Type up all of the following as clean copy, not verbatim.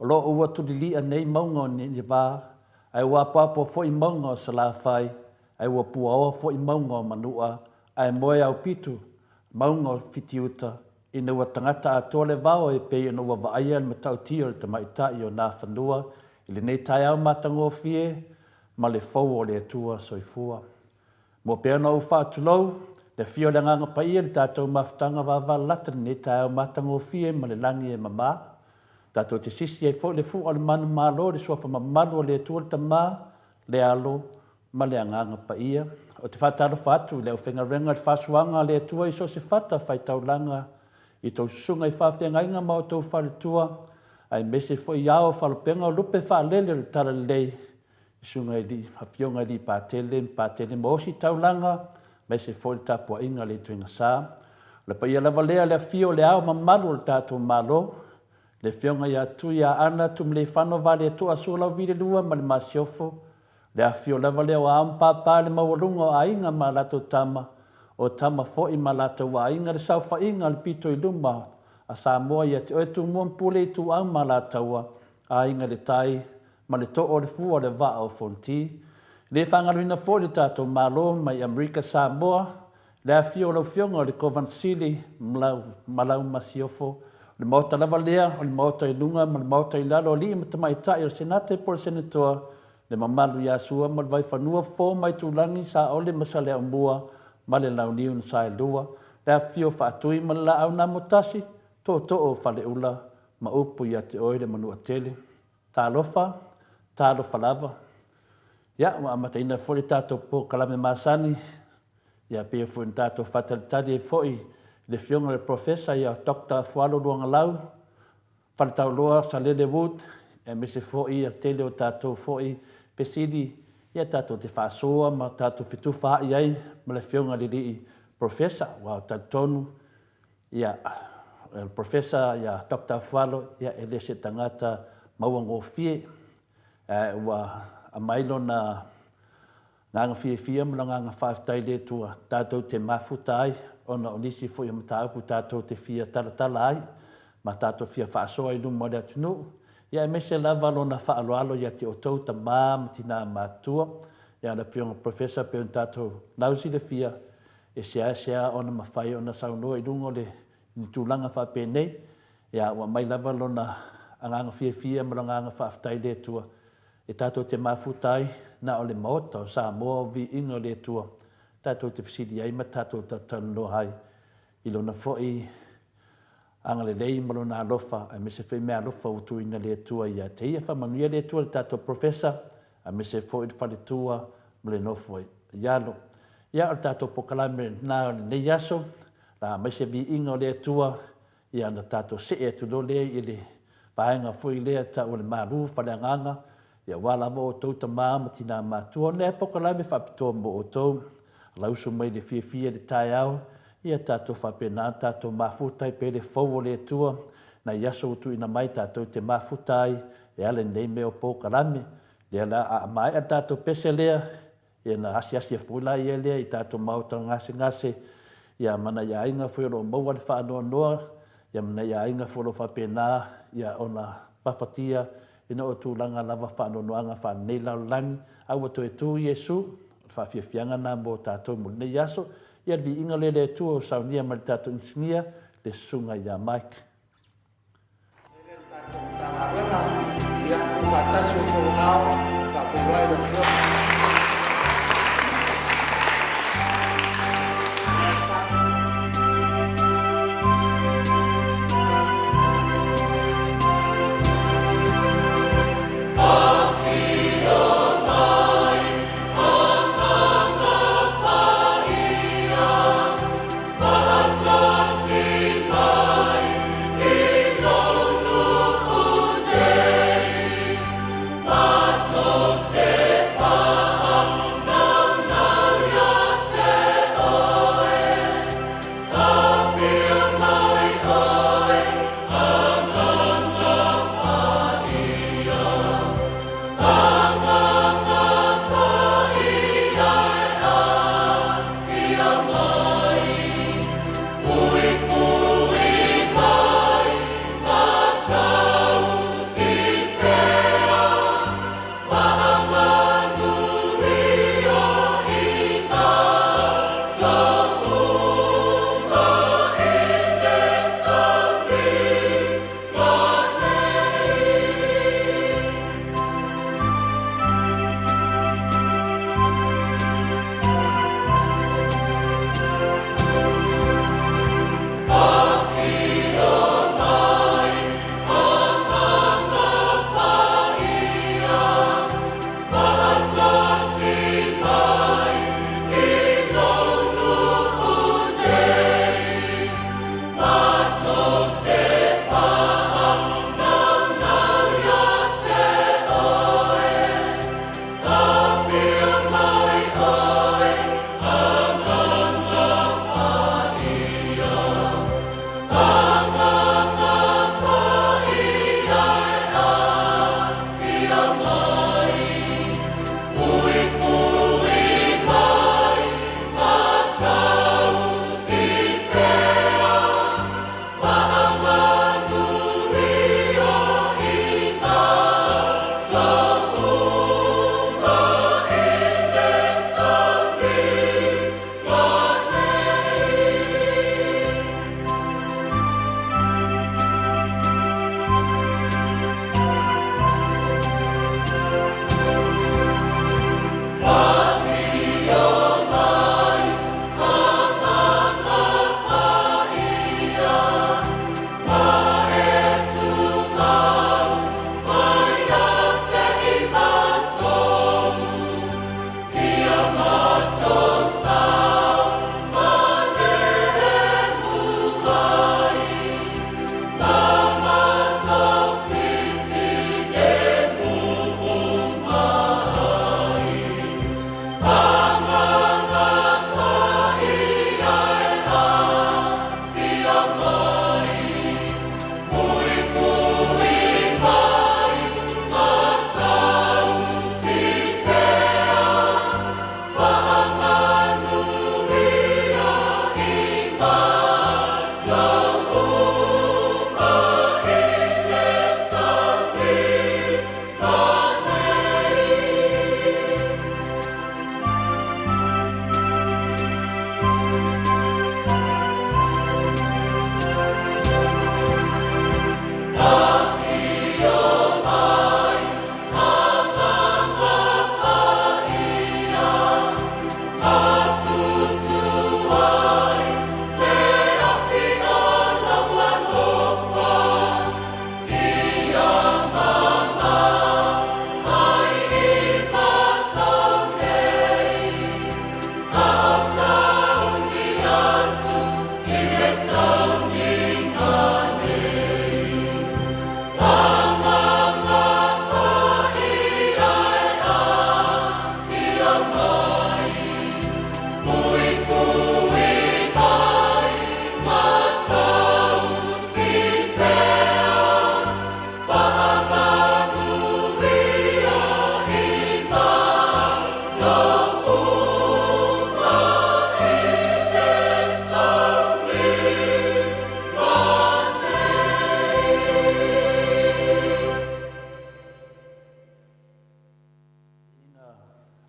O lo o ua tuliliia nei mauga o Nineva, ae ua apoapoa foi mauga o Salafai, ae ua puaoa foi mauga o Manua, ae moe aupitu mauga o Fitiuta, ina ua tagata atoa le vao e pei ona ua vaaia le matautia o le tamaitai o Nafanua i lenei taeao matagofie ma le fou o le Atua Soifua. Mua pea ona ou faatulou le afio o le Agaga Paia i le tatou mafutaga vavalalata i lenei taeao matagofie ma le lagi e mama. Tatou te sisi ai foi le fua o le manumalo i le suafa mamalu o le Atua le Tama, le Alo ma le Agaga Paia. Ou te faatalofa atu i le aufaigaluega i le faasuaga a le Atua i so o se fata faitaulaga i tou susuga i faafeagaiga ma outou faletua, aemaise foi ao o faalupega o lupe faalele o le Talalelei i susuga i alii, afioga i alii Patele ma Patele ma Ositaulaga, aemaise foi le tapuaiga a le Ituaiga Sa. O le paia lava lea o le afio o le Ao mamalu o le tatou Malo, le Afioga ia Tuiaana Tuimalealiifano Vaaletoa Sualauvi II ma le Masiofo, le afifio lava lea o Ao ma Papa i le maualuga o Aiga ma a latou Tama, o Tama foi ma latou Aiga, le saofaiga a le pito i luma a Samoa ia te oe Tumua ma Pule Ituau ma Alataua, Aiga i le Tai ma le too o le fua o le vaa o Fonoti. E le faagaloina foi le tatou Malo mai Amerika Samoa, le afifio o lau Afioga o le Kovana Sili ma lau Masiofo, o le Maota lava lea, o le Maota i luga ma le Maota i lalo, alii ma tamaitai o le Senate po o le Senetoa, le mamalu ia Sua ma le Vaifanua, Fofo ma Aitulagi, Saole ma Saleaaumua ma le Launiu na Saelua, le afifio o Faatui ma le Laau na Amotasi, Tootoo o Faleula ma upu ia te oe le Manuatele. Talofa, talofa lava. Ia, ua amataina foi le tatou polokalame masani, ia pei foi ona tatou faatalitali ai foi i le Afioga i le Professor ia Doctor Afualo Luagalau, Faletauloa Salele Wood, aemaise foi le tele o tatou foi fesili ia tatou te faasoa ma tatou fetufaai ai ma le Afioga i le Alii Professor, aua e talitonu ia le Professor ia Doctor Afualo ia e le o se tagata mauagofie, ae ua aumai lona agaga fiafia ma le agaga faafetai i le Atua tatou te mafuta ai ona o nisi foi o mataupu tatou te fia talatala ai ma tatou fia faasoa i luma o le atunuu, ia aemaise lava lona faaaloalo ia te outou tama ma tina matutua. Ia le Afioga Professor pei ona tatou lausilafia, e seasea ona mafai ona saunoa i luga o le ni tulaga faapenei, ia ua aumai lava lona agaga fiafia ma lona agaga faafetai i le Atua e tatou te mafuta ai na o le Maota o Samoa o viiga o le Atua tatou te fesili ai ma tatou talatalanoa ai i Lona foi agalelei ma Lona alofa aemaise foi meaalofa ua tuuina le Atua ia te ia. Faamanuia le Atua i le tatou Professor aemaise foi le faletua ma le nofo i alo. Ia o le tatou polokalame lena o lenei aso, la aumai se viiga o le Atua, ia ona tatou see atu loa lea i le vaega foi lea e tau o le malu faaleagaga, ia aua lava outou tama ma tina matua. O lea polokalame faapitoa mo outou, lausu mai le fiafia i le taeao, ia tatou faapena ona tatou mafuta ai pea i le fou o le Atua, nai aso ua tuuina mai tatou te mafuta ai e ala i lenei mea o polokalame. Lea la a maea le tatou pese lea, ia ona asiasi atu foi laia lea i tatou maota gasegase, ia ma nai aiga foi o lo o maua le faanoanoa, ia ma nai aiga foi o lo o faapena ia ona gafatia ina o tulaga lava faanoanoaga faalenei lalolagi, a ua toe tu Iesu, o le faafiafiaga lena mo tatou mo lenei aso. Ia le viiga lea i le Atua ua saunia mai le tatou inisinia, le Susuga ia Mike. Lea le tatou Matagaluega, ia tuufaatasi outou ao, faafeiloai lau Afioga.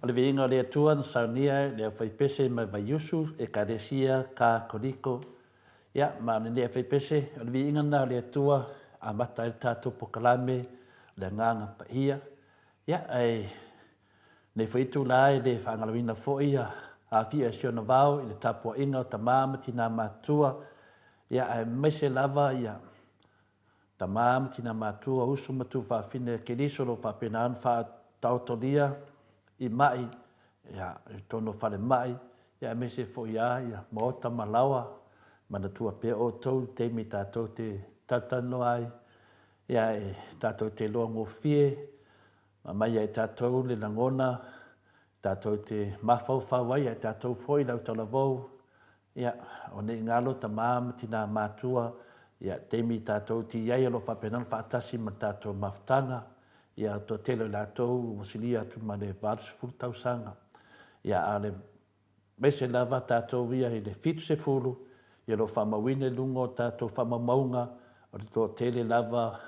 O le viiga o le Atua na saunia e le aufaipese mai Vaiusu, Ekalesia Katoliko. Ia, ma o lenei aufaipese, o le viiga lena o le Atua, amata ai le tatou pokalame o le Agaga Paia. Ia, ae lenei foi itula e le faagaloina foi ia Afia i si ona vao i le tapuaiga o tama ma tina matutua, ia aemaise lava ia Tama ma tina matua, uso ma tuafafine a Keriso o lo o faapena ona faataotolia i mai, ia, i totonu o falemai, ia aemaise foi lava ia maota ma laoa. Manatua pea outou i le taimi tatou te talatalanoa ai, ia e tatou te iloa gofie, aumai ia i tatou le lagona tatou te mafaufau ai, ia i tatou foi le autalavou, ia, o nei galo tama ma tina matua, ia, taimi tatou te i ai o lo o faapena ona faatasi ma le tatou mafutaga, ia, toatele o i latou ua silia atu ma le 80 tausaga, ia, a o le aemaise lava tatou ia i le 70, ia o lo o faamauina i luga o tatou faamaumauga, o le toatele lava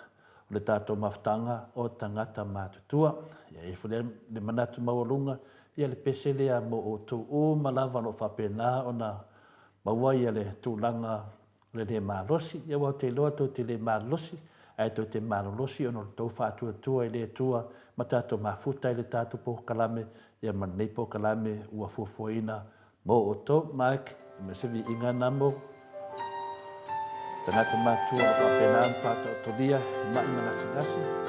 o le tatou mafutaga o tagata matutua. Ia e i ai foi le manatu maualuga, ia le pese lea mo outou uma lava o lo o faapena ona maua ia le tulaga o le le malosi. Ia aua ou te iloa tou te le malosi, ae tou te malolosi ona o le tou faatuatua i le Atua ma tatou mafuta i le tatou polokalame, ia ma lenei polokalame ua fuafuaina mo outou. Mike, ma se viiga na mo tagata matua o faapena ona faataotolia i mai ma gasegase.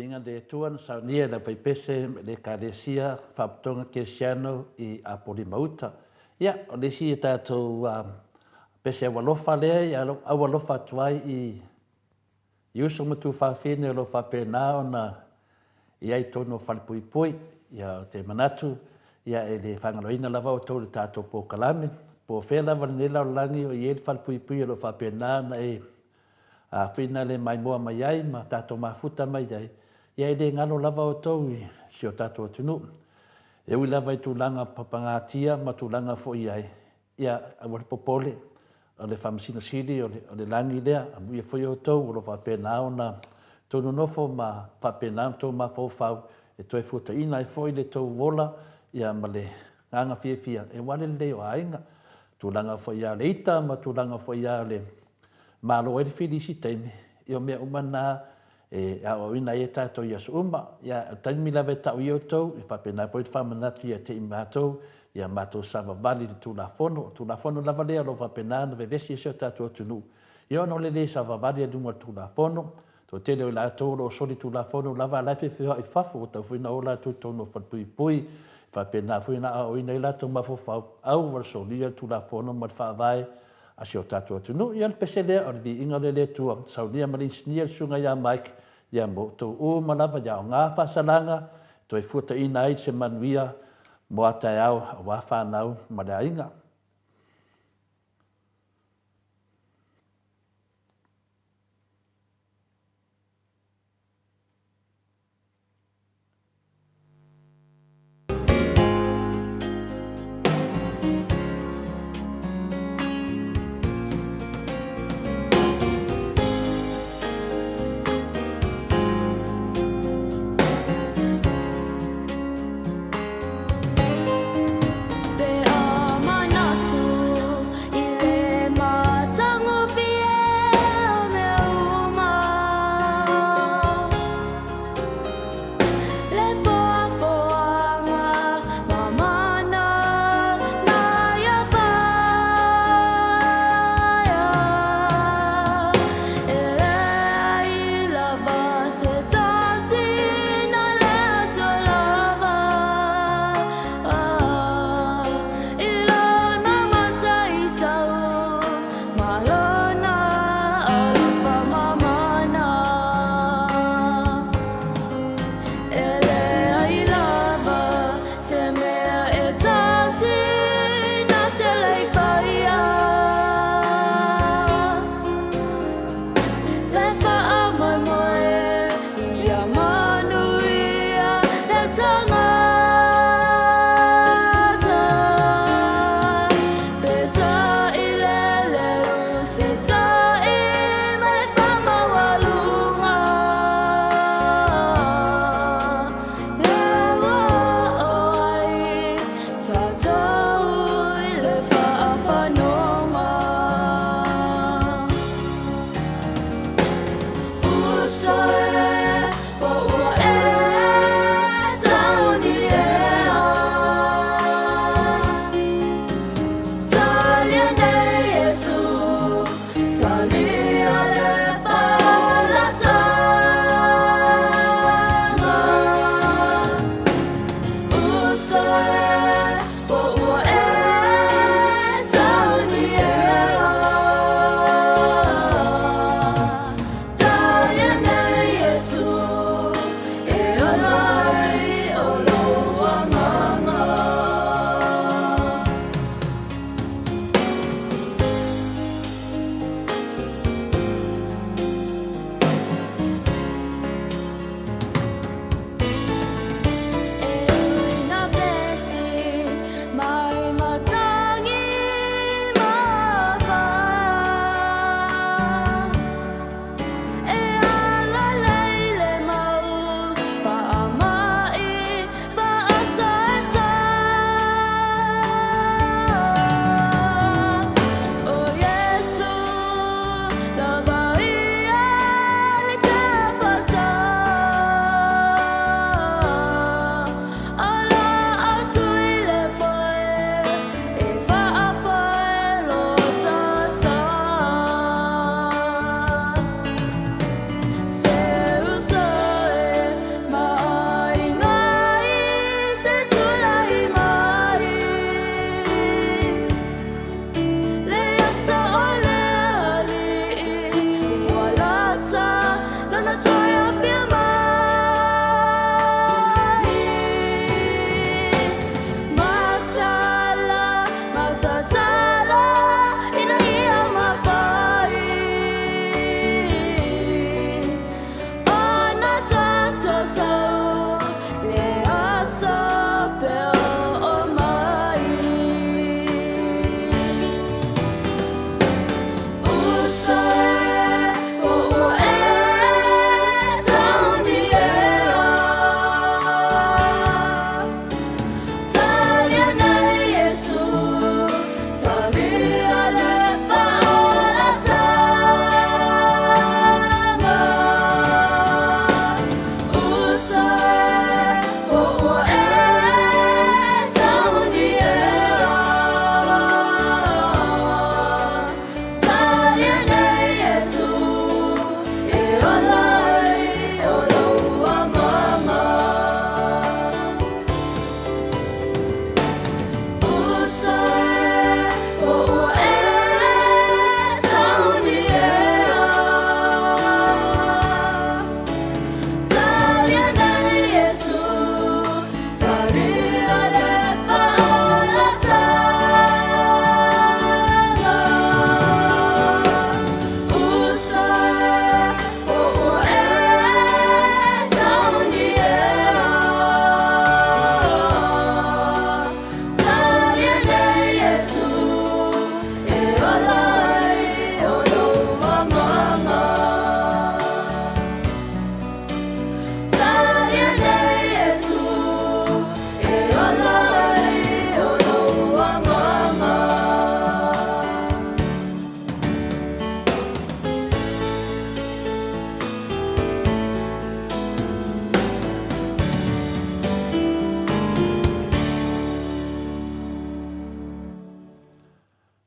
Viiga i le Atua na saunia e le aufaipese ma le Ekalesia Faapotopotoga Kerisiano i Apolima Uta. Ia, o le isi a tatou pese aualofa lea e aualofa atu ai i uso ma tuafafine o lo o faapena ona i ai i totonu o falepuipui. Ia, ou te manatu, ia e le faagaloina lava outou i le tatou polokalame. Po o fea lava i lenei lalolagi o i ai le falepuipui o lo o faapena ona e Afina le maimoa mai ai ma tatou mafuta mai ai, ia e le galo lava outou i si o tatou atunuu. E ui lava i tulaga papagatia ma tulaga foi i ai, ia aua le popole, o le Faamasino Sili o le lagi lea, amuia foi outou o lo o faapena ona outou nonofo ma faapena ona outou mafaufau e toe fuataina ai foi le tou ola ia ma le agaga fiafia aua le lelei o aiga, tulaga foi ia o le ita ma tulaga foi ia o le Malo ai le fili i isi taimi, ia o mea uma na e aoaoina ai e tatou i aso uma. Ia, o le taimi lava e tau ai outou, e faapena foi le faamanatu ia te i matou, ia matou savavali i le Tulafono. O le Tulafono lava lea o lo o faapena ona vevesi ai si o tatou atunuu, ia ona o le le savavali i luga o le Tulafono. Toatele o i latou o lo o solitulafono lava a o la e feofeoai i fafo, ua tatau foi ona o latou i totonu o falepuipui, e faapena foi ona aoaoina ai o latou mafaufau, aua le solia le Tulafono ma le Faavae a si o tatou atunuu. Ia o le pese lea, o le viiga lea i le Atua, saunia ma le inisinia le Susuga ia Mike, ia ma outou uma lava, ia aoga faasalaga e toe fuataina ai se manuia mo a taeao aua fanau ma le aiga.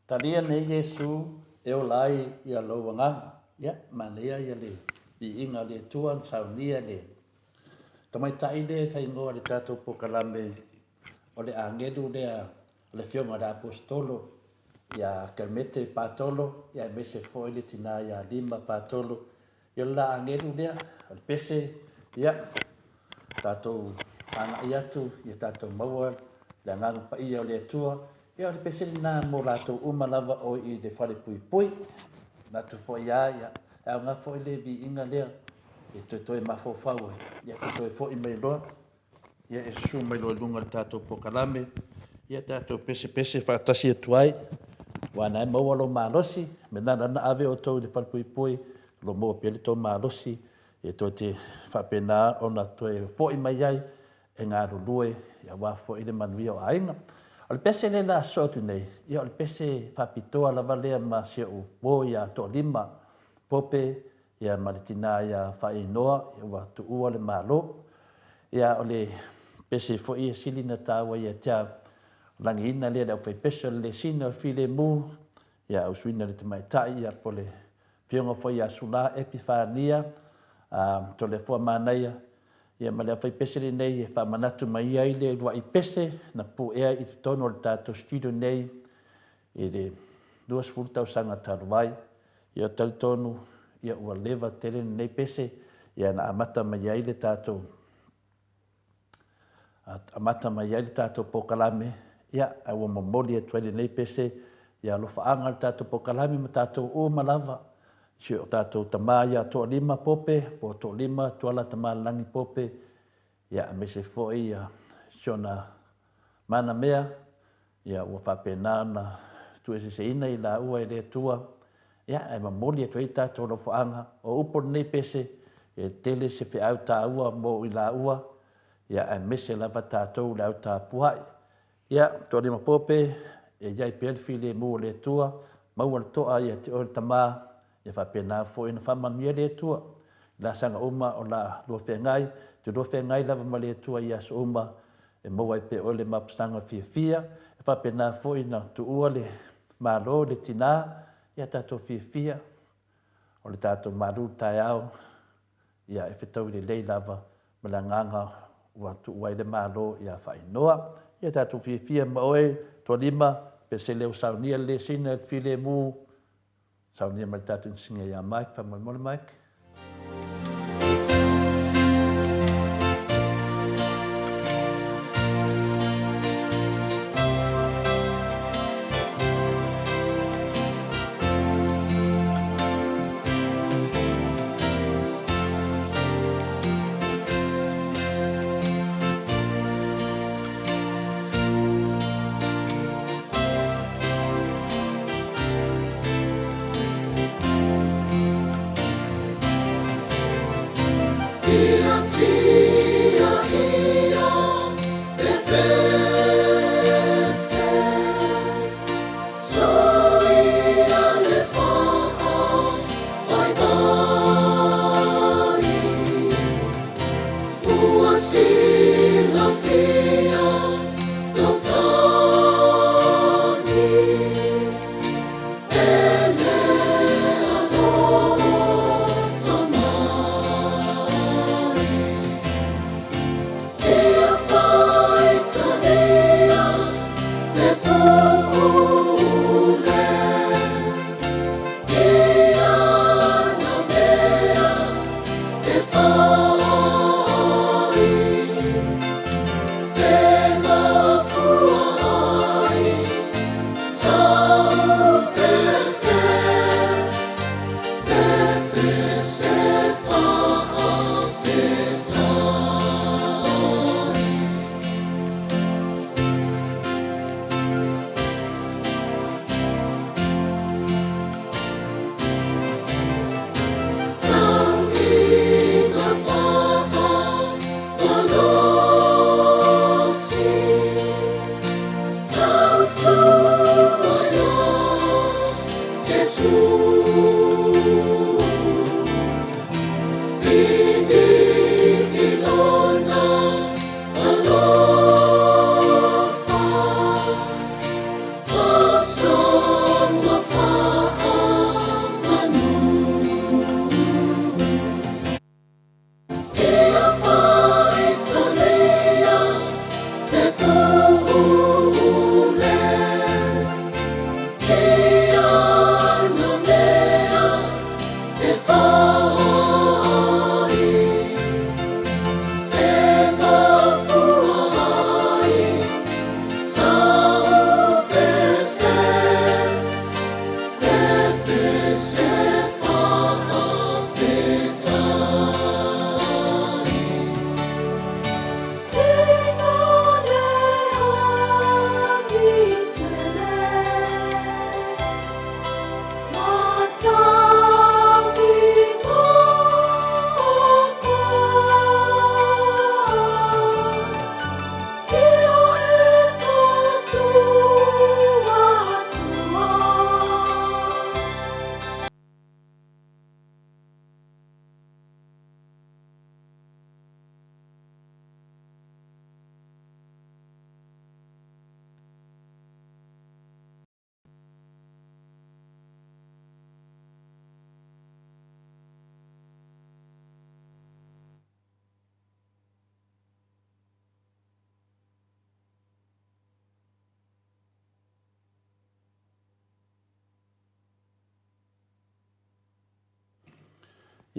Talia nei Iesu e ola ai ia lou agaga. Ia, manaia ia le viiga o le Atua na saunia le tamaitai lea e faaigoa i le tatou polokalame o le agelu lea o le afioga i le Aposetolo ia Kelemete Patolo, ia aemaise foi le tina ia Lima Patolo. Ia o le la agelu lea, o le pese, ia, tatou agai atu, ia tatou maua le Agaga Paia o le Atua. Ia o le pese lena mo latou uma lava o i le falepuipui. Manatu foi lava, ia, e aoga foi le viiga lea e toetoe mafaufau ai, ia toetoe foi mai loa. Ia e susu mai loa i luga o le tatou polokalame, ia tatou pesepese faatasi atu ai, aua o lena e maua lou malosi. O le mea lena e ala ona ave outou i le falepuipui, o lo o maua pea lo outou malosi e tou te faapena ona toe foi mai ai e galulue aua foi le manuia o aiga. O le pese lea o le a sosoo atu nei, ia o le pese faapitoa lava lea ma si ou uo ia Toalima Pope ia ma le tina ia Faaiinoa ua tuua le Malo. Ia o le pese foi e sili ona taua ia te au, o lagiina lea e le aufaipese o le lesina o le filemu, ia ausuina e le tamaitai ia po o le afioga foi ia Sula Epifania Toleafoa Manaia, ia ma le aufaipese lenei e faamanatu mai ai le uluai pese na puea i totonu o le tatou studio nei i le 20 tausaga talu ai. Ia talitonu ia ua leva tele lenei pese ia na amata mai ai le tatou amata mai ai le tatou polokalame ia ae ua momoli atu ai lenei pese ia alofaaga le tatou polokalame ma tatou uma lava si o tatou tama ia Toalima Pope po o Toalima Tuala Tamalelagi Pope ia aemaise foi ia si ona manamea Ia, ua faapena ona tuueseeseina i laua e le Atua, ia, ae momoli atu ai tatou alofaaga. O upu o lenei pese, e tele se feau taua mo i laua, ia, aemaise lava tatou le au tapuai. Ia, Toalima Pope, ia i ai pea le filemu o le Atua, maua le toa ia te oe le Tama, Ia faapena foi ona faamanuia le Atua i laasaga uma o la lua feagai, te lua feagai lava ma le Atua i aso uma, e maua ai pea oe le mapusaga fiafia, e faapena foi ona tuua le Malo i le tina, ia tatou fiafia, o le tatou malu taeao, ia e fetaui lelei lava ma le agaga ua tuu ai le Malo ia Faailoa. Ia tatou fiafia ma oe, Tualima, pe se leo saunia le lesina i le filemu, Saunia mai le tatou inisinia ia Mike, faamolemole Mike.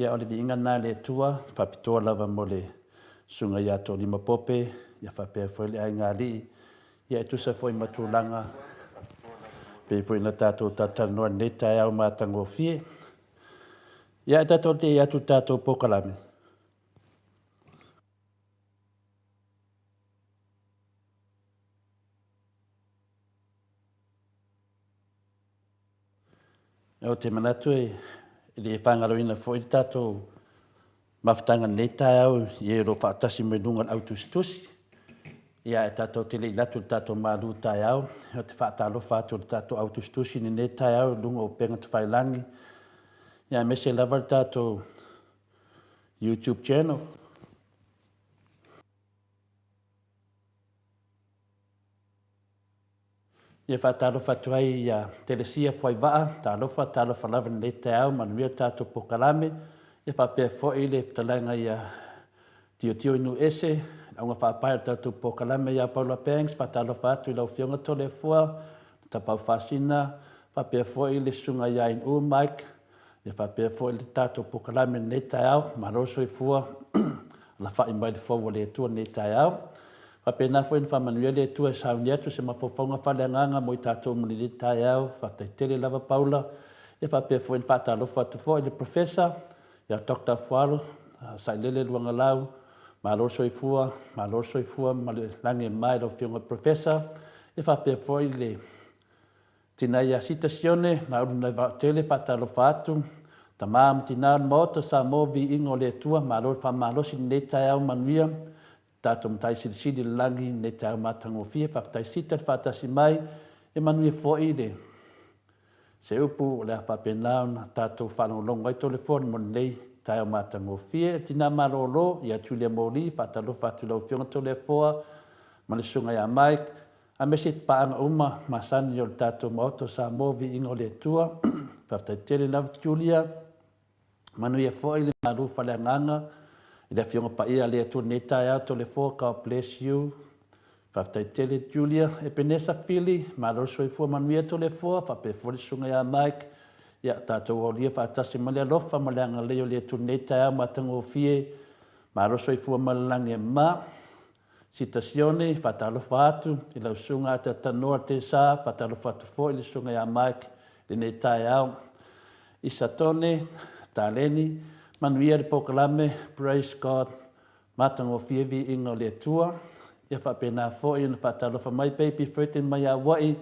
Ia, o le viiga lena i le Atua, faapitoa lava mo le Susuga ia Toalima Pope, ia faapea foi le aiga alii, ia e tusa foi ma tulaga pei foi ona tatou talatalanoa i lenei taeao matagofie. Ia, ae tatou te i atu i le tatou polokalame. Ou te manatu e le faagaloina foi le tatou mafutaga i lenei taeao i e o lo o faatasi mai luga o le autusitusi. Ia ae tatou te le i alu atu i le tatou malu taeao, ou te faatalofa atu i le tatou autusitusi i lenei taeao i luga o upega tafailagi, ia aemaise lava le tatou YouTube channel. Ia faatalofa atu ai ia Telesia Fuaivaa, talofa, talofa lava i lenei taeao, manuia le tatou polokalame. Ia faapea foi le fetalaiga ia Tiotio Inuese, le auga faapae o le tatou polokalame ia Paula Banks, faatalofa atu i lau Afioga Toleafoa, Tapaau Faasina, faapea foi le Susuga ia Inu Mike, Ia faapea foi le tatou polokalame i lenei taeao. Malo le soifua, alafai mai le fou o le Atua i lenei taeao. Faapena foi ona faamanuia le Atua e sauni atu se mafaufauga faaleagaga mo i tatou uma i lenei taeao. Faafetai tele lava Paula. Ia faapea foi ona faatalofa atu foi i le Professor ia Doctor Fualo Sailele Luagalau. Malo le soifua, malo le soifua ma le lagi e mama i lau Afioga i le Professor. Ia faapea foi le Tina ia Sita Sione, Naulu nai Vaotele, faatalofa atu, Tama ma Tina o le Maota, Samoa viiga o le Atua, malo le faamalosi i lenei taeao manuia, tatou Matai Silisili i le lagi i lenei taeao matagofie, faafetai Sita le faatasi mai, ia manuia foi le se upu o le a faapena ona tatou faalogologo ai Toleafoa mo lenei taeao matagofie. Le tina malolo ia Julia Moli, faatalofa atu i lau Afioga Toleafoa ma le Susuga ia Mike, Aemaise paaga uma masani o le tatou Maota o Samoa, viiga o le Atua. Faafetai tele lava Julia. Manuia foi le malu faaleagaga i le Afioga Paia a le Atua i lenei taeao. Toleafoa, God bless you. Faafetai tele Julia. Epenesa Fili, malo le soifua manuia Toleafoa, faapea foi le Susuga ia Mike. Ia, tatou aulia faatasi ma le alofa ma le agalelei o le Atua i lenei taeao matagofie. Malo le soifua ma le lagi e mama. Sita Sione, faatalofa atu i lau susuga Atatanoa Tesa, faatalofa atu foi i le susuga ia Mike i lenei taeao. Isa Tone, Taleni, manuia le polokalame, praise God, matagofie viiga o le Atua. Ia faapena foi ona faatalofa mai Baby Furton mai Aua'i,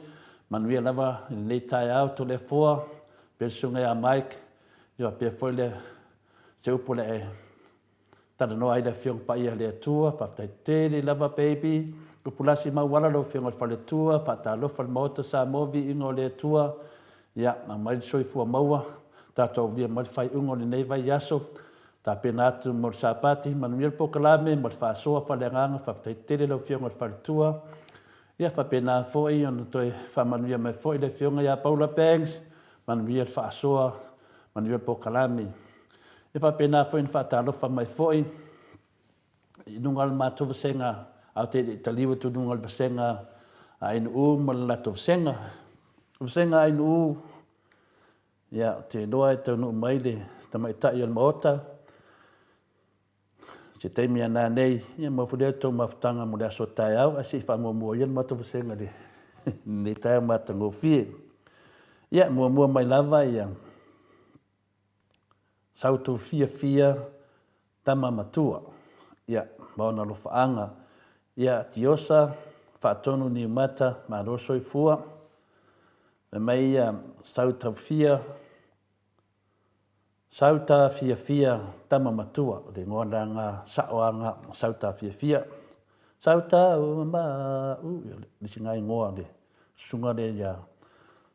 manuia lava i lenei taeao, Toleafoa, faapea le susuga ia Mike, ia faapea foi le se upu o le a e Talanoa ai le Afioga Paia a le Atua, faafetai tele lava baby. Tupulasi mauala lau Afioga i le Faletua, faatalofa i le Maota Samoa, viiga o le Atua. Ia, aumai le soifua maua, tatou aulia mai le faaiuga o lenei vaiaso. Tapena atu mo le Sapati, manuia le polokalame ma le faasoa faaleagaga, faafetai tele lau Afioga i le Faletua. Ia faapena foi ona toe faamanuia mai foi le Afioga ia Paula Banks, manuia le faasoa, manuia le polokalame. E faapena foi ona faatalofa mai foi i luga o le matou vasega, a ou te le i taliu atu i luga o le vasega a ANU ma le latou vasega. O le vasega a ANU, ia, ou te iloa e taunuu mai le tamaitai o le Maota, se taimi a nanei, ia maua foi lea tou mafutaga mo le aso taeao, ae se i faamuamua ia le matou vasega i lenei taeao matagofie. Ia, muamua mai lava ia Sautufiafia tama matua, ia, ma ona alofaaga, ia, Tiosa, Faatonu Niumata, malo le soifua, fai mai ia Sautafia, Sautafiafia tama matua, o le igoa la sao lava na o Sautafiafia. Sauta u ma u, ia le isi na igoa o le susuga lea ia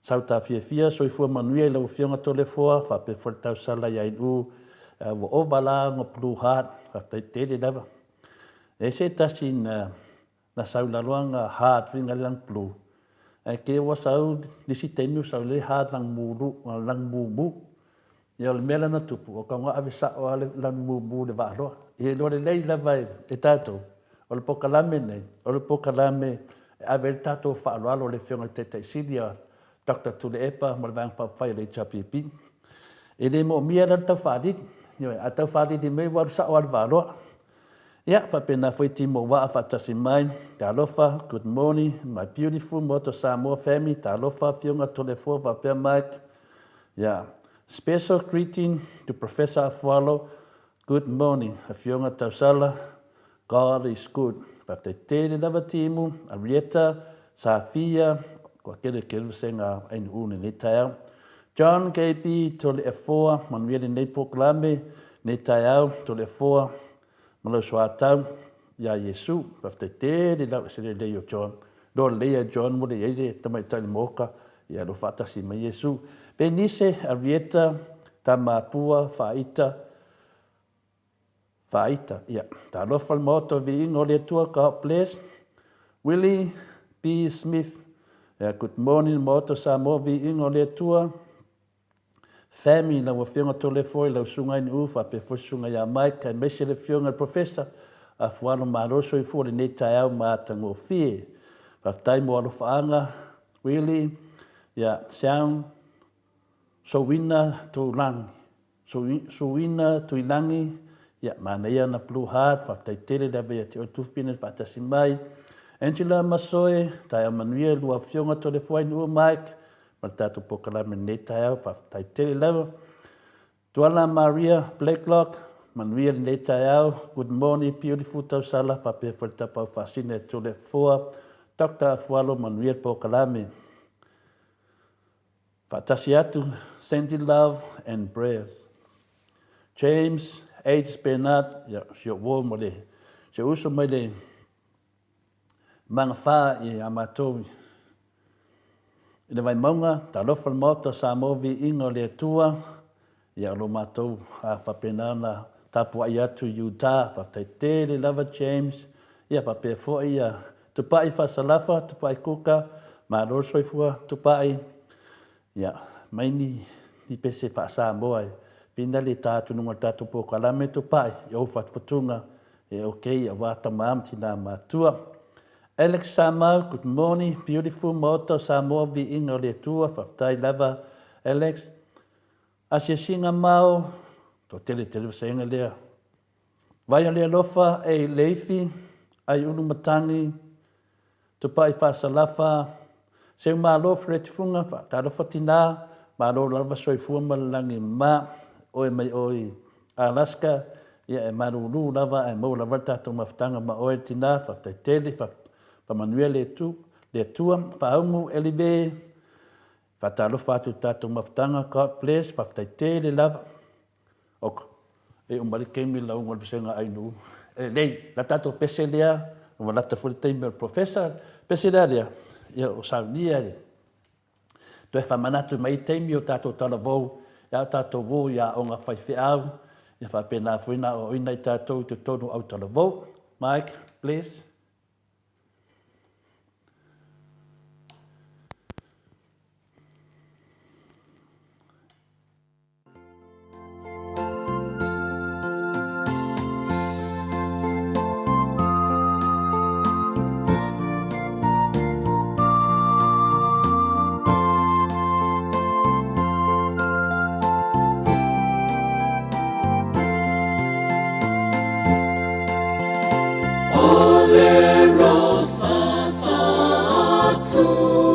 Sautafiafia. Soifua manuia i lau Afioga Toleafoa, faapea foi le tausala ia Inu, ua ova la ona blue heart, faafetai tele lava. E i ai se tasi na Na sau i lalo ana hard finga le lanu blue, ae kei ua sau nisi taimi ua sau le hard lanu mulu, lanu mumu. Ia o le mea la na tupu, o kau na ave sao lava le lanu mumu i le vaaloa. Ia iloa lelei lava e tatou, o le polokalame lenei, o le polokalame e ave ai le tatou faaaloalo i le Afioga i le Taitai Sili a Doctor Tuilaepa ma le Vaega Faaupufai a le HRPP. E le moomia la le tau faalili. Ioe, a tau faalili mai ua alu sao lava i le valoa. Ia, faapena foi Timo Waa faatasi mai, Talofa, good morning, my beautiful Moto Samoa family, talofa Afioga Toleafoa faapea Mike. Ia, special greeting to Professor Afualo, good morning, Afioga Tausala, God is good. Faafetai tele lava Timu, Arieta, Safia, kua kele kele vasega ainuu lenei taeao. John KB Toleafoa, manuia lenei polokalame, lenei taeao, Toleafoa, ma lau soatau iā Iesu. Faafetai tele lau ese lelei o John. Loa lelei ia John ua leai le tamaitai i le maota, ia lo faatasi mai Iesu. Penise, Arieta, Tamapua, Faaita, Faaita, ia. Talofa le maota o viiga o le Atua, God bless. Willie B. Smith, yeah, good morning maota Samoa viiga o le Atua. Family, lau Afioga Toleafoa i lau Susuga Ainiu faapea foi Susuga ia Mike aemaise le Afioga i le Professor Afualo Malo soifua lenei taeao matagofie. Faafetai mo alofaaga Willie, ia Sound, Souina Tuilangi, Souina Tuilangi, ia manaia ana Blue Heart, faafetai tele le ave ia te oe Tufina le faatasi mai. Angela Masoe, taeao manuia i lua Afioga Toleafoa Ainiu Mike, ma le tatou polokalame i lenei taeao, faafetai tele lava. Tuala Maria Blacklock, manuia lenei taeao, good morning beautiful Tausala, faapea foi le Tapaau Faasina e Toleafoa, Doctor Afualo, manuia le polokalame. Faatasi atu, sending love and prayers. James H. Bernard, ia, si ou uo ma le, si ou uso mai le Magafa ia matou i le Vaimauga, talofa le Maota o Samoa viiga o le Atua, ia o lo matou faapena ona tapuai atu i Utah, faafetai tele lava James, ia faapea foi ia Tupai Faasalafa, Tupai Kuka, malo le soifua Tupai, ia mai ni ni pese faa-Samoa e pina le ta atu i luga o le tatou polokalame Tupai i ou fatufatuga E ok aua tama ma tina matua. Alex Samau, good morning, beautiful Maota o Samoa viiga o le Atua, faafetai lava Alex. Asiasiga mao, toatele tele vasaega lea. Vai o le alofa e Leifi, ai ulu matagi, Tupai Faasalafa, Seu Malo Fred Fuga, Faatalofa Tina, Malo lava soifua ma le lagi ma oe mai oe i Alaska, ia e malulu lava ae maua lava le tatou mafutaga ma oe Tina, faafetai tele, faamanuia le Atua, Faaumu Elive, faatalofa atu i le tatou mafutaga, God bless, faafetai tele lava. Ok, e uma le taimi lauga o le vasega Ainu. E lelei, la tatou pese lea, ua lata foi le taimi o le professor, pese lea lea, ia o saunia le toe faamanatu mai taimi o tatou talavou, ia o tatou o i aoga faifeau, ia faapena foi ona aoaoina i tatou i totonu o autalavou. Mike, please. O le rosa sa tupu.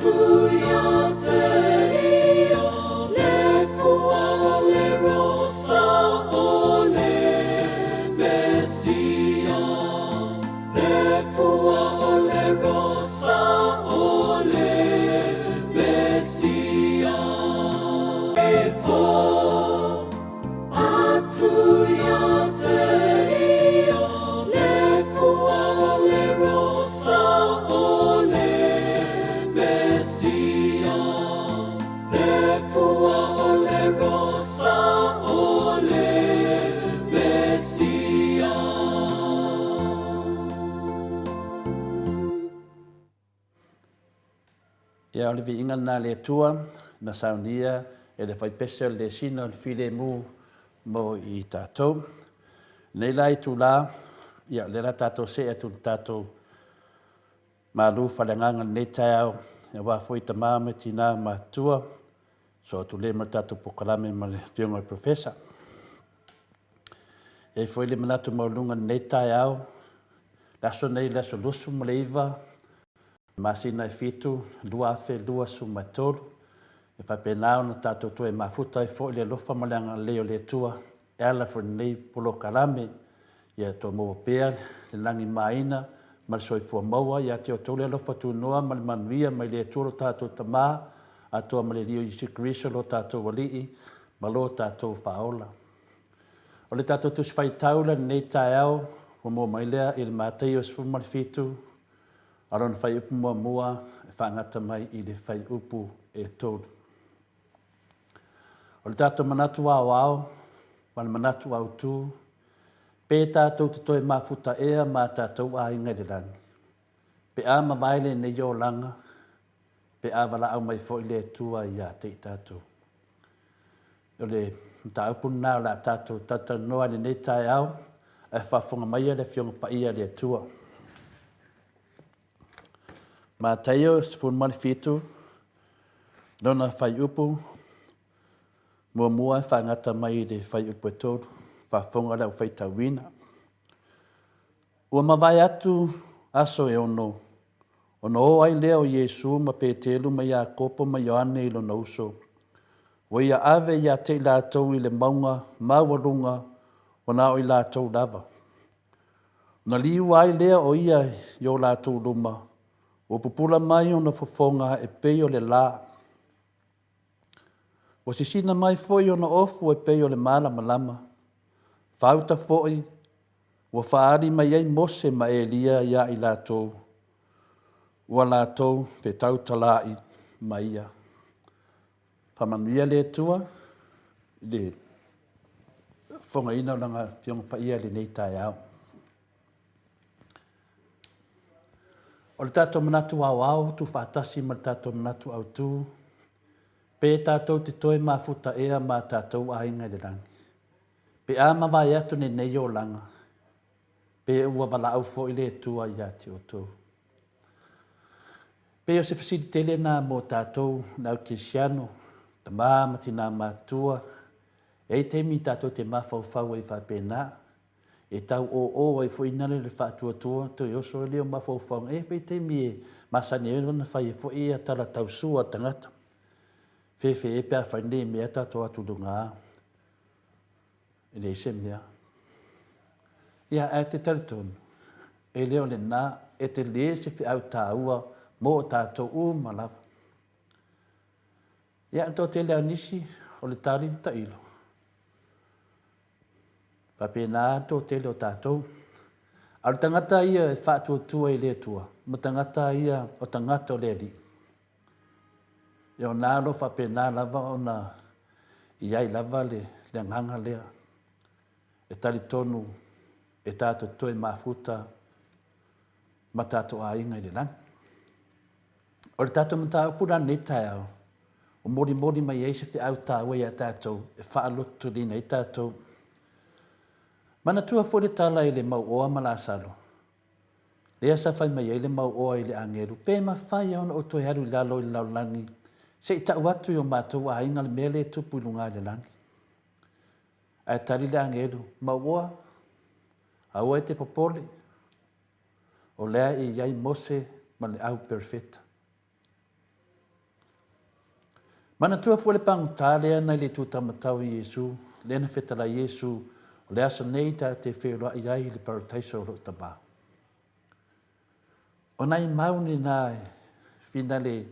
Atu ia te ia, le fua o le rosa o le Mesia. Le fua o le rosa o le Mesia. E fo atu ia te ia, le fua o le rosa o le Mesia. Le fua o le rosa o le Mesia. Ia, o le viiga lena a le Atua na saunia e le faipese o le lesina o le filemu mo i tatou. Nei la itula, ia, lea la tatou see atu i le tatou malu faaleagaga i lenei taeao, aua foi tama ma tina matutua, soo atu le ma le tatou polokalame ma le Afioga i le Professor. E i ai foi le manatu maualuga i lenei taeao, le aso nei le aso 29 masina e 7, 2023, e faapena ona tatou toe mafuta ai foi le alofa ma le agalelei o le Atua e ala foi i lenei polokalame. Ia toe maua pea le lagimaina ma le soifua maua ia te outou le alofa tunoa ma le manuia mai le Atua lo tatou Tama, atoa ma le Alii o Iesu Keriso lo tatou Alii ma lo tatou Faaola. O le tatou Tusi Faitau la i lenei taeao ua maua mai lea i le Mataio 17, a o lona fuaiupu muamua e faagata mai i le fuaiupu e 3. O le tatou manatu aoao ma le manatu autu, pe tatou te toe mafuta ea ma tatou aiga i le lagi, pe a mavae lenei olaga, pe a valaau mai foi le Atua ia te i tatou. O le mataupu lena o le a tatou talatalanoa i lenei taeao, ae faafofoga maia le Afioga Paia a le Atua. Mataio 17, lona fuaiupu muamua e faagata mai i le fuaiupu e 3, faafofoga le aufaitauina. Ua mavae atu aso e ono, ona o ai lea o Iesu ma Petelu ma Iakopo ma Ioane i lona uso, ua ia ave ia te i latou i le mauga maualuga ua na o i latou lava. Ona liua ai lea o ia i o latou luma, ua pupula mai ona fofoga e pei o le la. Ua sisina mai foi ona ofu e pei o le malamalama, faauta foi ua faaali mai ai Mose ma Elia ia i latou, ua latou fetautalaai ma ia. Faamanuia le Atua i le fofogaina o Lana Afioga Paia i lenei taeao. O le tatou manatu aoao tuufaatasi ma le tatou manatu autu, pe tatou te toe mafuta ea ma tatou aiga i le lagi, pe a mavae atu lenei olaga, pe ua valaau foi le Atua ia te outou. Pei o se fesili tele lena mo tatou le au kerisiano, tama ma tina matutua, e i ai taimi tatou te mafaufau ai faapena, e tau ō ai foi nale le faatuatua toe oso ai lea o mafaufauga. E i ai foi taimi e masani ai ona fai ai foi ia tala tausua a tagata. Fefe e pe a fai nei mea tatou atu luga e leai se mea. Ia, ae te talitonu, e le o lena, e tele se feau taua mo o tatou uma lava. Ia, o le toatele lava o nisi, o le tali, tailo. Faapena le toatele o tatou. A o le tagata ia e faatuatua i le Atua, ma tagata ia o tagata o le Alii, E ona o lo o faapena lava ona i ai lava le agaga lea e talitonu e tatou te toe mafuta ma tatou aiga i le lagi. O le tatou mataupu la lenei taeao, ua molimoli mai ai se feau taua ia tatou e faalototoliina ai tatou. Manatua foi le tala i le mauoa ma Lasalo. Lea sa fai mai ai le mauoa i le agelu, Pe mafai ona ou toe alu i lalo i le lalolagi se i tau atu i o matou aiga le mea lea e tupu i luga i le lagi. Ae tali le agelu, Mauoa, aua e te popole, o lea e i ai Mose ma le au perofeta. Manatua foi le pagota lea nai le Itu Taumatau i Iesu, lea na fetalai Iesu, O le aso nei ta te feiloai ai i le Parataiso o lou Tama. O nai mau nena e finale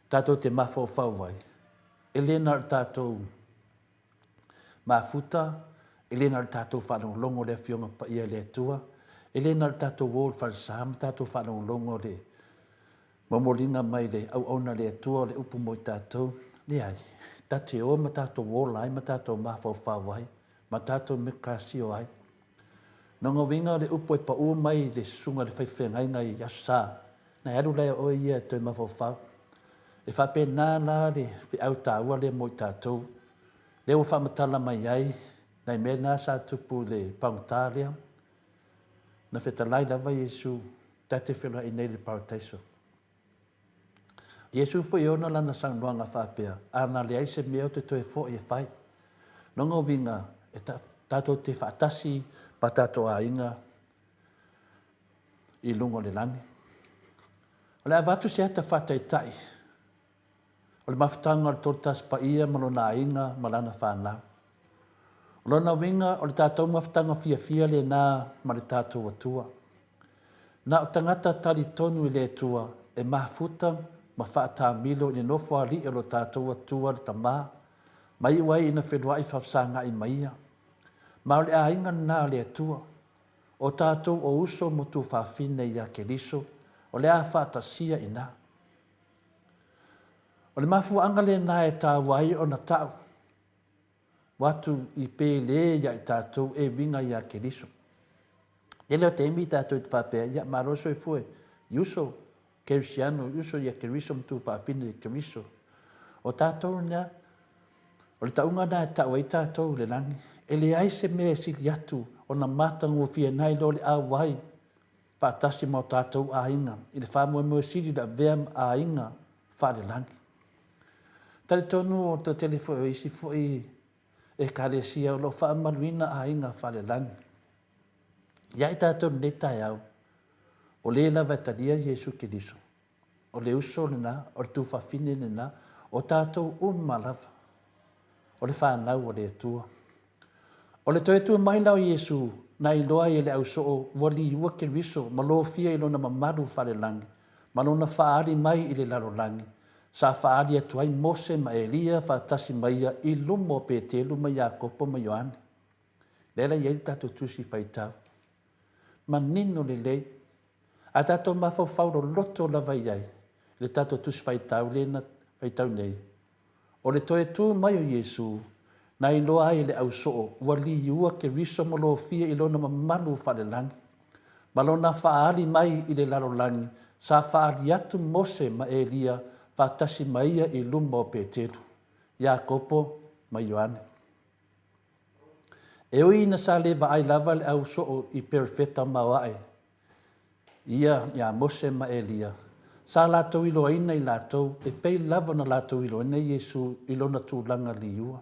tatou te mafaufau ai, e le na o le tatou mafuta, e le na o le tatou faalogologo i le Afioga Paia i le Atua, e le na o le tatou o i le falesa ma tatou faalogologo i le momoliga mai le auauna a le Atua o le upu mo i tatou. Leai, ta te o ma tatou ola ai ma tatou mafaufau ai ma tatou mekasio ai. Lona uiga o le upu e pau mai i le susuga i le faifeagaiga i Aso Sa, na e alu la e oe ia e toe mafaufau. E faapena la le feau taua lea mo i tatou, lea ua faamatala mai ai nai mea na sa tupu i le pagota lea. Na fetalai lava Iesu, ta te feiloai nei i le Parataiso. Iesu foi e ona lana saunoaga faapea, A na leai se mea ou te toe foi e fai. Lona uiga, e tatou te faatasi ma tatou aiga i luga o le lagi. O le a avatu se ata faataitai o le mafutaga o le Toletasi Paia ma lona aiga ma lana fanau. O lona uiga, o le tatou mafutaga fiafia lena ma le tatou Atua. Na o tagata talitonu i le Atua e mafuta ma faataamilo i le Nofoalii o lo tatou Atua le Tama, ma iu ai ina feluai faafesagai ma Ia. Ma o le aiga lena a le Atua, o tatou o uso ma tuafafine ia Keriso, o le a faatasia i ina. O le mafuaaga lena e taua ai ona tau atu i pele ia i tatou e uiga ia Keriso. Tele o taimi tatou te faapea, ia malo le soifua i uso Kerisiano, i uso ia Keriso ma tuafafine i Keriso. O tatou lena, o le tauga lena e tau ai tatou i le lagi. E leai se mea e sili atu ona matagofie nai lo le auai faatasi ma o tatou aiga i le faamoemoe sili i le avea ma aiga faalelagi. Talitonu o le toatele foi o isi foi Ekalesia o lo o faamaluina aiga faalelagi. Ia i tatou i lenei taeao, o le lava e talia Iesu Keriso, o le uso lena, o le tuafafine lena, o tatou uma lava, o le fanau a le Atua. O le toe tu mai la o Iesu, na iloa ai e le ausoo ua liua Keriso ma lofia i lona mamalu faalelagi, ma lona faaali mai i le lalolagi, sa faaali atu ai Mose ma Elia faatasi ma ia i luma o Petelu ma Iakopo ma Ioane. Lea la e i ai le tatou tusi faitau. Manino lelei. A tatou mafaufau loloto lava i ai i le tatou tusi faitau lea na faitau nei, o le toe tu mai o Iesu, na iloa ai e le ausoo ua liua Keriso ma lofia i lona mamalu faalelagi, ma lona faaali mai i le lalolagi, sa faaali atu Mose ma Elia faatasi ma ia i luma o Petelu, Iakopo ma Ioane. E ui ina sa le vaai lava le ausoo i perofeta maoae ia iā Mose ma Elia, sa latou iloaina i latou e pei lava ona latou iloaina Iesu i lona tulaga liua.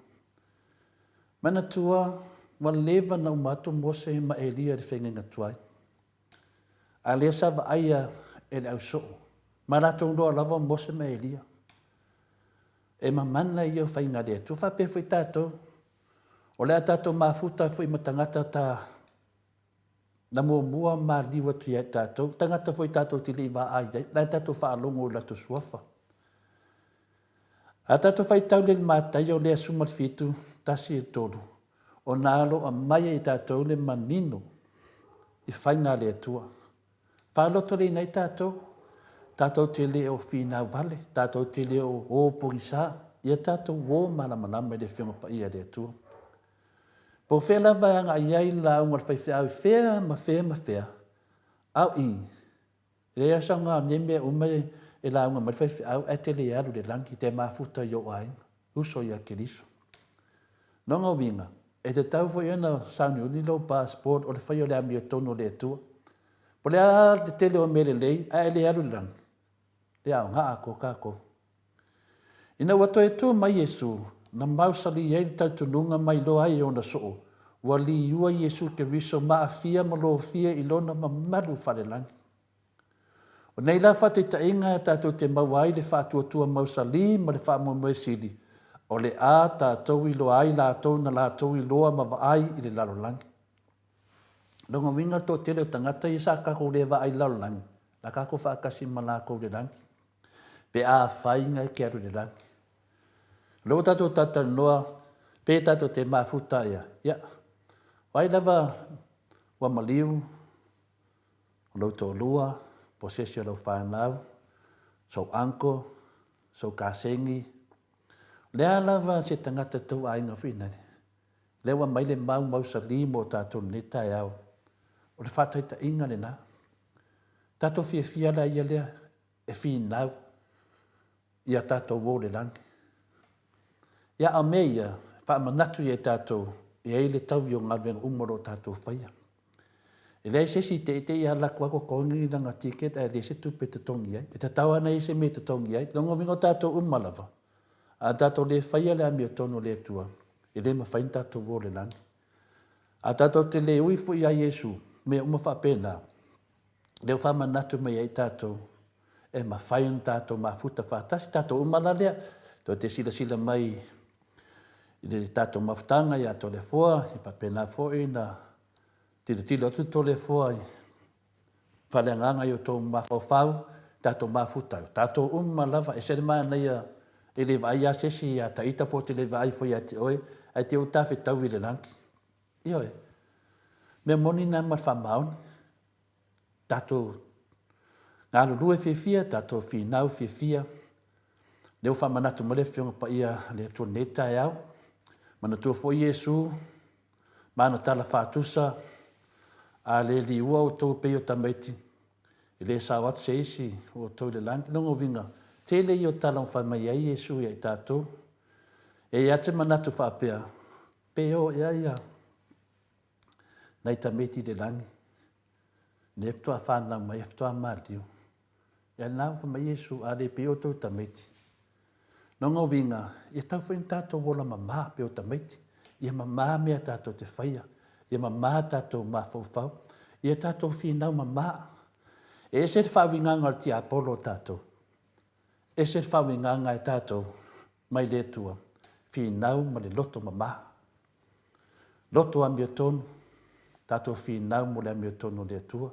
Manatua, ua leva ona uma atu Mose ma Elia i le feagaiga tuai, a lea sa vaaia e le ausoo, ma latou iloa lava o Mose ma Elia. E mamana ia o faiga a le Atua. Faapea foi tatou, o le a tatou mafuta foi ma tagata ta na muamua maliu atu ia i tatou, tagata foi tatou te le i vaai ai, la e tatou faalogo i latou suafa. A tatou faitau le Mataio lea 17, 1 i le 3, ona alo aumai ai i tatou le manino i faiga a le Atua. Faalotoleina ai tatou, tatou te le o finau vale, tatou te le o o pogisa, ia tatou o malamalama i le Afioga Paia a le Atua. Po o fea lava e agai ai le lauga a le faifeau i fea ma fea ma fea, au i, e leai lava se aoga o nei mea uma e lauga mai le faifeau ae te le alu i le lagi, te mafuta i ou aiga, uso ia Keriso. Lona uiga, e tatau foi ona sauniuni lou passport o le faia o le amiotonu o le Atua. Po o le a le tele o mea lelei ae le alu i le lagi, le aoga atoa tatou. Ina ua toe tu mai Iesu, na mausali ai le talitonuga ma iloa ai e ona soo, ua liua Iesu Keriso ma aafia ma lofia i lona mamalu faalelagi. O nei la faataitaiga tatou te maua ai le faatuatua mausali ma le faamoemoe sili. O le a tatou iloa ai latou na latou iloa ma vaai i le lalolagi. Lona uiga le toatele o tagata ia sa tatou le vaai i le lalolagi, la tatou faatasi ma latou i le lagi, pe afai na e te alu i le lagi. O lea ua tatou talatalanoa, pe tatou te mafuta ia, ia, o ai lava ua maliu, o lou toalua, po o se isi o lau fanau, sou uncle, sou kasegi, o le a lava se tagata tou aiga foi lale, lea ua aumai le mau mausali mo tatou i lenei taeao, o le faataitaiga lena. Tatou fiafia la ia lea e finau ia tatou o i le lagi. Ia, a o mea ia, e faamanatu ia i tatou, e i ai le taui o galuega uma o lo o tatou faia. E leai se isi e teitei alu atu lava totogi lana ticket ae leai se tupe e totogi ai. E tatau lava ona i ai se mea e totogi ai. Lona uiga o tatou uma lava, a tatou le faia le amiotonu a le Atua, e le mafai ona tatou o i le lagi. A tatou te le ui foi ia Iesu, mea uma faapena, lea ua faamanatu mai ai tatou, e mafai ona tatou mafuta faatasi, tatou uma la lea, tou te silasila mai i le tatou mafutaga ia Toleafoa, e faapena foi ona tilotilo atu Toleafoa i faaleagaga i outou mafaufau, tatou mafuta, tatou uma lava, e ese le manaia e le vaai lava se isi ia Taita po o te le vaai foi ia te oe, ae te i ua ta fetaui i le lagi. Ioe. Mea moni na ma le faamaoni. Tatou galulue fiafia, tatou finau fiafia. Lea ua faamanatu mai le Afioga Paia a le Atua i lenei taeao. Manatua foi Iesu ma ana tala faatusa, A le liua outou e pei o tamaiti, e le sao atu se isi o outou i le lagi. Lona uiga, tele ia o tala ua fai mai ai Iesu ia i tatou. E i ai lava se manatu faapea, pe o ea ia nai tamaiti i le lagi, lea faatoa fanau mai faatoa maliu. Ia lena ua fai mai Iesu, a le pei outou tamaiti. Lona uiga, ia tau foi ona tatou ola mama pei o tamaiti. Ia mama mea tatou te faia. Ia mama tatou mafaufau. Ia tatou finau mama. E ese le faauigaga o le tiapolo o tatou. Ese le faauigaga e tatou mai le Atua, finau ma le loto mama. Loto amiotonu, tatou finau mo le amiotonu o le Atua.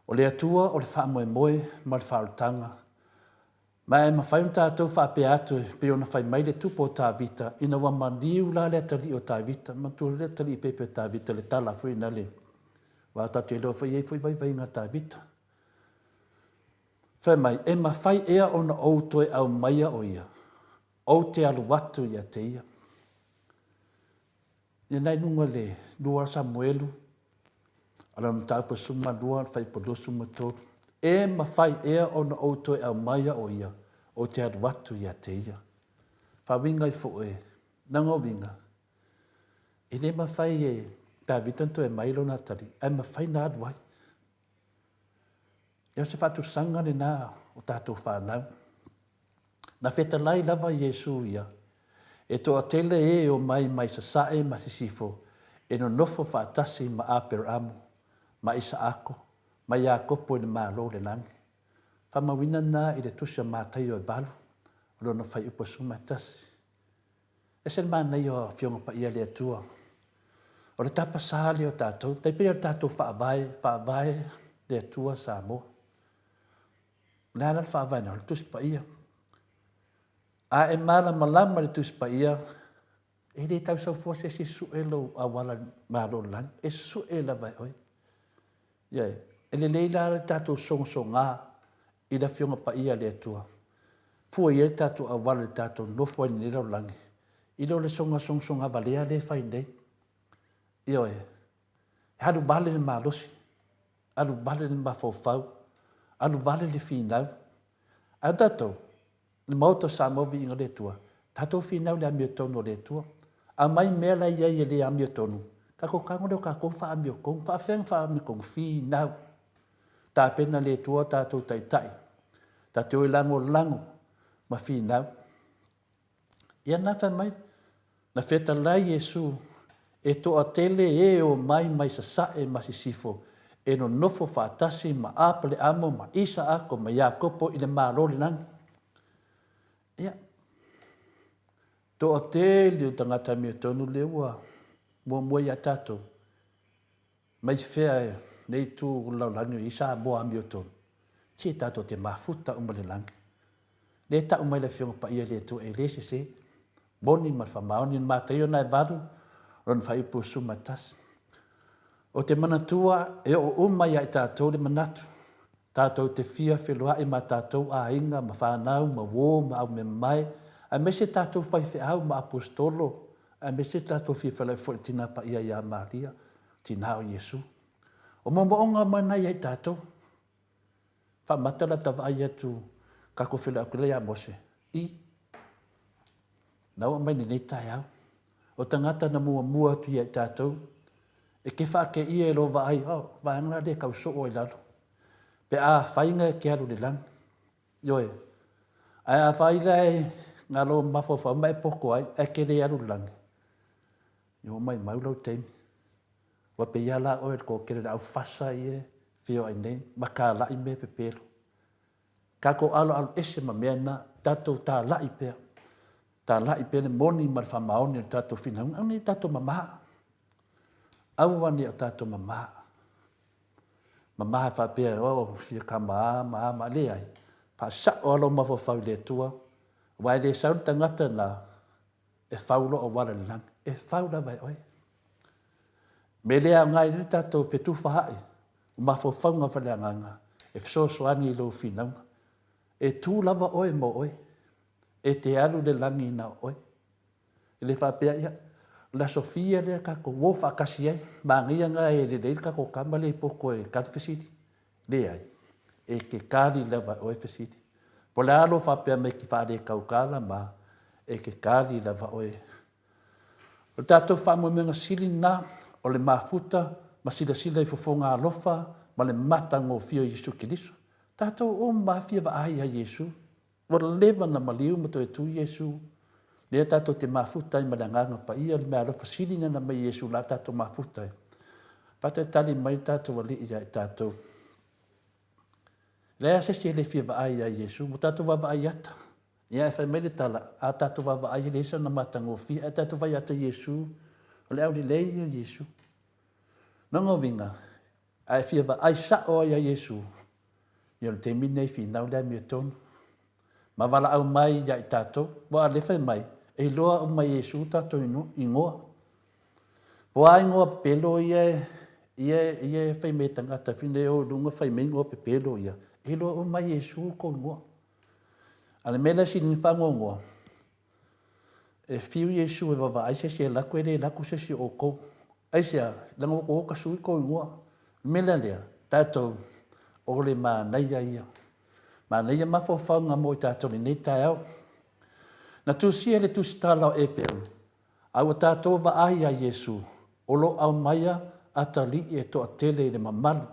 O le Atua o le faamoemoe ma le faaolataga, ma e mafai ona tatou faapea atu e pei ona fai mai le Tupu o Tavita, ina ua maliu la le atalii o Tavita, manatua le atalii pepe o Tavita, le tala foi na le, aua tatou te iloa foi e i ai foi vaivaiga a Tavita. Fai mai, e mafai ea ona ou toe aumaia o ia? Ou te alu atu ia te ia. Ia na i luga le 2 Samuelu, a lona mataupu 12, le fuaiupu 23. E mafai ea ona ou toe aumaia o ia, ou te alu atu ia te ia. Faauiga ifo e, lona uiga, e le mafai e Tavita ona toe aumai lona atalii, ae mafai ona alu ai. Ia o se faatusaga lena o tatou fanau. Na fetalai lava Iesu ia, E toatele e omai mai Sasae ma Sisifo e nonofo faatasi ma Aperamo, ma Isaako, ma Iakopo i le Malo o le lagi. Faamauina na i le Tusi a Mataio e valu, o lona fuaiupu e 11. Ese le manaia o Afioga Paia a le Atua. O le tapa sa lea o tatou, tai pei o le tatou Faavae, Faavae le Atua Samoa. O le a la le faavae na? O le Tusi Paia. A e malamalama i le Tusi Paia, e le tau saufua se isi e sue lou auala malo i le lagi. E sue lava e oe. Ioe. E lelei la le tatou sogasoga i le Afioga Paia a le Atua. Fua i ai le tatou auala i le tatou nofo ai i lenei lalolagi, i lo le soga sogasoga valea lea e fai nei. Ioe. E alu vale le malosi, alu vale le mafaufau, alu vale le finau. Ae o tatou, le Maota o Samoa Viiga le Atua, tatou finau i le amiotonu o le Atua. Aumai mea la e i ai e le amiotonu, tatou tago lea o tatou faaamiotonu. Faafefea ona faaamiotonu? Finau. Tapena le Atua tatou taitai, tatou te o e lagolago ma finau. Ia na fai mai, na fetalai Iesu, e toatele e omai mai sasae ma sisifo, e nonofo faatasi ma Apaleamo ma Isaako ma Iakopo i le Malo o le lagi. Ia. Toatele o tagata amiotonu lea ua muamua ia tatou, mai fea nei itu o le lalolagi o i ai Samoa amiotonu, se tatou te mafuta uma i le lagi. Lea e tau mai le Afioga Paia i le Atua e le sese, moni ma le faamaoni, o le Mataio 8, lona faaiupu 11. Ou te manatua e oo uma ia i tatou le manatu, tatou te fia feloai ma tatou aiga ma fanau ma uo ma aumemamae, aemaise tatou faifeau ma aposetolo, aemaise tatou fia feloai foi i le Tina Paia ia Maria, Tina o Iesu. O moomooga uma na ia i tatou. Faamata la ta vaai atu tatou feiloai atu la ia Mose i na oo mai lenei taeao. O tagata na muamua atu ia i tatou e te faateia e lou vaai, oh, vaega la lea tau soo ai lalo. Pe a fai na e te alu i le lagi. Ioe. Ae a fai la e na lou mafaufau ma e poto ai, ae te le alu i le lagi. Ua maimau lau taimi. Ua pei lava la oe o le toatele o le aufasa ia e feoai nei ma talai mea pepelo. Tatou aloalo ese ma mea na, tatou talai pea. Talai pea le moni ma le faamaoni o le tatou finauga. Aua ne i tatou mama. Aua ne i o tatou mama. Mama faapea, oh, fia kama a ma a ma leai. Faasao lava lou mafaufau i le Atua, aua e le sau le tagata na e fau lou auala i le lagi. E fau lava e oe. Me le aoga ai le tatou fetufaai o mafaufauga faaleagaga e fesoasoani i lou finauga. E tu lava oe mo oe. E te alu i le lagi na o oe. E le faapea, ia, o le aso fia lea tatou o faatasi ai, manaia na e lelei le tatou tama lea i poto e tali fesili. Leai, e te kali lava e oe fesili. Po o le a lou faapea mai e te faaletautala ma e te kali lava oe. O le tatou faamoemoega sili lena, o le mafuta ma silasila i fofoga alofa ma le matagofie o Iesu Keriso. Tatou uma lava fia vaai ia Iesu. Ua leva ona maliu ma toe tu Iesu. Lea tatou te mafuta ai ma le Agaga Paia, le meaalofa sili lena mai Iesu la tatou mafuta ai. Faatalitali mai le tatou Alii ia i tatou. Leai lava se isi e le fia vaai ia Iesu, ua tatou vaavaai ata. Ia ae fai mai le tala, a tatou vaavaai e leai sana matagofie, ae tatou vaai ata Iesu, o le aulelei ia o Iesu. Lona uiga, a e fia vaai sao ai ia Iesu, ia o le taimi lenei finau le amiotonu. Ma valaau mai ia i tatou, aua o lea e fai mai, e iloa uma e Iesu tatou igoa. Po o a igoa pepelo ia ia ia e fai mai e tagata, fina e o i luga fai mai igoa pepelo ia, e iloa uma e Iesu kou igoa. A o le mea lea e sili ona faanoanoa, e fiu Iesu e vaavaai se isi e alu atu, e le alu atu se isi o outou. Aisea? Leaga ua outou o ta sui tou igoa. O le mea la lea, tatou, o le manaia ia. Manaia mafaufauga mo i tatou i lenei taeao. Na tusia le tusitala o Eperu, a ua tatou vaai iā Iesu, o lo o aumaia atalii e toatele i le mamalu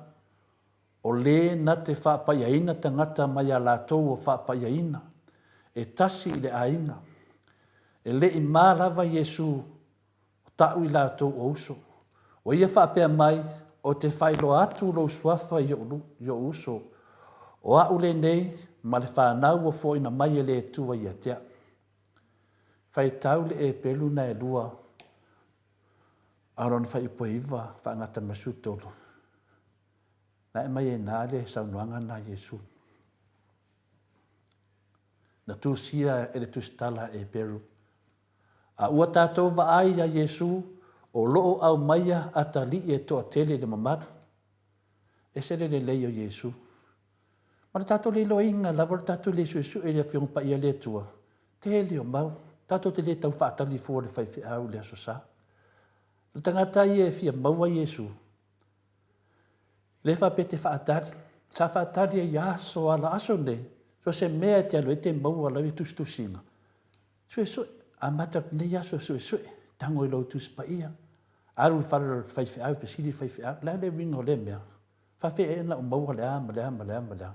O le na te faapaiaina tagata mai a latou ua faapaiaina, e tasi i le aiga. E le i ma lava Iesu o ta'u i latou o uso. Ua ia faapea mai, O te faailoa atu lou suafa i o'u uso, o a'u lenei ma le fanau ua foaina mai e le Atua ia te a'u. Faitau le epelu na e lua a lona fuaiupu e iva faagata ma 13. Na e mai ai na le saunoaga na Iesu. Na tusia e le tusitala e Peru. A ua tatou vaai ia Iesu o loo aumaia atalii e toatele i le mamalu. Ese le lelei o Iesu. Ma le tatou le iloaina lava o le tatou le suesue i le Afioga Paia a le Atua, tele o mau, tatou te le tau faatali fua i le faifeau i le Aso Sa. O le tagata ia e fia maua Iesu, Lea faapea e te faatali. Sa faatali ai i aso ala aso nei, so o se mea e te alu ai e te maua lau tusitusiga. Suesue, amata atu nei aso e suesue, tago i lou Tusi Paia, alu i le fale o le faifeau, fesili i le faifeau, o le a le uiga o lea mea? Faafefea ea ona ou maua le a ma le a ma le a ma le a?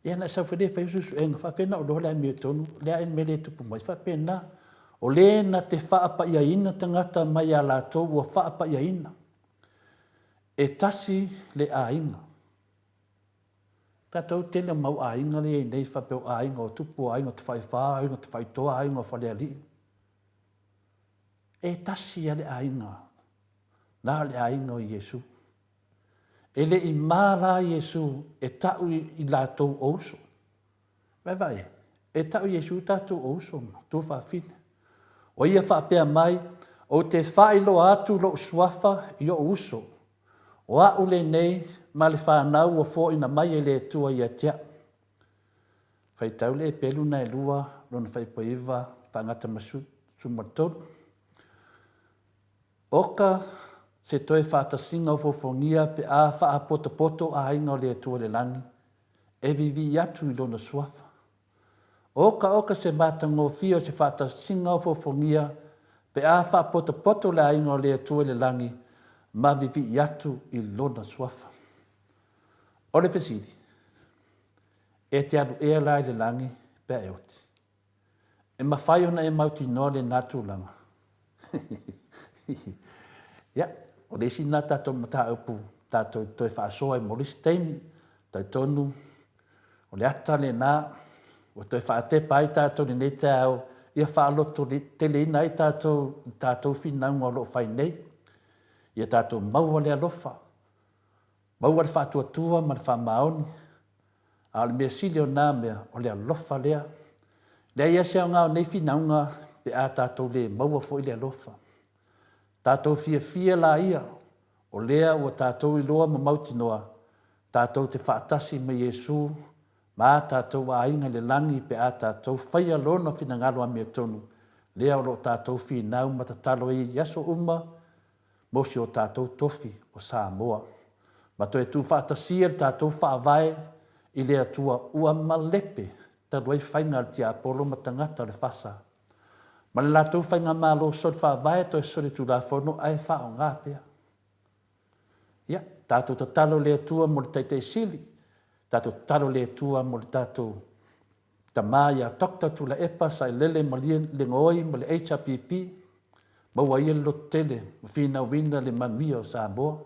Ia na e sau foi lea e fai au suesuega, faapefea ona ou iloa le amiotonu, o le a ea le mea lea e tupu mai? E faapena, o le na te faapaiaina tagata mai a latou ua faapaiaina. E tasi le aiga. Tatou tele mau aiga lea i ai nei faapea o aiga o Tupu, o aiga o Tafaifa, aiga o Tafaitoa, aiga o Falealii. E tasi a le aiga, na o le aiga o Iesu. E le i ma la Iesu e ta'u i latou o uso. Vaevae e, e ta'u Iesu tatou o uso ma tuafafine. O ia faapea mai, Ou te faailoa atu lo'u suafa i o'u uso, o a'u lenei ma le fanau ua foaina mai e le Atua ia te a'u. Faitau le pelu na e lua lona faaipoiva faagata ma 13. Oka se toe faatasiga o fofogia pe a faapotopoto aiga o le Atua i le lagi, e vivii atu i Lona Suafa. Oka oka se matagofie o se faatasiga o fofogia pe a faapotopoto le aiga o le Atua i le lagi ma vivii atu i Lona Suafa. O le fesili, E te alu ea la i le lagi pe a e oti? E mafai ona e mautinoa lena tulaga. Ia, o le isi lena tatou mataupu tatou te toe faasoa ai mo le isi taimi. Talitonu o le ata lena ua toe faatepa ai tatou i lenei taeao ia faalototeleina ai tatou i tatou finauga o lo o fai nei. Ia tatou maua le alofa, maua le faatuatua ma le faamaoni, A o le mea sili o na mea, o le alofa lea. Leai lava se aoga o nei finauga pe a tatou le maua foi le alofa. Tatou fiafia laia, o lea ua tatou iloa ma mautinoa, tatou te faatasi ma Iesu ma a tatou aiga i le lagi pe a tatou faia Lona finagalo amiotonu, lea o lo o tatou finau ma tatalo ai i aso uma mo si o tatou tofi o Samoa, ma toe tuufaatasia le tatou Faavae i le Atua ua malepe talu ai faiga a le tiapolo ma tagata o le fasa, ma le latou faigamalo soli faavae toe soli tulafono ae faaaoga pea. Ia, tatou tatalo i le Atua mo le Taitai Sili, tatou tatalo i le Atua mo le tatou Tama ia Doctor Tuilaepa Sailele Malielegaoi ma le HRPP, maua ia le lototele ma finauina le manuia o Samoa.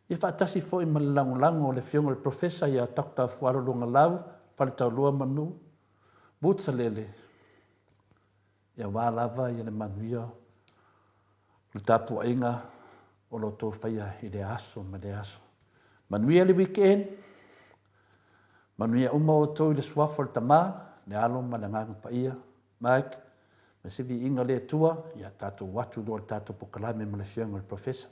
Ia faatasi foi ma le lagolago a le Afioga i le Professor ia Doctor Fualo Luagalau Faletaulua Manu Mutsalele, aua lava le manuia o le tapuaiga o lo outou faia i lea aso ma lea aso. Manuia le weekend, manuia uma outou i le Suafa o le Tama, le Alo ma le Agaga Paia. Mike, ma se viiga o le Atua, ia tatou o atu loa i le tatou pokalame ma le Afioga i le Professor.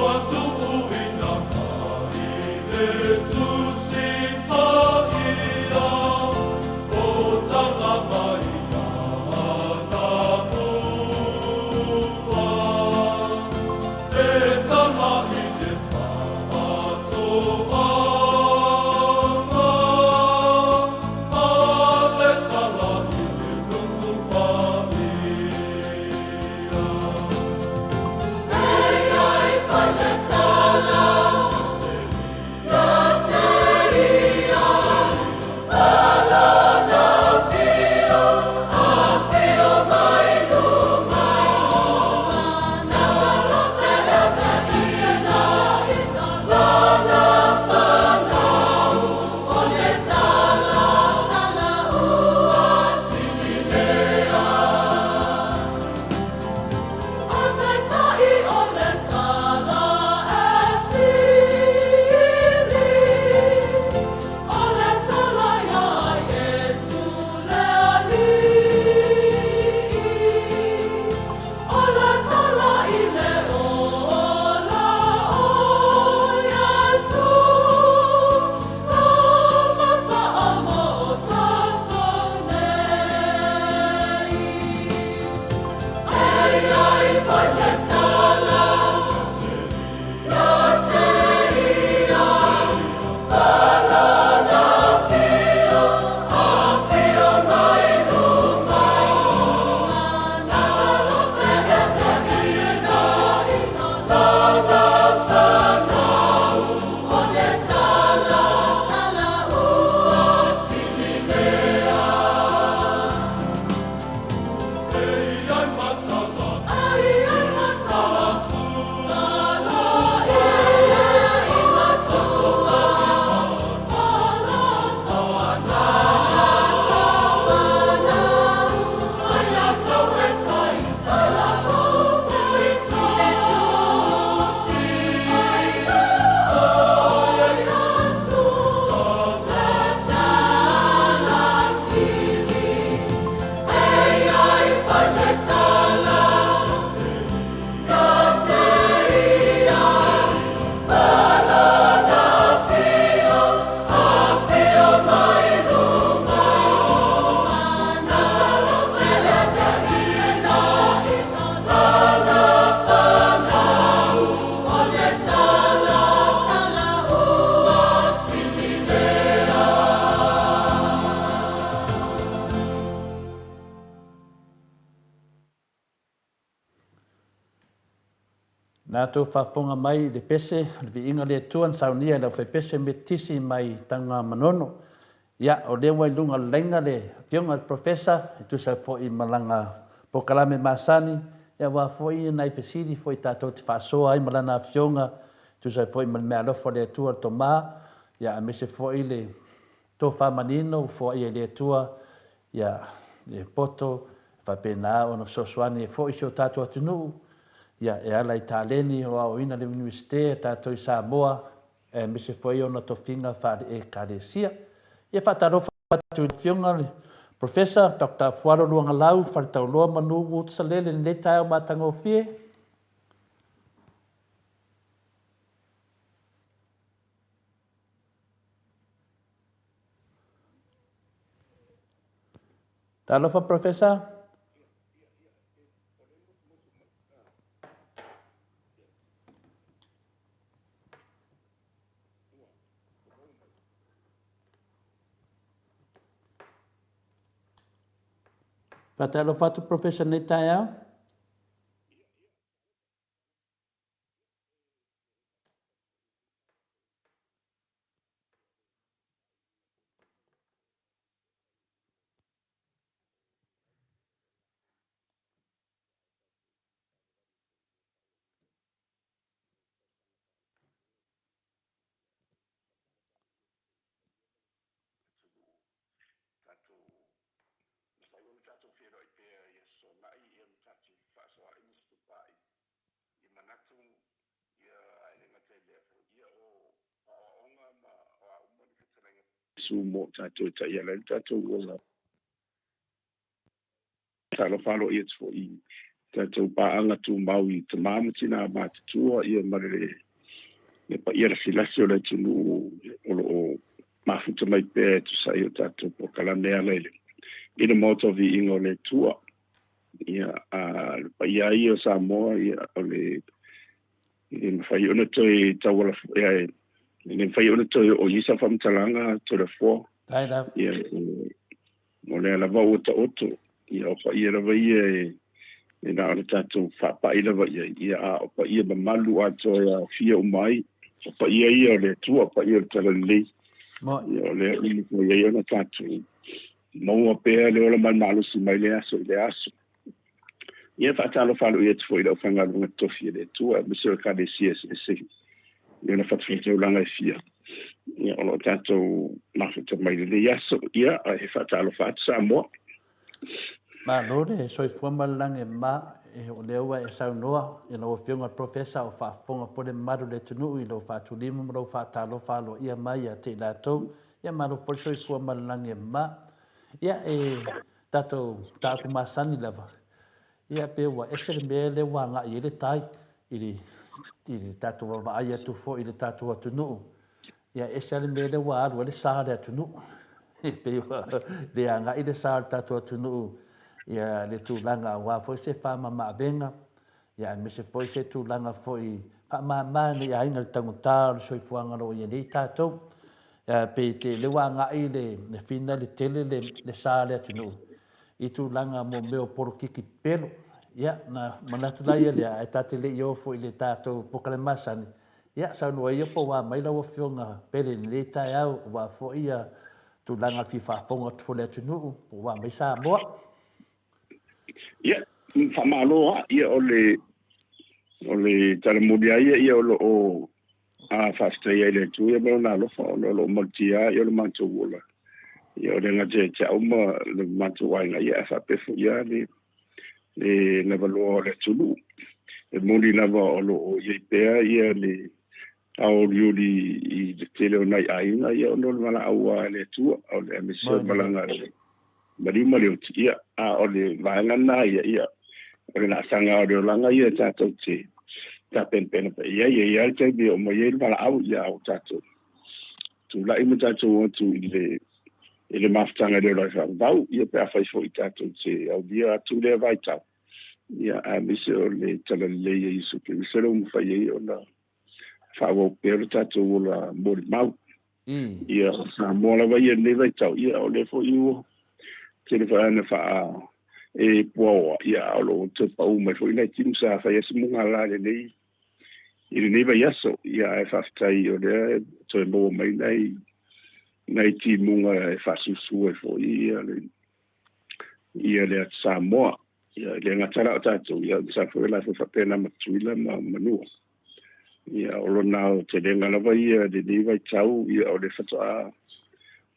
Ua tuuina mai le Tusi Paia, o taga mai Ana mua. Na tou faafofoga mai i le pese o le viiga o le Atua na saunia e le aufaipese Metotisi mai Tanugamanono. Ia, o lea ua i luga o le laina le Afioga i le Professor e tusa ai foi ma lana polokalame masani, ia aua foi nai fesili foi tatou te faasoa ai ma lana Afioga e tusa ai foi ma le meaalofa o le Atua le Toma, ia aemaise foi le tofa manino ua foaia e le Atua, ia, le poto e faapena ona fesoasoani ai foi si o tatou atunuu, ia, e ala i taleni o aoaoina i le Iunivesite a tatou i Samoa, aemaise foi ona tofiga faale-Ekalesia. Ia faatalofa atu i le Afioga i le Professor Doctor Fualo Luagalau Faletauloa Manu Woods Salele i lenei taeao matagofie. Talofa Professor. Faatalofa atu Professor nei taeao. Su mo tatou e taiala ai le tatou ola. Talofa aloaia atu foi i tatou paaga tumau i tama ma tina matutua ia ma le le paia lasilasi o le atunuu o lo o mafuta mai pea e tusa ai o tatou polokalame e ala i le i le Maota o Viiga o le Atua. Ia, a le paia ai o Samoa, ia, o le e mafai ona toe tauala e le mafai ona toe oo i ai sau faamatalaga Toleafoa. Ia, o lea lava ua taoto, ia o paia lava ia e na o le tatou faapai lava i ai, ia a o paia mamalu atoa e aofia uma ai, o paia ia o le Atua, o paia o le Talalelei. Ia o lea ua mafai ai ona tatou maua pea le ola ma le malosi mai lea aso i lea aso. Ia faatalofa aloaia atu foi i le aufaigaluega totofi a le Atua, aemaise o Ekalesia eseese i ona fatafaitaulaga e fia. Ia, o lo o tatou mafuta mai lenei aso. Ia, e faatalofa atu Samoa. Malo le soifua ma le lagi e mama, o lea ua e saunoa i lau Afioga i le Professor o faafofoga foi le mamalu o le atunuu i lou faatulima ma lou faatalofa aloaia mai ia te i latou. Ia malo foi le soifua ma le lagi e mama. Ia e tatou mataupu masani lava, ia pe ua ese le mea lea ua agai i ai le tai i le, i le tatou vaavaai atu foi i le tatou atunuu, ia e ese lava le mea lea ua alu ai le sa o le atunuu. E pei ua le agai le sa o le tatou atunuu ia le tulaga aua foi se faamamaavega, ia aemaise foi se tulaga foi faamama nei aiga i le taugata o le soifuaga o lo o i ai nei tatou. Ia pei te lea ua agai le fina le tele le sa o le atunuu i tulaga mo mea o polokiki pepelo. Ia na manatu la ia lea ae ta te le i oo foi i le tatou polokalame masani, ia saunoa ia po ua mai lau Afioga Pele i lenei taeao aua foi ia tulaga o le fia faafofoga atu foi i le atunuu po ua mai Samoa. Ia, faamalo lava. Ia, o le, o le tala moni lava ia, ia o lo o faafetai ai i le Atua ia ma Lona alofa ona o lo o malutia lava ia lo matou ola. Ia, o le gata ia te au ma le matou aiga, ia ae faapea foi lava le, le lavaloa o le atunuu. E moni lava o lo o i ai pea ia le aolioli i le tele o nai aiga, ia ona o le valaau lava a le Atua, o le aemaise o le malaga a le maliu ma le oti, ia, a o le vaega lena ia, ia, o le laasaga o le olaga ia tatou te tapenapena pea i ai, e i ai lava le taimi e oo mai ai le valaau, ia, a ua tatou tulai ma tatou o atu i le i le mafutaga i le ola faavavau, ia pe afai foi tatou te aulia atu lea vaitau, ia, aemaise o le talalelei a Iesu Keriso lea ua mafai ai ona faaauau pea lo tatou ola molimau. Ia, o Samoa lava ia i lenei vaitau, ia, o lea foi ua tele foi ana faa e puaoa, ia, a o lo o toe pau mai foi nai timu sa fai ai se mugala i lenei i lenei vaiaso. Ia ae faafetai o lea e toe maua mai nai nai timuga e faasusu ai foi ia le ia le atu Samoa. Ia e le gata la o tatou, ia sa foi la foi faapena ma Tutuila ma Manua. Ia o lona aotelega lava ia i lenei vaitau, ia o le faatoa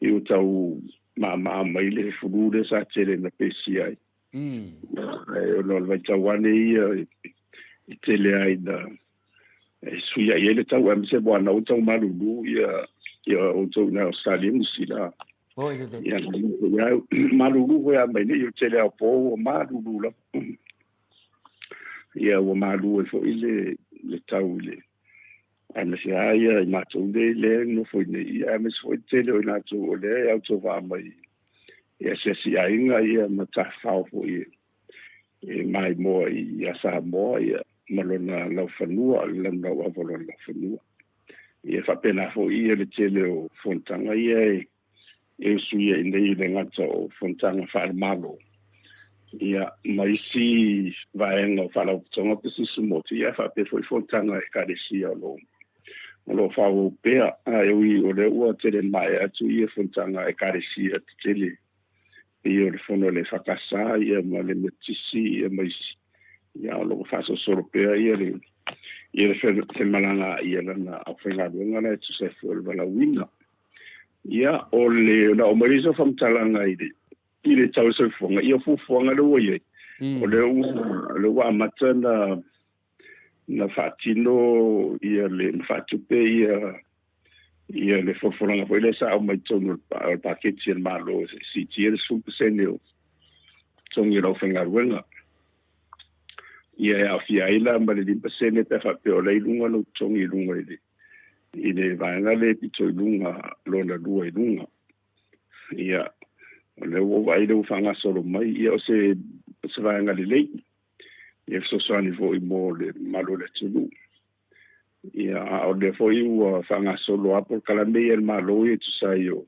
i o tau maamaa mai le fulu lea sa tele na pesia ai. Ae ona o le vaitau ane ia i tele ai na e suiai ai le tau, aemaise ua ana ua tau malulu ia ia outou i na Australia ma Niu Sila. Ia, ia malulu foi a mai nei, o tele ao po ua malulu lava. Ia ua malu ai foi le le tau i le aemaise lava ia i matou nei lea e nofo i inei, ia aemaise foi le tele o i latou o lea e autovaa mai i asiasi aiga ia ma tafafao foi e maimoa ia Samoa ia ma lona laufanua, le laulauava o lona laufanua. Ia faapena foi ia le tele o fonotaga ia e e usuia i nei le gata o fonotaga faale-Malo, ia, ma isi vaega o faalapotopotoga pisinisi motu, ia faapea foi fonotaga a Ekalesia o lo o lo o faaauau pea. Ae ui o lea ua tele maea atu ia fonotaga a Ekalesia tetele, pei o le fono a le EFKS ia ma le Metotisi ia ma isi, ia o lo o faasolosolo pea ia le ia le femalagaai a lana aufaigaluega la e tusa ai foi o le valaauina. Ia, o le, na oo mai lea o faamatalaga i le, i le tau o le soifuaga, ia o fuafuaga lea ua i ai, o lea ua, o lea ua amata na, na faatino ia le, na faatupe ia, ia le folafolaga foi lea sa aumai i totonu o le paketi a le Malo e siitia le 10% o totogi o le aufaigaluega. Ia e aofia ai la ma le 5% pe a faapea o la e i luga lou totogi i luga i le i le vaega lea pito i luga, lona lua i luga. Ia, o lea ua ou vaai lea ua faagasolo mai, ia o se, o se vaega lelei, ia fesoasoani foi mo le mamalu o le atunuu. Ia, a o lea foi ua faagasolo lava polokalame ia a le Malo ia e tusa ai o,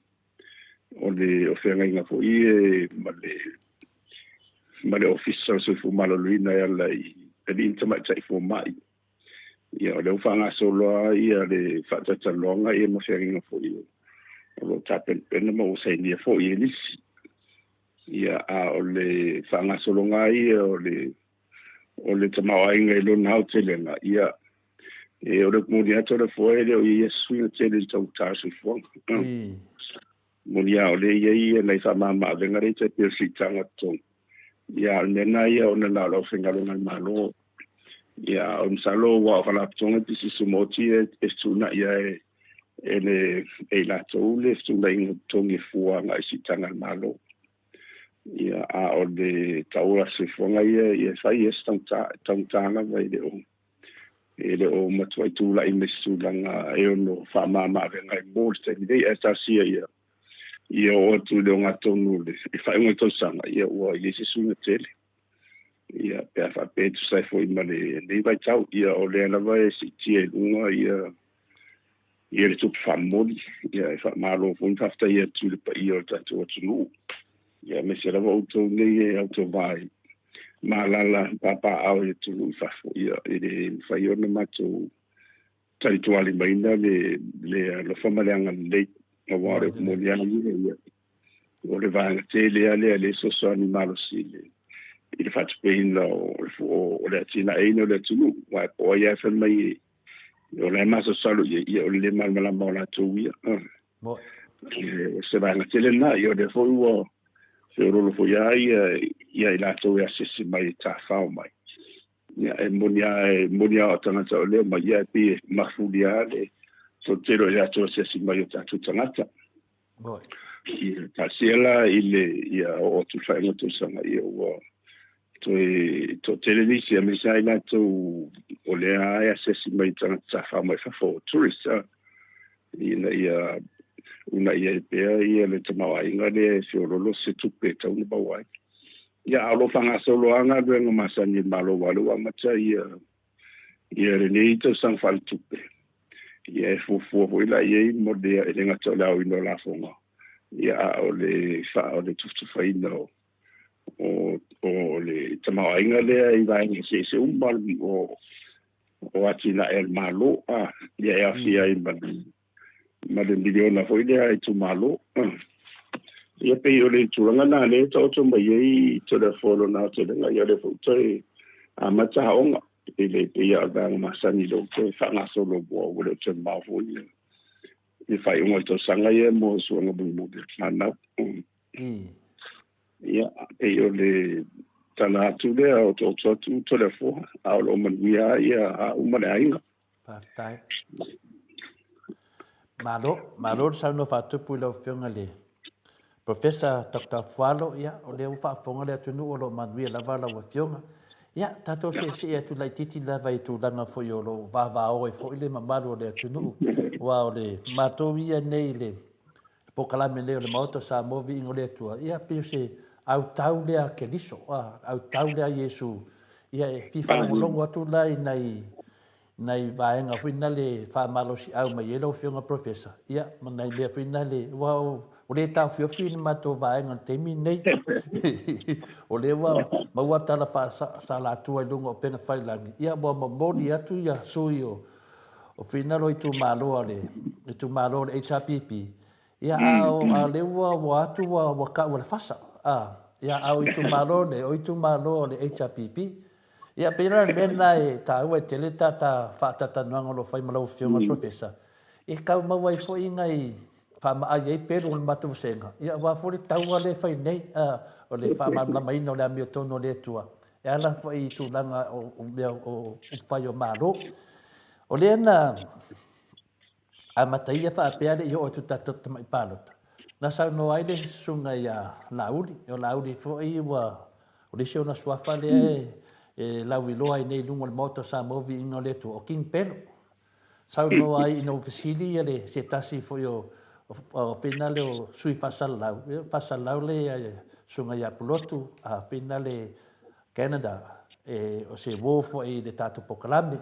o le o feagaiga foi e ma le, ma le Ofisa o le Soifua Maloloina e ala i alii ma tamaitai fomai. Ia, o lea ua faagasolo lava ia le faatautaloga ia ma feagaiga foi o lo o tapenapena ma ua sainia foi e nisi. Ia, a o le faagasologa lava ia o le o le tamaoaiga i lona aotelega, ia, e, o le moni atu o le foe e le o i ai se suiga tele i le taugata o le soifuaga. Moni lava o lea e i ai ia nai faamama-avega lea e tai pei o le siitaga o totogi, ia a o le mea lena ia ona na o le aufaigaluega a le Malo. Ia a o masalo aua o Faalapotopotoga Pisinisi Maoti ia e fetuunai lava e le e i latou le fetuunaiga o totogi e fua agai i siitaga a le Malo. Ia a o le tau o le soifuaga ia ia e fai ia se taugata, taugata lava e le o e le o matuai tulai mai se tulaga e ono faamama-avega ai mo le taimi nei, ae talosia ia ia oo atu i le ogatotonu i faaiuga o le tausaga, ia ua i ai se suiga tele. Ia, pe a faapea e tusa ai foi ma lenei vaitau, ia o lea lava e siitia i luga ia ia le tupe faamomoli, ia e faamalo foi ma faafetai atu i le paia o le tatou atunuu, ia aemaise lava outou nei e autovaa i ma alaala papaaao i atunuu i fafo, ia e le mafai ona matou talitualimaina le le alofa ma le agalelei, aua o le upu moni lava ia, ia o le vaega tele lava lea e le fesoasoani malosi i le i le faatupeina o o le atinaeina o le atunuu, aua po o ai lava e fai mai o la e masalosalo i ai, ia o le le malamalama o latou ia. O se vaega tele lena, ia o lea foi ua feoloolo foi lava ia ia i latou e asiasi mai e tafao mai. Ia e moni lava e moni lava o tagata o lea mai, ia e pei e mafuli lava le toatele o i latou asiasi mai o tatou tagata. Ia talosia la i le ia oo atu i le faaiuga o le tausaga, ia ua toe toatele nisi, aemaise lava i latou o lea lava e asiasi mai i tagata tafafao mai fafo, tourists, ina ia uunaia ai pea ia le tamaoaiga lea e feoloolo se tupe e tatau ona maua ai. Ia, a o lo o faagasolo lava galuega masani a le Malo, aua o lea ua amata ia ia lenei tausaga faaletupe, ia e fuafua foi la i ai mo le, e le gata o le aoina o lafoga, ia a o le fa, o le tufatufaina o, o, o le tamaoaiga lea i vaega eseese uma o, o atinae a le Malo, ia e aofia ai ma le ma le miliona foi lea a itumalo. Ia pei o le tulaga lena lea e taoto mai ai Toleafoa i lona aotelega, ia o lea foi ua toe amata aoga e le pei lava o le vaega masani lea ua toe faagasolo mua ua le o toe mamao foi le faaiuga o le tausaga ia mo suega mulimuli a le fanau. Ia, pei o le tala atu lea o otooto atu Toleafoa, a o lo o manuia lava ia au ma le aiga. Faafetai. Malo, malo le saunoa faatupu i lau Afioga i le Professor Doctor Fualo, ia, o lea ua faafofoga le atunuu o lo o manuia lava lau Afioga. Ia, tatou seesee atu laitiiti lava i tulaga foi o lo o vavao ai foi le mamalu o le atunuu, aua o le matou ia nei i le polokalame nei o le Maota o Samoa Viiga o le Atua, ia, pei o se autau lea a Keriso, a, autau lea a Iesu, ia, e fia faalogologo atu la i nai nai vaega foi na le faamalosiau mai ai lau Afioga Professor, ia, ma nai mea foi na le, aua ua le taofiofi le matou vaega i le taimi lenei. O lea ua maua tala faasalatua i luga o upega tafailagi, ia, ua momoli atu ia sui o o finalo o itumalo a le itumalo o le HRPP, ia, a o a lea ua ua atu ua ua tau e le fasa, a, ia, a o itumalo nei, o itumalo a le HRPP. Ia, pei la o le mea lena e taua ai tele ta ta faatatalanoaga o lo o fai ma lau Afioga i le Professor, e tau maua ai foi nai faamaai ai pelu o le matou vasega, ia, aua foi le taua lea e fai nei, a, o le faamalamalamaina o le amiotonu a le Atua, e ala foi i tulaga o mea o upufai o Malo. O lea na amataia faapea le i oo atu i tatou tamai palota, na saunoa ai le susuga ia Laauli, o Laauli foi ua, o le isi ona suafa lea e lauiloa ai nei i luga o le Maota o Samoa Viiga o le Atua, o King Pelo. Saunoa ai ina ua fesili ia le, se tasi foi o, o finale o sui faasalalau, faasalalau le susuga ia Pulotu, a finale Canada, e, o se uo foi i le tatou polokalame.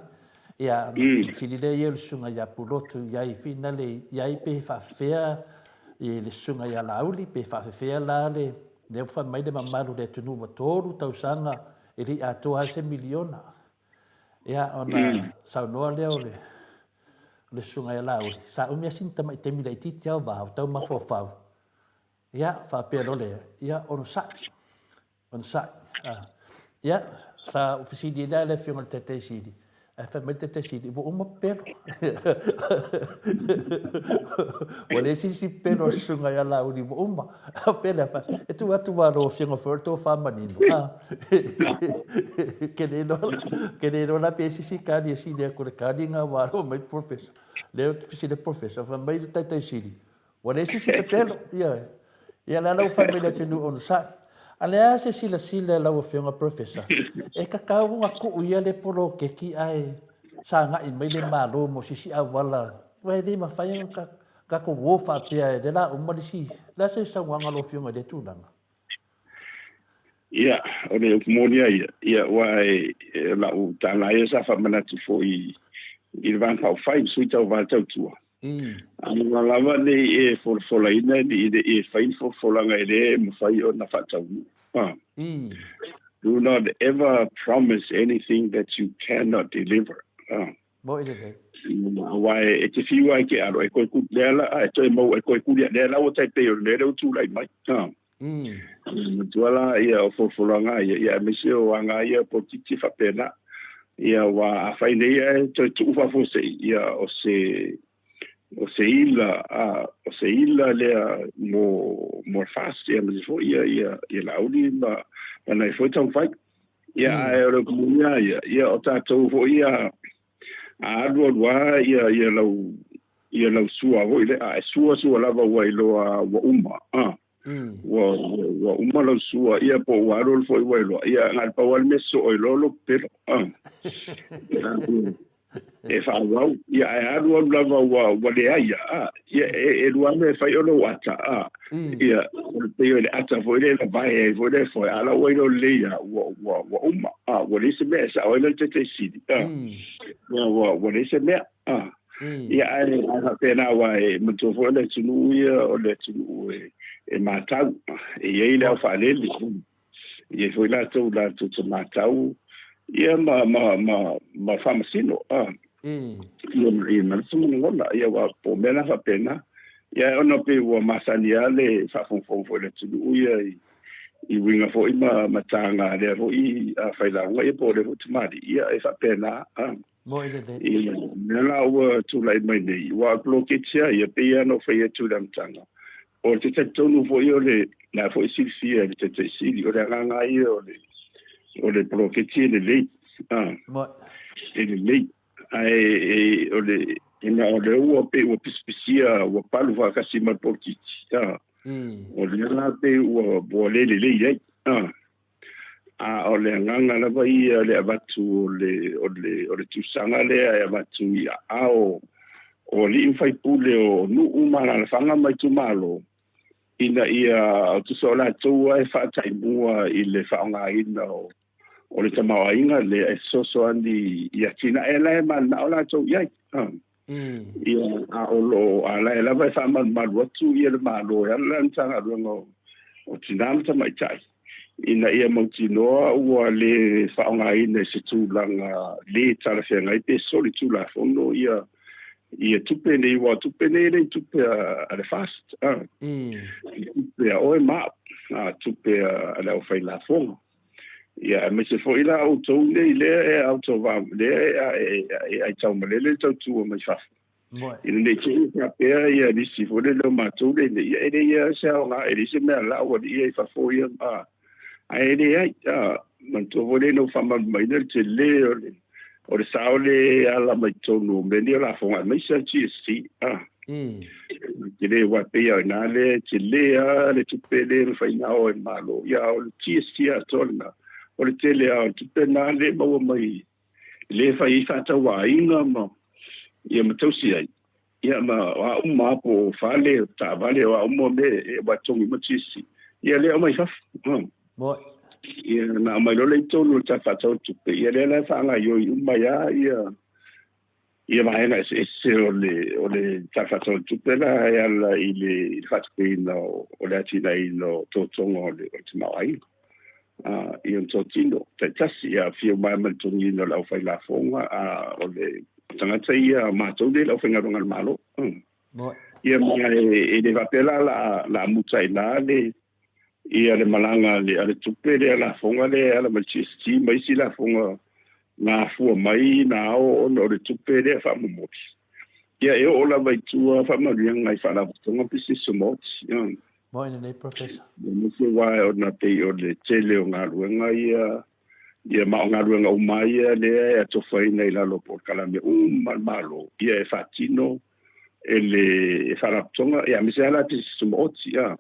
Ia, fesili lea ia o le susuga ia Pulotu i ai finale i ai pe faafefea i le susuga ia Laauli, pe faafefea la le, lea ua fai mai le mamalu o le atunuu ua 3 tausaga e le i atoa ai se miliona. Ia, ona saunoa lea o le, o le susuga ia Laauli, sa umi lava sina tamai taimi laitiiti lava o vao, tau mafaufau. Ia, faapea loa lea, ia onosai. Onosai. Ia, sa ou fesili ai la i le Afioga i le Taitai Sili, ae fai mai le Taitai Sili, ua uma pepelo. Ua leai se isi pepelo a le Susuga ia Laauli, ua uma. Faapea lea, e tuu atu lava i lau Afioga foi o le tofa manino. Ke le iloa, ke le iloa la pe i ai se isi kali e sili atu i le kali lena ua alo mai le Professor. Lea ou te fesili i le Professor, fai mai le Taitai Sili, Ua leai se isi pepelo, ioe. Ia la ua fai mai le atunuu onosai. A le a se silasila e lau Afioga Professor, e tatau ona tuu ia le poloketi ae sagai mai le Malo mo se isi auala, aua e le mafai ona tatou o faapea e le la uma le isi, le a se saunoaga a lau Afioga i lea tulaga? Ia, o le upu moni lava ia, ia aua e, o lau tala ia sa faamanatu foi i le Vaega Faaupufai, le Sui Tauva Tautua. A ua lava nei e folafolaina i le e fai ni folafolaga e le mafai ona faataunuu. Do not ever promise anything that you cannot deliver. Moʻi lelei. Aua e te fiu lava i ke alo, e koe ku, lea la, e toe mau, e koe kuli, lea la ua tai pei o le mea lea ua tulai mai. Matua la ia o folafolaga ia, ia aemaise o aga ia polokiki faapena. Ia aua afai nei ae toe tuu faafuasei, ia o se o se ila a o se ila lea mo mo le FAST ia aemaise foi ia ia ia Laauli ma ma nai foi taumafai. Ia ae o le upu moni lava ia, ia o tatou foi ia a alu alu lava ia ia lau ia lau sua foi lea, a e sua sua lava ua iloa ua uma, a. Ua ua uma lau sua ia po ua alu alu foi ua iloa, ia na o le pau lava le mea sosoo ai loa lou pepelo, a. E faaauau, ia ae alu alu lava ua ua leai, a. Ia e e lua lava mea e fai o lou ata, a. Ia o le pei o le ata foi lea e lavae ai foi lea e foe, a la ua iloa lelei lava ua ua ua uma, a, ua leai se mea e sao ai lau Taitai Sili, a. Ia ua ua leai se mea, a. Ia ae ae faapena aua e manatua foi o le atunuu ia o le atunuu e e matau, e i ai le aofaalele, e i ai foi latou latou te matau. Ia ma ma ma ma faamasino a. Ia ia ma le lagona ia ua po o mea la faapena. Ia ona pei ua masani lava le faafogafoga foi a le atunuu ia i i uiga foi ma ma taga lea foi failauga ia po o lea foi tamalii ia e faapena a. Moi lelei. Ia mea la ua tulai mai nei aua o le poloketi lava ia pei lava ona ou fai atu i le amataga o te talitonu foi o le la foi e silafia e le Taitai Sili o le agaga lava ia o le o le poloketi e lelei a Moi. E lelei ae e, o le ona o lea ua pei ua pisipisia ua palu faatasi ma le poloketi a o lea la pei ua ua le lelei ai a. A o le agaga lava ia le avatu o le, o le, o le tusaga lea e avatu i aao o alii ma faipule o nuu ma alaalafaga ma itumalo, ina ia tusa o latou lava e faataimua i le faaaogaina o, o le tamaoaiga lea e fesoasoani i atinae la e mananao latou i ai. Ia, a o lo o a la e lava e faamalumalu atu ia le Malo e ala i lana Matagaluega o Tina ma Tamaitai ina ia mautinoa ua le faaaogaina i se tulaga le talafeagai pe solitulafono ia ia tupe nei, aua o tupe nei e le ni tupe a le FAST, a, tupe a oe ma au, a, tupe a le aufailafoga. Ia, aemaise foi la outou nei lea e autovaa, lea e, e, e aitaumalele le tautua mai fafo. Ina ne i te i faapea ia nisi foi lele o matou lea nei, ia e leai lava se aoga, e leai se mea lau alii ia i fafo ia, a, ae leai, a, manatua foi lea ina ua faamalumaina le tele o le, o le sao lea e ala mai totonu o mea nei o lafoga aemaise lava le GST, a. Tele, aua e pei lava o i ina lea e tele lava le tupe lea e mafai ona ao e le Malo. Ia, a o le GST atoa lena, o le tele lava o le tupe lena lea e maua mai lea e fai ai faatauaiga ma, ia ma tausi ai. Ia ma o a uma lava po o fale, o taavale, o a uma mea e aua e totogi uma GST. Ia lea e aumai fafo. Moe. Ia na aumai loa lea i totonu o le Tala Faatatau o le Tupe, ia lea la e faagaoioi uma ai lava ia ia vaega eseese o le o le Tala Faatatau o le Tupe la e ala i le i le faatupeina o, o le atinaeina o totoga o le, o le tamaoaiga. I ona totino taitasi, ia afio mai ma le totogiina o le aufailafoga, a o le tagata ia matou nei le aufaigaluega a le Malo. Ia ma e le faapea la la la muta i la le ia le malaga a le, a le tupe lea lafoga lea e ala mai le GST ma isi lafoga na afua mai na ao ona o le tupe lea faamomoli. Ia e oo lava i tua faamanuiaga i faalapotopotoga pisinisi maoti. Ia. Moi lenei Professor. Aemaise aua ona pei o le tele o galuega ia, ia ma o galuega uma ia lea e atofaina i lalo o polokalame uma a le Malo, ia e faatino e le Faalapotopotoga, ia aemaise lava la pisinisi tumaoti, a.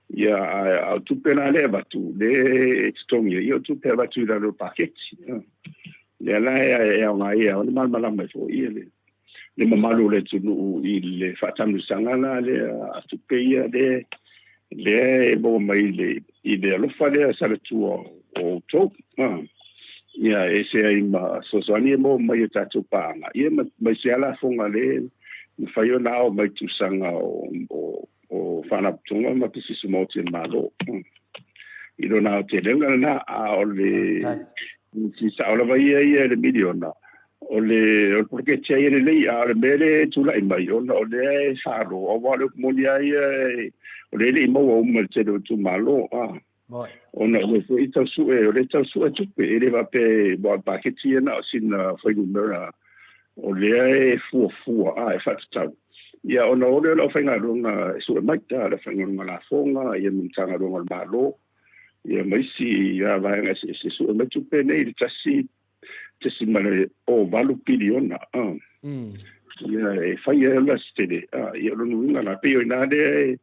Ia, a o tupe la lea e avatu, lea e totogi ai, ia o tupe e avatu i lalo o le paketi. Lea la e aoga ai e ao ona malamalama ai foi ia le le mamalu o le atunuu i le faataamilosaga la lea a tupe ia lea lea e maua mai i le i le alofa lea salatua o outou. Ia e ese ai ma fesoasoani e maua mai i a tatou paaga, ia ma isi lava lafoga lea e mafai ona ao mai i tausaga o o o Faalapotopotoga ma Pisinisi Maoti a le Malo. I lona aotelega lena, a o le sao lava ia ia i le miliona, o le o le poloketi lava ia lelei, a o le mea lea e tulai mai, ona o lea e falo, aua o le upu moni lava ia, o lea e le i maua uma e le tele o itumalo, a. Ona o lea foi e tau sue, o lea e tau sue tupe, e le faapea aua o le paketi ia na o sina fuainumera o lea e fuafua, a, e faatatau. Ia ona o lea o le aufaigaluega e sue mai, a, le aufaigaluega lafoga, ia ma Matagaluega o le Malo, ia ma isi vaega eseese e sue mai tupe nei i le 1.08 piliona. A. Ia e fai ai la se tele, a, ia o lona uiga la, pei o i ina lea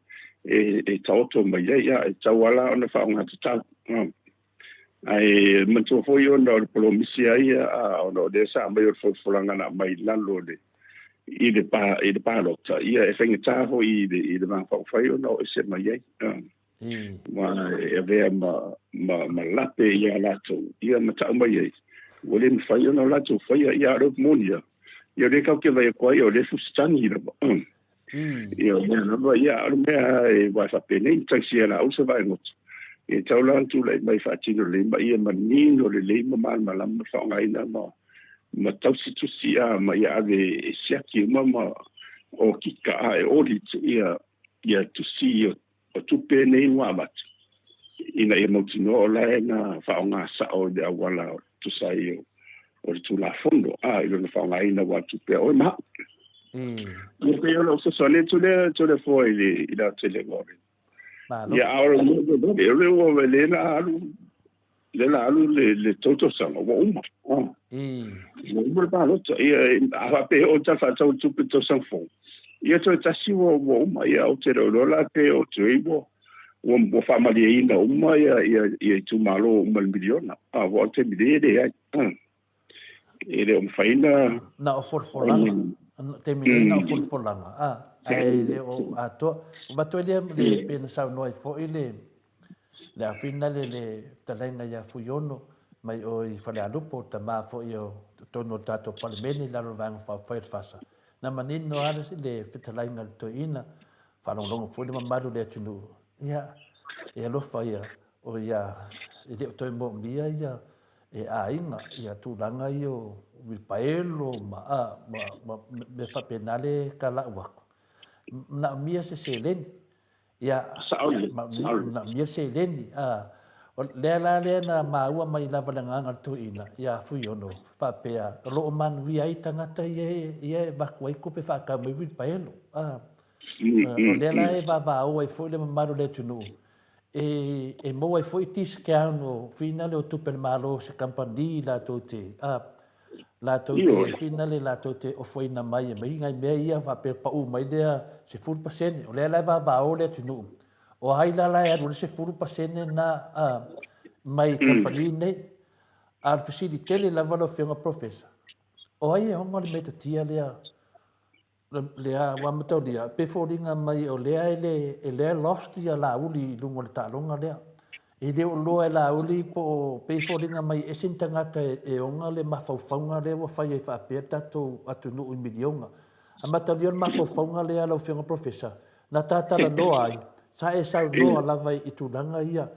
e taoto mai ai, a, e tatau lava la ona faaaogatatau. A. Ae manatua foi ona o le polomisi lava ia, a, ona o lea sa aumai o le folafolaga na aumai i lalo o le i le pa i le palota, ia e faigata foi i le i le Vaega Faaupufai ona o ese mai ai. A. Aua e avea ma ma ma lape ia latou, ia ma tau mai ai, ua le mafai ona latou faia, ia a o le upu moni lava, ia o lea tatou te vaai atu ai, o lea e fusitagi lava. Ia o mea lava ia, a o le mea e aua e faapenei, tagisia e laau se vaegoto. E tatau la ona tulai mai faatino lelei ma ia manino lelei ma malamalama le faaaogaina ma ma tausi tusi a ma ia ave e siaki uma ma okika a e audit ia ia tusi o tupe nei ua avatu ina ia mautinoa o la e na faaaoga sao i le auala tusa ai o le Tulafono a i lona faaaogaina aua tupe a oe ma au. Ia pei o lau fesoasoani atu lea Toleafoa i le i le aotelega o le Malo. Ia a o le o le ua le la alu le la alu le le tou tausaga ua uma. Ua uma le palota. Ia a faapea e oo i le Tala Faatatau o le Tupe i le tausaga fou, ia toe tasi ua ua uma. Ia ou te le o iloa la pe o toe ua ua ua faamalieina uma ia ia ia itumalo uma i le miliona. A ua o le taimi nei e leai. E le o mafai ona Na o folafolaga. Taimi nei na o folafolaga. A, ae le o atoa. Avatu ai lea le pei ona saunoa ai foi le le afina le le fetalaiga ia Fuiono mai o i Falealupo, le tama foi o totonu o le tatou Palemene i lalo o le Vaega Faaupufai o le FASA. Na manino lava le fetalaiga a le toeaina, faalogologo foi le mamalu o le atunuu, ia, e alofa ia, o ia, e le o toe moomia ia e aiga ia tulaga ia o uilipaelo ma a ma ma mea faapena le talau atu. Manaomia se seleni. Ia, manaomia le seleni. A, o lea la lea na maua mai lava le agaga o le toeaina ia Fuiono faapea o lo o manuia ai tagata ia ia e avatu ai tupe faatau mai uilipaelo. A, o lea la e vavao ai foi le mamalu o le atunuu e, e maua ai foi discount o finale o tupe a le Malo se kamupani latou te, a, latou te finale latou te ofoina mai e mai nai mea ia faapea pau mai lea 10%. O lea la e vavao le atunuu, o ai la la e alu ai le 10% na a, mai kamupani nei. A o le fesili tele lava lau Afioga Professor, o ai e ona le metotia lea Lea ua mataulia, pe foliga mai o lea e le, e lea lost ia Laauli i luga o le taaloga lea. E le o loa e Laauli po o, pei foliga mai e ese ni tagata e ona le mafaufauga lea ua fai ai faapea le tatou atunuu i miliona. A mataulia o le mafaufauga lea lau Afioga Professor, na ta talanoa ai, sa e saunoa lava i tulaga ia,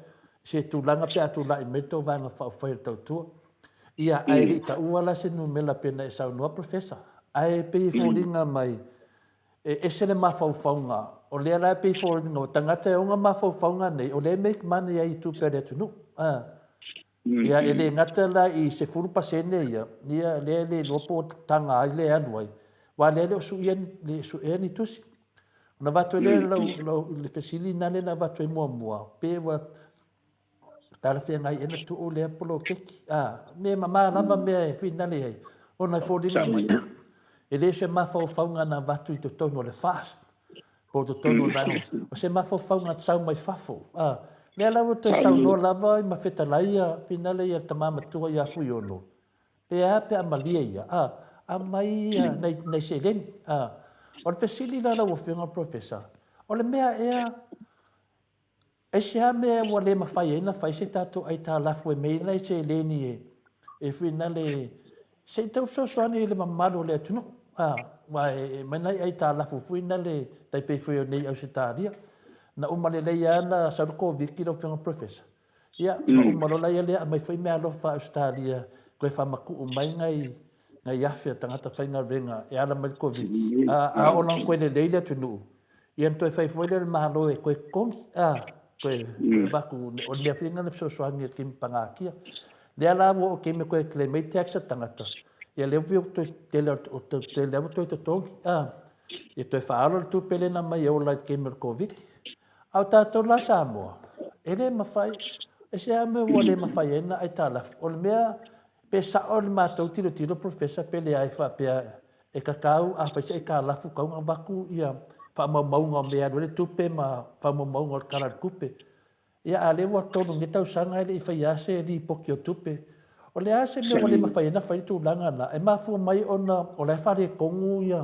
se tulaga pe a tulai mai le tou Vaega Faaupufai o le Tautua. Ia, ae le i taua la se numera pei ona e saunoa Professor, ae pei e foliga mai e ese le mafaufauga, o lea la e pei e foliga o tagata e ona mafaufauga nei, o lea e make money ai i tupe a le atunuu. A. Ia, e le gata la i 10% ia, ia lea e le iloa po o taga ai lea e alu ai, aua lea e le o suia, le suea ni tusi. Ona avatu ai lea lau, lau, le fesili lena lea na avatu ai muamua, pe ua talafeagai ea na tuu lea poloketi. A, mea mama lava mea e finale ai, ona e foliga mai, e le o se mafaufauga na avatu i totonu o le FAST, po o totonu o le vaega, o se mafaufauga na sau mai fafo. A, lea la ua toe saunoa lava ma fetalai ia, finale ia le tama matua ia Fuiono, pe a pe a malie ia, a, aumai ia nai, nai seleni. A, o le fesili la lau Afioga Professor, o le mea ea Aisea mea ua le mafai ai ona fai se tatou aitalafu e mei nai seleni e e finale se i tau fesoasoani i le mamalu o le atunuu a aua e aumai nai aitalafu foi nale tai pei foi o nei Ausetalia na uma lelei a na sau le Koviti lau afioga Professor ia ma uma loa laia lea aumai foi meaalofa a Ausetalia toe faamatuu mai nai nai afe a tagata faigaluega e ala mai le Koviti a a oo la toe lelei le atunuu Ia ona toe fai foi lea o le Malo e toe totogi, a, toe, toe avatu, o le mea foi lena na fesoasoani i le taimi pagatia. Lea la ua oo i le taimi e toe claim ai tax a tagata, ia lea ua toe tele, o tele lava toe totogi, a, ia toe faaalo le tupe lea na aumai e ola i le taimi o le Koviti. A o tatou la Samoa, e le mafai, e se a mea ua le mafai ai ona aitalafu? O le mea, pe sao le matou tilotilo Professor pe leai faapea E tatau a fai se aitalafu tatau ona avatu ia faamaumauga o mea e alu ai le tupe ma faamaumauga o le Tala o le Tupe. Ia a lea ua tolu nei tausaga e le i faia lava se lipoti o tupe. O le a se mea ua le mafai ai ona fai le tulaga lena? E mafua mai ona o la e faaletonu ia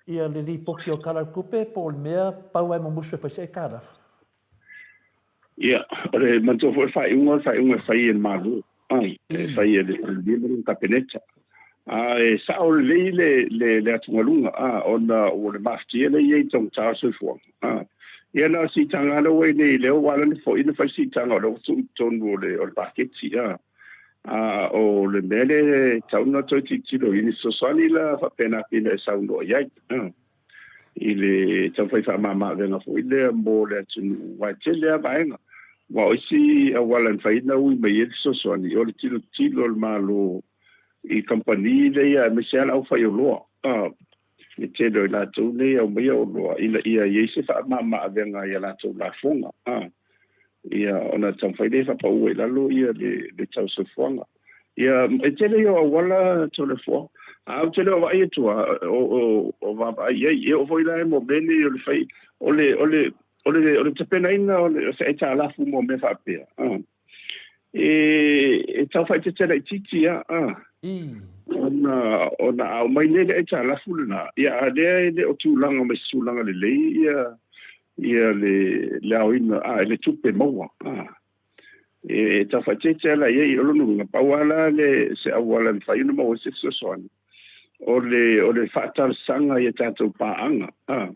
ia le lipoti o le Tala o le Tupe po o le mea pau lava e mumusu e fai se aitalafu? Ia, o le manatua foi o le faaiuga, o le faaiuga e fai e le Malo, e fai e le Palemia ma lona Kapeneta. A e sao lelei le, le, le atugaluga, a, ona o le mafatia lea e i ai i taugata o le soifuaga. A, Ia na o le siitaga lea ua i nei lea ua ala ona foi ona fai siitaga o lea ua tuu i totonu o le o le paketi a. A o le mea lea e tatau ona toe tilotilo i ni fesoasoani la faapena pei ona e saunoa i ai a, i le taumafai faamama-avega foi lea mo le atunuu aua e tele lava vaega. Aua o isi auala e mafai ona ui mai ai le fesoasoani, o le tilotilo a le Malo i kamupani lea aemaise lava le aufaioloa a, le tele o i latou nei e aumaia oloa ina ia i ai se faamama-avega i a latou lafoga, a, ia, ona taumafai lea e faapau ai i lalo ia le, le tau soifuaga. Ia, e tele ia o auala Toleafoa, ae ou te le o vaai atu lava, o, o, o vaavaai i ai. E oo foi la mo mea nei o le fai, o le, o le, o le, o le tapenaina o le, o se aitalafu mo mea faapea, a. E tau faaeteete laitiiti lava, a. Ona, ona a aumai nei le aitalafu lena, ia a lea e le o tulaga mai se tulaga lelei ia, ia le, le aoina, a, le tupe maua, a. E tau faaeteete la i ai, o lona uiga, pau lava la le, se auala e mafai ona maua ai se fesoasoani, o le, o le faatalosaga i a tatou paaga, a.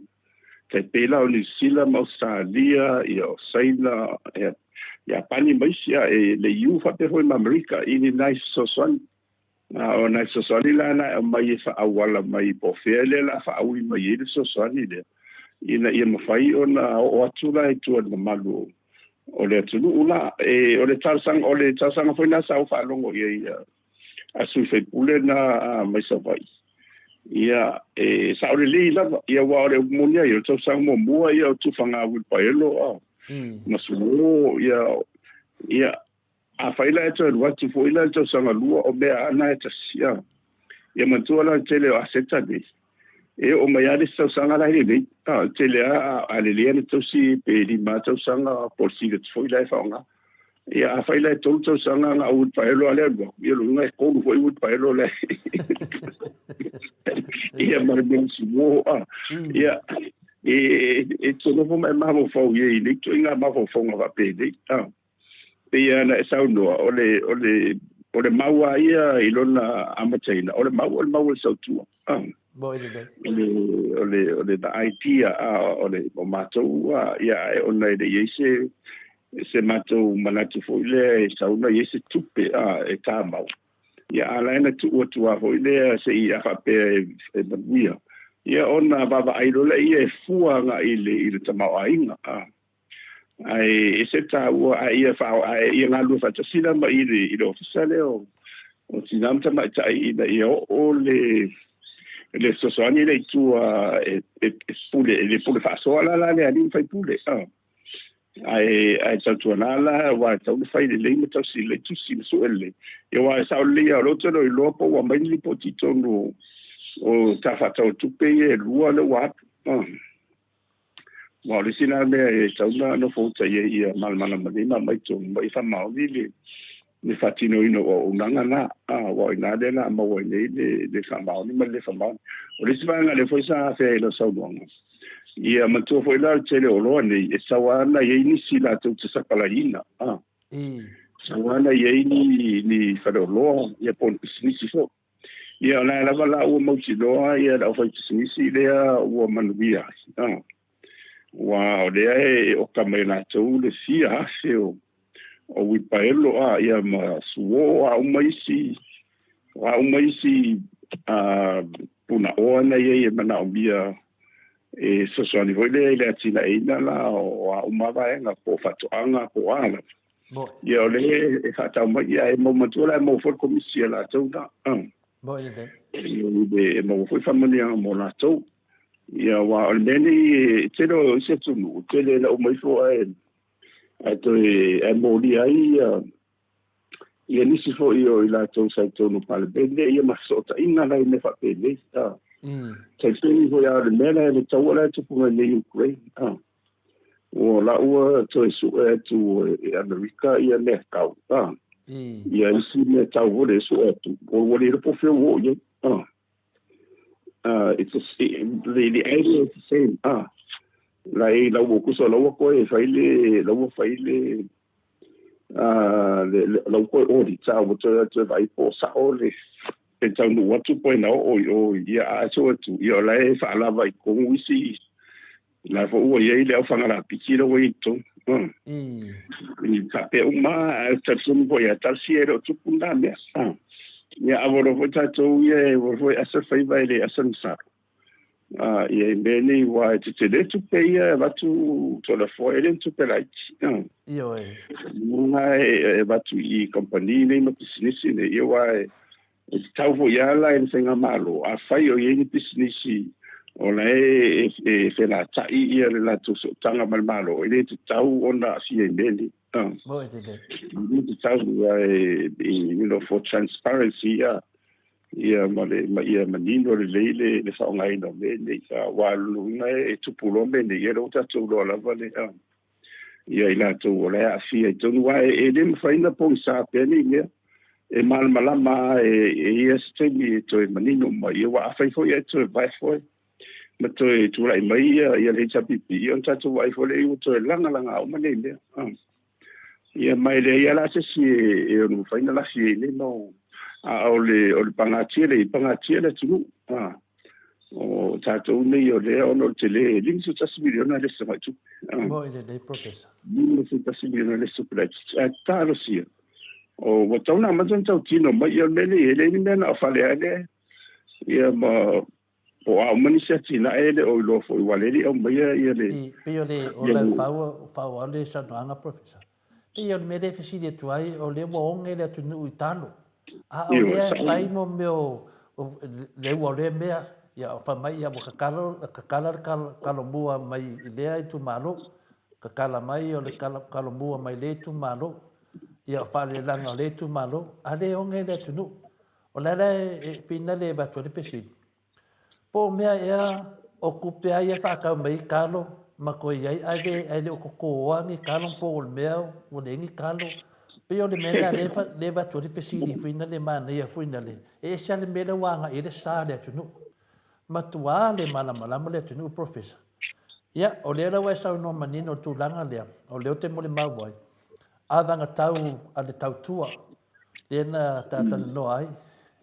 Tai pei la o Niu Sila ma Ausetalia, ia o Saina, ia Iapani ma isi, a e le EU faapea foi ma Amerika i ni nai fesoasoani. A o nai fesoasoani la na e aumai e faaauala mai po o fea lea o le a faaui mai ai le fesoasoani lea, ina ia mafai ona oo atu la i tua i le mamalu o le atunuu la. E, o le talosaga, o le talosaga foi lena sa ou faalogo i ai a sui faipule na mai Savaii. Ia, e sao lelei lava, ia aua o le upu moni ai, o le tausaga muamua ia o tufaga uilipaelo a, ma suo, ia, ia, afai la e toe alu atu foi la i le tausaga lua, o mea lava na e tasi, a. Ia manatua la le tele o aseta nei, e oo mai lava le isi tausaga la e lelei, a, le tele lava, a lelei lava le tausi pe 5 tausaga po o le silat foi la e faaaoga. Ia, afai la e 3 tausaga na au uilipaelo a le alu atu, ia lona uiga e 3 foi uilipaelo la ia ma le mea suo, a. Ia, e te nofo ma e mafaufau i ai i nei ituaiga mafaufauga faapenei, a. Pei lava ona e saunoa, o le, o le, o le mau lava ia i lona amataina, o le mau o le mau o le sautua. A. Moi lelei. O le, o le, o le the idea, a, o le, o matou, a, ia, ae ona e le i i ai se, se matou manatu foi lea e sau ona i ai se tupe, a, e tamau. Ia, a la e na tuu atu lava foi lea se i a faapea e, e manuia, ia ona vaavaai loa lea ia e fua agai i le, i le tamaoaiga, a. Ae ese le taua, ae ia faa, ae ia galulue faatasi la ma i le, i le ofisa lea o, o Tina ma Tamaitai ina ia oo le, le fesoasoani lea i tua e, e, e pule, e le pule faasoa la la le alii ma faipule. Ah. Ae, ae tautuana la, aua e tatau ona fai lelei ma tausi lelei tusi ma sue lelei. Ia aua e sao lelei lava, o lea ou te le o iloa po ua aumai ni lipoti i totonu o, o Tala Faatatau o Tupe ia e lua lea ua alu. Ah. Aua o le isi la mea e tatau ona nofo uta i ai ia malamalama lelei ma aumai tonu ma ia faamaoni le le faatinoina o auaunaga na, aua o i ina lea o le a maua ai nei le le faamaoni ma le le faamaoni. O le isi vaega lea foi sa afea i lau saunoaga, ia manatua foi la o le tele o oloa nei e tatau lava ona i ai nisi latou te sapalaiina, tatau lava ona i ai ni ni faleoloa ia po o ni pisinisi foi. Ia, o la e lava la ua mautinoa ia le aufaipisinisi lea ua manuia ai. Aua o lea e oka mai e latou le fia afe o uipaelo a, ia ma suo a uma isi, a uma isi punaoa na i ai e manaomia e fesoasoani foi lea i le atinaeina la o a uma vaega po o faatoaga po o a lava. Ia o lea e faatau mai, ia e mau matua la e maua foi le komisi a latou la. Moi lelei. E maua foi faamanuiaga mo latou. Ia aua o le mea nei e tele o isi atunuu, tele ina uma ifo ae ae toe ae molia ai ia ia nisi foi o i latou sa i totonu o Palemene ia ma fesootaiga la i mea faapenei. Tai pei foi lava o le mea la le taua la e tupu mai nei i Ukraine. Ua la ua toe sue atu e Amerika ia mea tau, a. Ia isi mea tau foi lea e sue atu, ua le iloa po o fea ua oo i ai, a. It's a, the idea is the same, a. La e lau ua kusa lau ua koe fai le, lau ua fai le, le, lau koe audit, a ua toe atu e vaai po o sao le, e taunuu atu po e na oo i o, ia a sue atu, ia o la e faalava i totonu isi. La foi ua i ai le aufaga lapiti lea ua i ai i totonu. I faapea uma lava, ae ou te talitonu foi lava, talosia e le o tupu lena mea. Ia, a ua iloa foi tatou ia, e ua foi asa le faiva e le asa le masalo. Ia, i mea nei, aua e tetele tupe ia e avatu Toleafoa, e le o ni tupe laiti. Ioe. Luga e avatu i kamupani nei ma pisinisi nei, ia aua e E tatau foi lava la i le faigamalo, afai o i ai ni pisinisi o la e felata'i ia le latou sootaga ma le Malo, e le tatau ona aafia i mea nei. E le tatau, you know, for transparency ia, ia ma le, ma ia manino lelei le, le faaaogaina o mea nei. Aua o lona uiga e tupu loa mea nei, ia lea ua tatou iloa lava le, ia i latou o la e aafia i totonu, aua e le mafai ona pogisa pea nei mea. E malamalama lava e i ai se taimi e toe manino mai, aua afai foi ae toe vae foi ma toe tulai mai ia le HRPP, ia ona tatou vaai foi lea ua toe lagalaga uma nei mea. Ia ma e leai lava la se isi e ono mafai ona lafi ai nei mau, a o le pagatia le pagatia le atunuu. O tatou nei o lea ona o le tele, e $51 miliona le isi tamai tupe. Moi lelei, Professor. $51 miliona le isi tupe laitiiti. Ae talosia, o ua tatau ona amata ona tautino mai ia o le mea lenei, e leai ni mea na o fale lava lea, ia ma po o a uma nisi atinae e le o iloa foi aua o lea e le i aumaia ia le... I, pei o le, o le fau, fau le saunoaga, Professor. Pei o le mea lea e fesili atu ai, o lea ua oge le atunuu i talo. A o lea e fai mo mea o le ua o lea mea, ia fai mai ia ua kakalo, kakala le kalomua mai i lea itumalo, kakala mai o le kalomua mai lea itumalo, ia o faalelelaga o lea itumalo, a lea e oge le atunuu. O le ala e finale e avatu ai le fesili, Po o mea ea o tupe a ia e faatau mai ai talo ma toe i ai ae le ae le o totoa ni talo po o le mea ua leai ni talo. Pei o le mea lena lea lea e avatu ai le fesili foi na le manaia foi na le e ese lava le mea lea ua agai i ai le sa o le atunuu. Matua le malamalama le atunuu Professor. Ia, o lea la ua e saunoa manino i le tulaga lea, o lea ou te molimau ai, avagatau a le tautua lea na ta talanoa ai.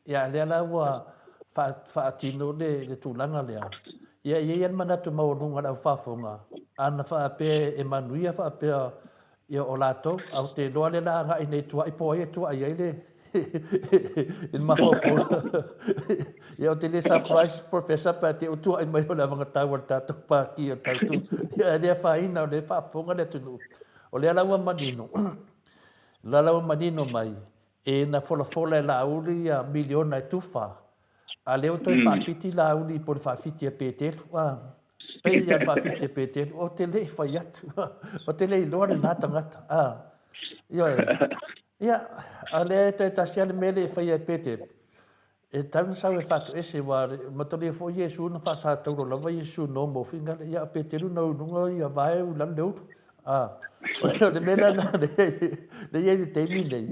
Ia, lea la ua faatino le tulaga lea. Ia, e i ai lava le manatu maualuga o le au faafofoga, ana faapea e manuia faapea ia o latou, ae ou te iloa lea o le a agai nei i tuai po o ai e tuai ai le i le mafaufauga. Ia, ou te le surprise, Professor, pe a te i ua tuai mai o le avagatau a le tatou Pāti o le Tautua. Ia, e le afaina, o lea e faafofoga le atunuu. O lea la ua manino, la la ua manino mai, e na folafola e Laauli ia miliona e tufa, a lea ua toe faafiti Laauli po o le faafiti a Petelu. A, pei ia le faafiti a Petelu, ou te le i fai atu, ou te le iloa lena tagata. A, ioe. Ia, a lea e toe tasi lava le mea lea e faia e Petelu, E tatau ona sau e faatoese, aua matalia foi Iesu na faasatauro lava Iesu no mo fingale, ia a Peteru na uluga ia vae u lalo le ulu. A, o le mea lena le i ai le taimi nei.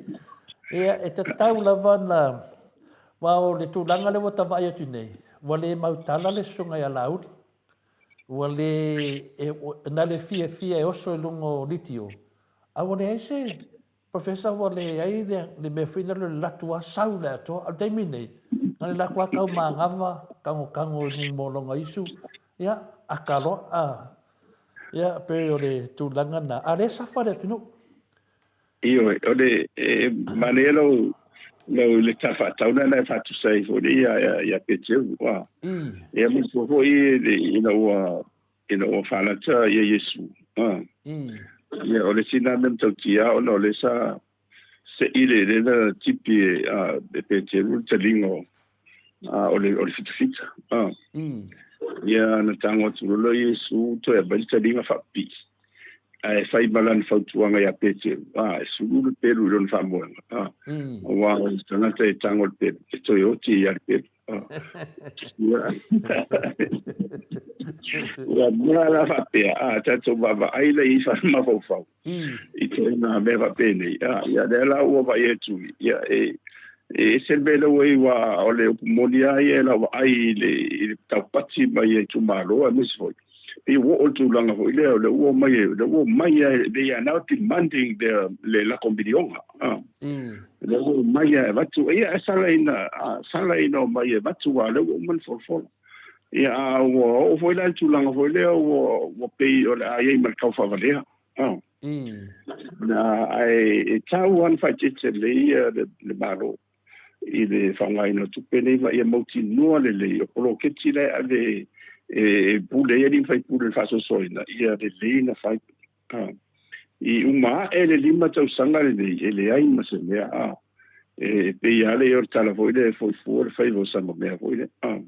Ia, e tatau lava na, aua o le tulaga lea ua ta vaai atu nei, ua le mautala le susuga ia Laauli. Ua le, e, na le fiafia e oso i luga o litio, a ua leai se, Professor ua leai le mea foi lea o le latu a sau le atoa. A o le taimi nei, na le latu a tau manava, tagotago i luma o lona isu, ia, aka loa, a. Ia, pei o le tulaga lena. A o lea e safa le atunuu. Ioe, o le, e manaia lou, lou le tala faatau lena e faatusa ai foi lea ia, ia Peteru. A. Ia, manatua foi ina ua, ina ua faalata ia Iesu. A. Ia, o le isi lena mea matautia ona o lea sa se'i le lea na tipi e, a, e Peteru le taliga o, a, o le, o le fitafita. A. Ia, na tago atu loa lea o Iesu toe aumai le taliga faapipii, ae fai ma lana fautuaga ia Peteru, a, e sulu le pelu i lona faamoega. A. Aua o le tagata e tago i le pelu, e toe oti ia le pelu. Ua mea la faapea, a tatou vaavaai la i mafaufau i ituaiga mea faapenei, a ia lea la ua vaai atu, ia e ese le mea lea ua i ai, aua o le upu moni lava ia i lau vaai i le taupati mai e itumalo aemaise foi pei ua oo i le tulaga foi lea o lea ua omai, lea ua omai lava, they are now demanding their, le latou miliona. Lea ua omai lava e avatu, ia e sala ina, sala ina omai e avatu aua o lea ua uma ona folafola. Ia, a ua oo foi la i le tulaga foi lea ua ua pei o le a i ai ma le taufaavalea. Oh. Na, ae e tau lava ona faaeteete lelei ia le, le Malo i le faaaogaina o tupe nei ma ia mautinoa lelei o poloketi la e ave e, e pule ai alii ma faipule i le faasoasoaina, ia lelei ona fai. Ah. I uma ae le 5 tausaga lenei, e leai ma se mea. Ah. E pei lava lea o le tala foi lea e foi fua le faiva o Samamea foi lea. Ah.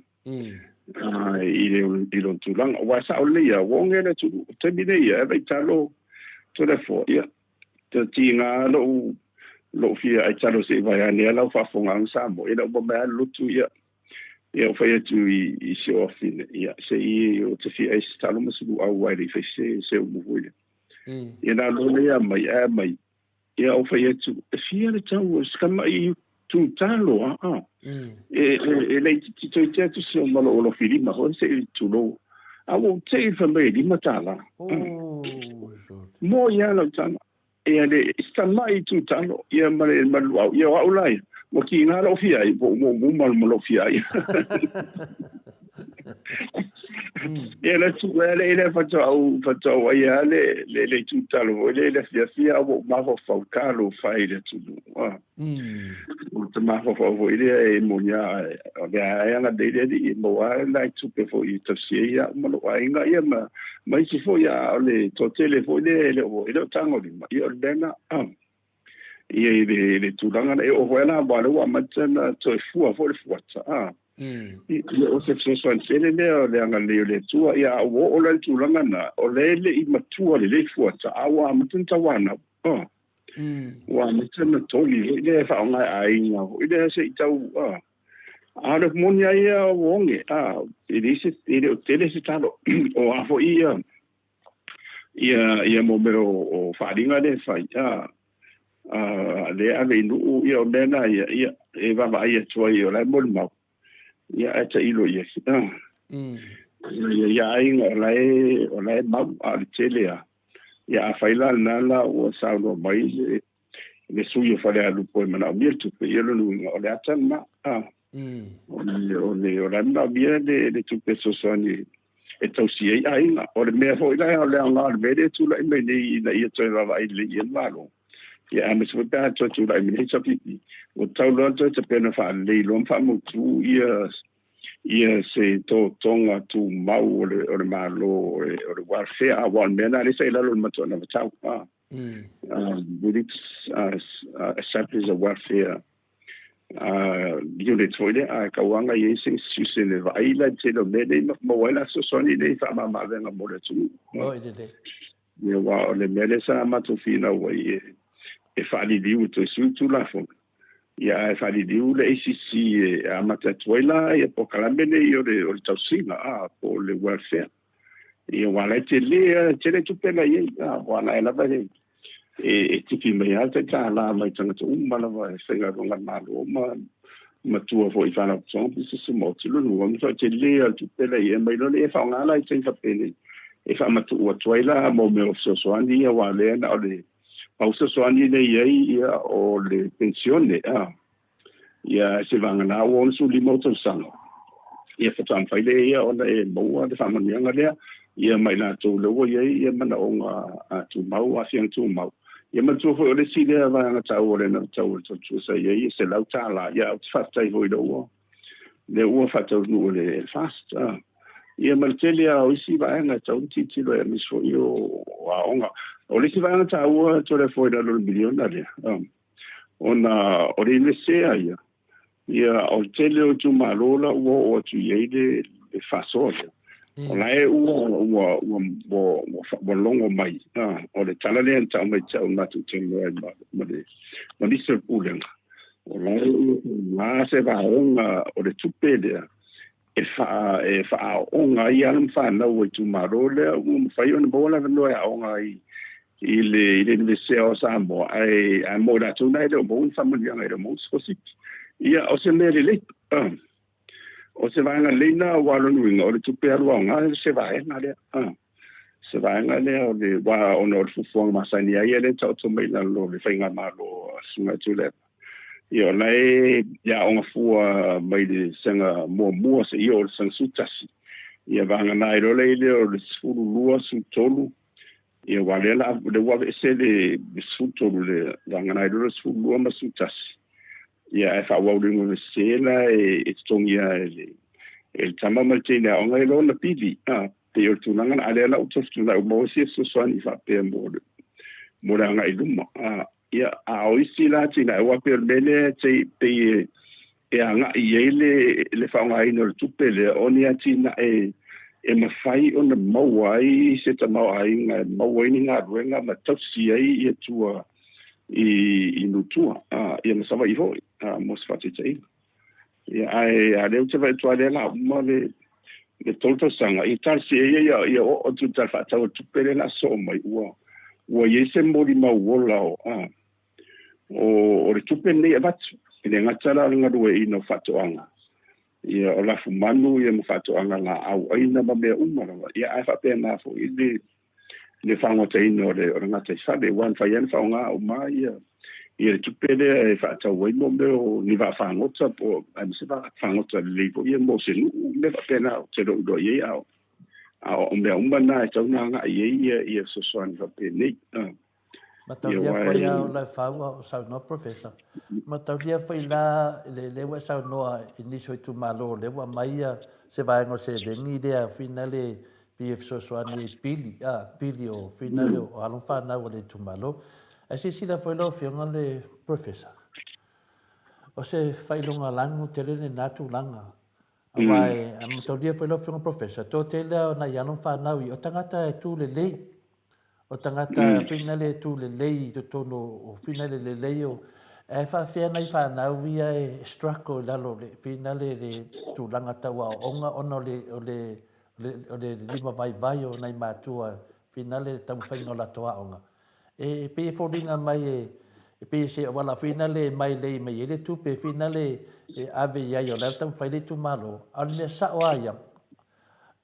I le i lona tulaga. Aua e sao lelei lava, ua oge le atunuu. O le taimi nei, e ave i talo Toleafoa, ia, te tiga lou lou fia aitalo se i vae ane a lau faafofogaaga Samoa, ina ua mai lava le lotu, ia, ia ou fai atu i, i si ou afine, ia, se i ou te fia ai se talo ma se luau aua e le i fai se, se umu foi lea. Ia na loa lea mai, ae mai, Ia ou fai atu, e fia le tau o se tamaʻi tu talo a a. E e laitiiti toeitiiti atu si o ma lou alofilima foi se i tulou. A ua ou te i fai mai e $5. Mo ia lau tala. Ia le se tamaʻi tu talo ia ma le ma le luau. Ia o au la ia, ua kiga lou fia ai, ua ua uma ma lou fia ai. Ia le tu e le le faatoa faatoa ai a le le le tu talo foi le le fiafia a ua mafaufau talo fai le atunuu. Ah. O te mafaufau foi lea e moni a o le ae agalelei le Alii e maua ai nai tupe foi e tausi ai au ma lou aiga ia ma ma isi foi a o le toatele foi lea e le o e le o tagolima ia o le mea lena. Ah. Ia i le i le tulaga lea e oo foi la aua o lea ua amata ona toe fua foi le fuata. Ah. Ia o se fesoasoani tele lea o le agalelei o le Atua. Ia a ua oo la i le tulaga lena, o lea e le i matua lelei fuata, a ua amata ona tauanau. Oh. Ua amata ona toli foi lea e faaaoga e aiga foi lea se i tau, ah. A o le moni lava ia ua oge, ah, e leai se, e le o tele se talo. O a foi ia, ia, ia mo mea o, o faaaliga lea e fai, ah, a lea ave i nuu, ia o mea na ia, ia, e vaavaai atu ai o la e molimau, ia ae tailo i ai. Ah. Ia, ia aiga o la e, o la e mau, a o le tele lava. Ia afai la lena la ua saunoa mai le, le sui o Falealupo e manaomia le tupe, ia lona uiga o le ata lena. Ah. O le, o le, o la e manaomia le, le tupe fesoasoani e tausi ai aiga. O le mea foi la, o le aoga o le mea lea e tulai mai nei ina ia toe vaavaai lelei i ai le Malo. Ia aemaise foi pe a toe tulai mai nei HRPP, ua tatau loa ona toe tapena faalelei loa ma faamautu ia ia se totoga tumau o le, o le Malo, o le, o le welfare, aua o le mea lena lea sa i lalo o le matua anavatau. We need to establish a welfare unit foi lea, a e tauaga i ai se institution e vaai la i le tele o mea nei ma maua ai la fesoasoani nei i faamama-avega mo le atunuu. Oi lelei. Ia aua o le mea lea sa matou finau ai e faaliliu e toe sui le Tulafono, ia ae faaliliu le ACC e amata atu ai la ia polokalame nei o le o le tausiga, a, po o le welfare. Ia aua la e tele lava, e tele tupe la i ai, a, aua la e lava e e tipi mai lava le tai $1 mai tagata uma lava e faigaluega a le Malo ma matua foi i faalapotopotoga pisinisi maoti. Lona lua, matua tele lava le tupe la i ai, aumai loa lea e faaaoga la i taimi faapenei e faamatuu atu ai la mo mea o fesoasoani ia, aua o lea na o le pau fesoasoani lea e i ai ia o le penisione, a. Ia se vagana ua 65 ou tausaga, ia faatoa mafai lea ia ona e maua le faamanuiaga lea, ia ma i latou lea ua i ai ia manaoga tumau, aafiaga tumau. Ia manatua foi o le isi lea vaega taua o le anavatau o le tautua sa i ai e $100, ia ou te faafetai foi lea ua lea ua faataunuu e le FAST. Ia ma le tele lava o isi vaega e tatau ona tilotilo i ai aemaise foi o aoga. O le isi vaega taua Toleafoa i lalo o le miliona lea, ona o le Iunivesite ia, ia o le tele o itumalo la ua oo atu i ai le faasoa lea. O la e ua, ua, ua, ua, ua, ua logo mai, o le tala lea na tau mai te au matou talanoa ai ma, ma le, ma nisi o le pulega, o la e ua faaaoga se vaega o le tupe lea e faa, e faaaooga ai alo ma fanau a itumalo lea ua mafai ona maua le avanoa e aoga ai i le i le Iunivesite o Samoa, ae ae mo i latou na e le o maua ni faamanuiaga, e le o maua ni sikolasipi. Ia, o se mea lelei, o se vaega lelei lena aua lona uiga o le tupe alu aoga se vaega lea. Se vaega lea o le aua ona o le fuafuaga masani ai ia lea e taoto mai i lalo o le faigamalo a Susuga Tuilaepa. Ia o la e aoga fua mai le sega muamua seia oo i le sega 11. Ia vagana ai loa le lea o le 12, 13, ia aua o lea la lea ua aveese le 13 lea, vagana ai loa le 12 ma le 11. Ia ae faaauau i le Iunivesite la e totogia e le e le tama ma le teine aoga i lona pili. A, pei o le tulaga lena, a o lea la ua toe fetuunai ua maua isi fesoasoani faapea mo le mo le agai i luma. A, ia, a o isi la atinae, aua pei o le mea lea e pei e e agai i ai le le faaaogaina o le tupe lea, o ni atinae e mafai ona maua ai se tamaoaiga, e maua ai ni galuega ma tausi ai ia tua i i Nutua, a, ia ma Savaii foi, a, mo se faataitaiga. Ia, ae a o lea ou te vaai atu lava lea o le a uma le le 3 tausaga, ia talosia ia ia ia oo atu i le Tala Faatatau o le Tupe lea o le a sosoo mai, ua ua i ai se molimau ola o, a, o, o le tupe lenei e avatu. E le gata la o le galueaiina o faatoaga, ia o lafumanu ia ma faatoaga laau aina ma mea uma lava, ia ae faapena foi le le faagotaina o le o le gataifale, aua e mafai lava ona faaaoga uma ia ia le tupe lea e faatau ai mo mea o ni vaafagota po o aemaise vaafagota lelei foi ia mo se nuu, mea faapena ou te le o iloa i ai, a o a o mea uma na e tatau ona agai i ai ia ia fesoasoani faapenei. Mataulia foi a o lau fau a o saunoa Professor. Mataulia foi la le lea ua e saunoa i nisi o itumalo lea ua aumai ia se vaega o seleni lea fina le pei e fesoasoani ai pili a pili o fina le o alo ma fanau a le itumalo. Ae silasila foi lau Afioga le Professor, o se faailoga lanu tele lena tulaga. Aua e mataulia foi lau Afioga Professor, toatele lava o nai alo ma fanau ia o tagata e tu lelei. O tagata finale e tu lelei i totonu o finale lelei o ae faafefea nai fanau ia e struggle i lalo o le finale le tulaga tau aoaoga ona o le o le o le lima vaivai o nai matua finale le taumafaiga o latou aoga. E pei e foliga mai e pei se auala finale e mailei mai ai le tupe finale e ave i ai o la e taumafai le itumalo. A o le mea sao lava ia,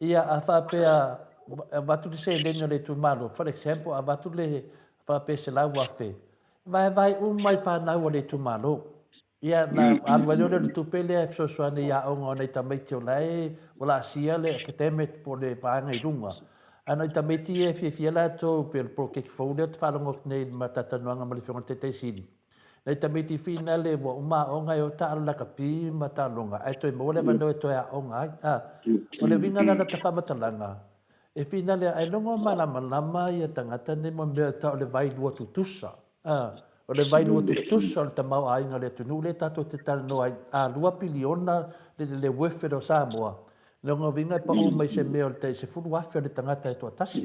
Ia, a faapea e avatu le seleni a le itumalo, for example, avatu le faapea $100,000, e vaevae uma i fanau a le itumalo. Ia, na alu ai lea o le tupe lea e fesoasoani i aoga o nai tamaiti o la e ua laasia le academic po o le vaega i luga. A o nai tamaiti ia e fiafia latou pei o le poloketi fou lea ou te faalogo atu nei i le talatalanoaga ma le Afioga i le Taitai Sili, Nei tamaiti finale ua uma aoga e o taalo lakapi ma taaloga ae toe maua le avanoa e toe aoga ai. A, o le uiga la lata faamatalaga, e finale ai logo malamalama ia tagata nei mo mea tau o le vailua tutusa. A, o le vailua tutusa o le tamaoaiga o le atunuu lea tatou te talanoa ai, a 2 piliona le worth o Samoa, Lona uiga e pau mai se mea o le tai 10,000 o le tagata e toatasi.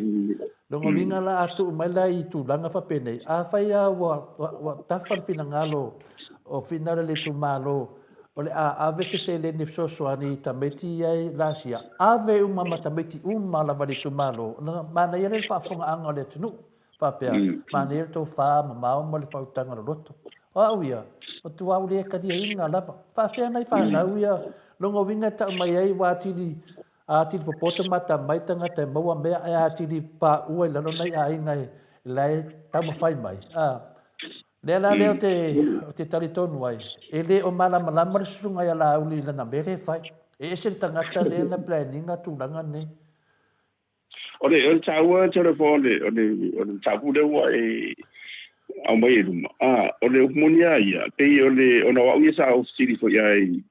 Lona uiga la a tuu mai la i tulaga faapenei, afai lava ua tafa le finagalo o finagalo le itumalo o le a ave se seleni e fesoasoani i tamaiti ia e laasia, ave uma ma tamaiti uma lava i le itumalo, ona manaia lea le faafofogaaga o le atunuu. Faapea, manaia le tofa mamao ma le faautaga loloto. O au ia, matua au le taliaina lava. Faafefea nai fanau ia, lona uiga e tau mai ai ua atili, atili popoto mata mai tagata e maua mea ae atili paua i lalo nai aiga e la e taumafai mai. A, lea la lea ou te talitonu ai, e le o malamalama le susuga ia Laauli i lana mea lea e fai. E ese le tagata lea na plan ina tulaga nei. O le, o le taua tele po o le, o le, o le mataupu lea ua e aumai i luma. A, o le upu moni lava ia, pei o le, ona o au ia sa ou fesili foi lava i,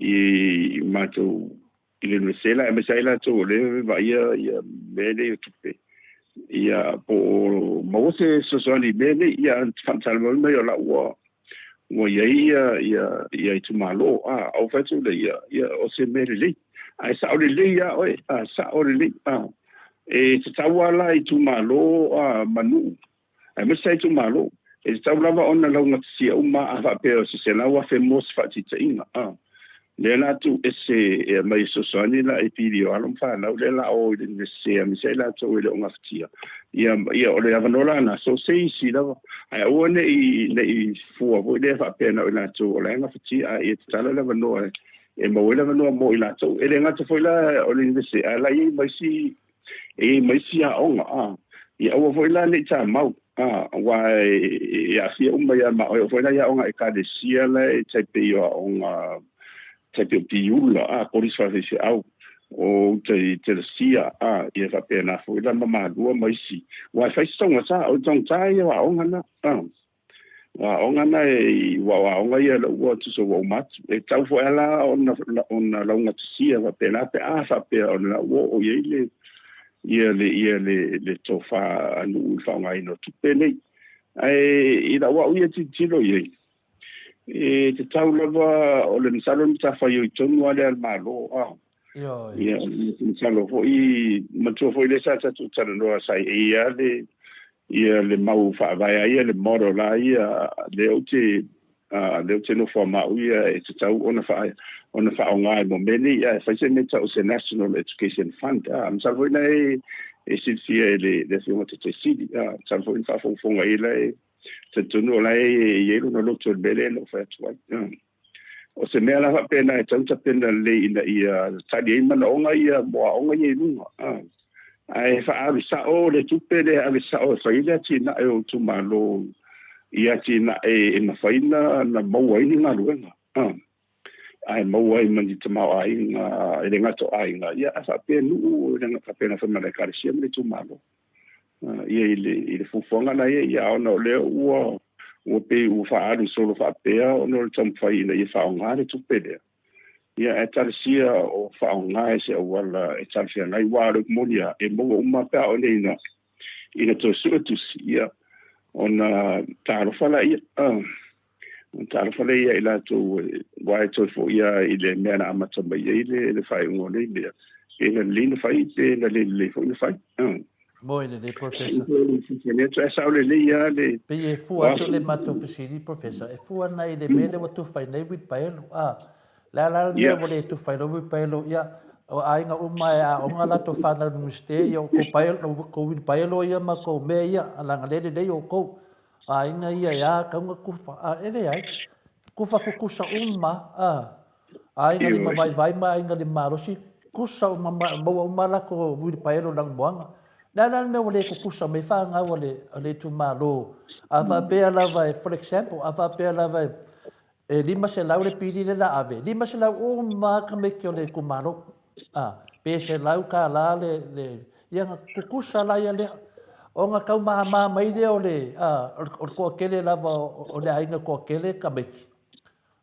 i matou i le Iunivesite la, aemaise ai latou o lea e vaaia ia mea nei o tupe. Ia, po o maua se fesoasoani i mea nei, ia, faamatala mai o la ua, ua i ai ia, ia, ia itumalo, a, ou fai atu lea, ia, ia, o se mea lelei. Ae sao lelei lava oe, a, sao lelei, a. E tatau lava la i itumalo, a, ma nuu, aemaise lava itumalo, e tatau lava ona laugatasia uma a faapea o se $100,000 mo se faataitaiga, a. Lea la tuu ese e aumai e fesoasoani la i pili o alo ma fanau lea la o i le Iunivesite aemaise ai latou e le o gafatia. Ia, ia o le avanoa la na, so se isi lava. Ae aua ne i, ne i fua foi lea faapea na o i latou o la e gafatia, a ia tatala le avanoa e, e maua ai le avanoa mo i latou. E le gata foi la o le Iunivesite, ae la e i ai ma isi, e i ai ma isi aoga, a. Ia aua foi la ne i tamau, a, aua e aafia uma ia ma oe. O foi la i aoga Ekalesia la e tai pei o aoga tai pei o Piula, a, kolisi faafaifeau. o uta i Telesia, a, ia faapena foi la ma Malua ma isi. Aua e fai se taugata, o le taugata ia o aoga na, a. O aoga na e, ua o aoga ia lea ua tusa ua uma atu. E tatau foi lava la ona, ona laugatasia faapena pe a faapea o lena ua oo i ai le, ia le, ia le, le tofa a nuu i le faaaogaina o tupe nei. Ae i lau au ia tilotilo i ai, e tatau lava, o le masalo o le matafaioi tonu lava lea a le Malo, a. Ioe. Ia, masalo foi, manatua foi lea sa tatou talanoa, sa i ai lava le, ia le mau faavae a ia, le model a ia, lea ou te, lea ou te nofo ma au ia e tatau ona ona faaaoga mo mea nei, ae fai se mea tau o se National Education Fund. A, masalo foi na e silafia e le Afioga Taitaisili, a, masalo foi na faafogafoga i ai la e talitonu o la e i ai lona loto i le mea lea na ou fai atu ai. O se mea la faapena e tatau ona tapena lelei ina ia tali ai manaoga ia mo aoga ia i luga. Ae faaalu sao le tupe lea e ave sao e fai ai le atinae o itumalo i atinae e mafai ona maua ai ni galuega. Ae maua ai ma ni tamaoaiga e le gata o aiga, ia ae faapea nuu, e faapena foi ma le Ekalesia ma le itumalo. Ia i le, i le fuafuaga la ia, ia ona o lea ua pei ua faaalu solo faapea ona o le taumafai ina ia faaaoga le tupe lea. Ia ae talosia o faaaoga i se auala e talafeagai, aua o le upu moni lava, e maua uma pe a oo nei ina toe sue tusi, ia, ona talofa laia, ona talofa lea ia i latou, aua e toe foi lava i le mea na amata mai ai le faaiuga o nei mea, pe na lelei na fai, pe na le lelei foi na fai. Moe lelei, Professor. Ae sao lelei lava le... Pei e fua atu le matou fesili, Professor, e fua ana i le mea lea ua tufa ai nei uilipaelo. A, le a la le mea ua le tufa ai loa uilipaelo, ia, o aiga uma e aoga latou fanau i le Iunivesite, ia o kou uilipaelo ia ma kou mea ia, leaga lea e lelei outou. Aiga ia e a tau na kufa, a e leai. Kufa kukusa uma, a. Aiga lima vaivai ma aiga lima malosi, kusa uma ma maua uma latou uilipaelo i Lanumoana. Le a la le mea ua le kukusa mai fanau a le a le itumalo? A faapea lava e, for example, a faapea lava e e 500 le pili lea la ave, 500 uma lava tamaiti o le itumalo. A, pe $100 le, le, ia na tutusa la ia lea. Ona tau māmā mai lea o le, a, o le toatele lava o le aiga toatele tamaiti.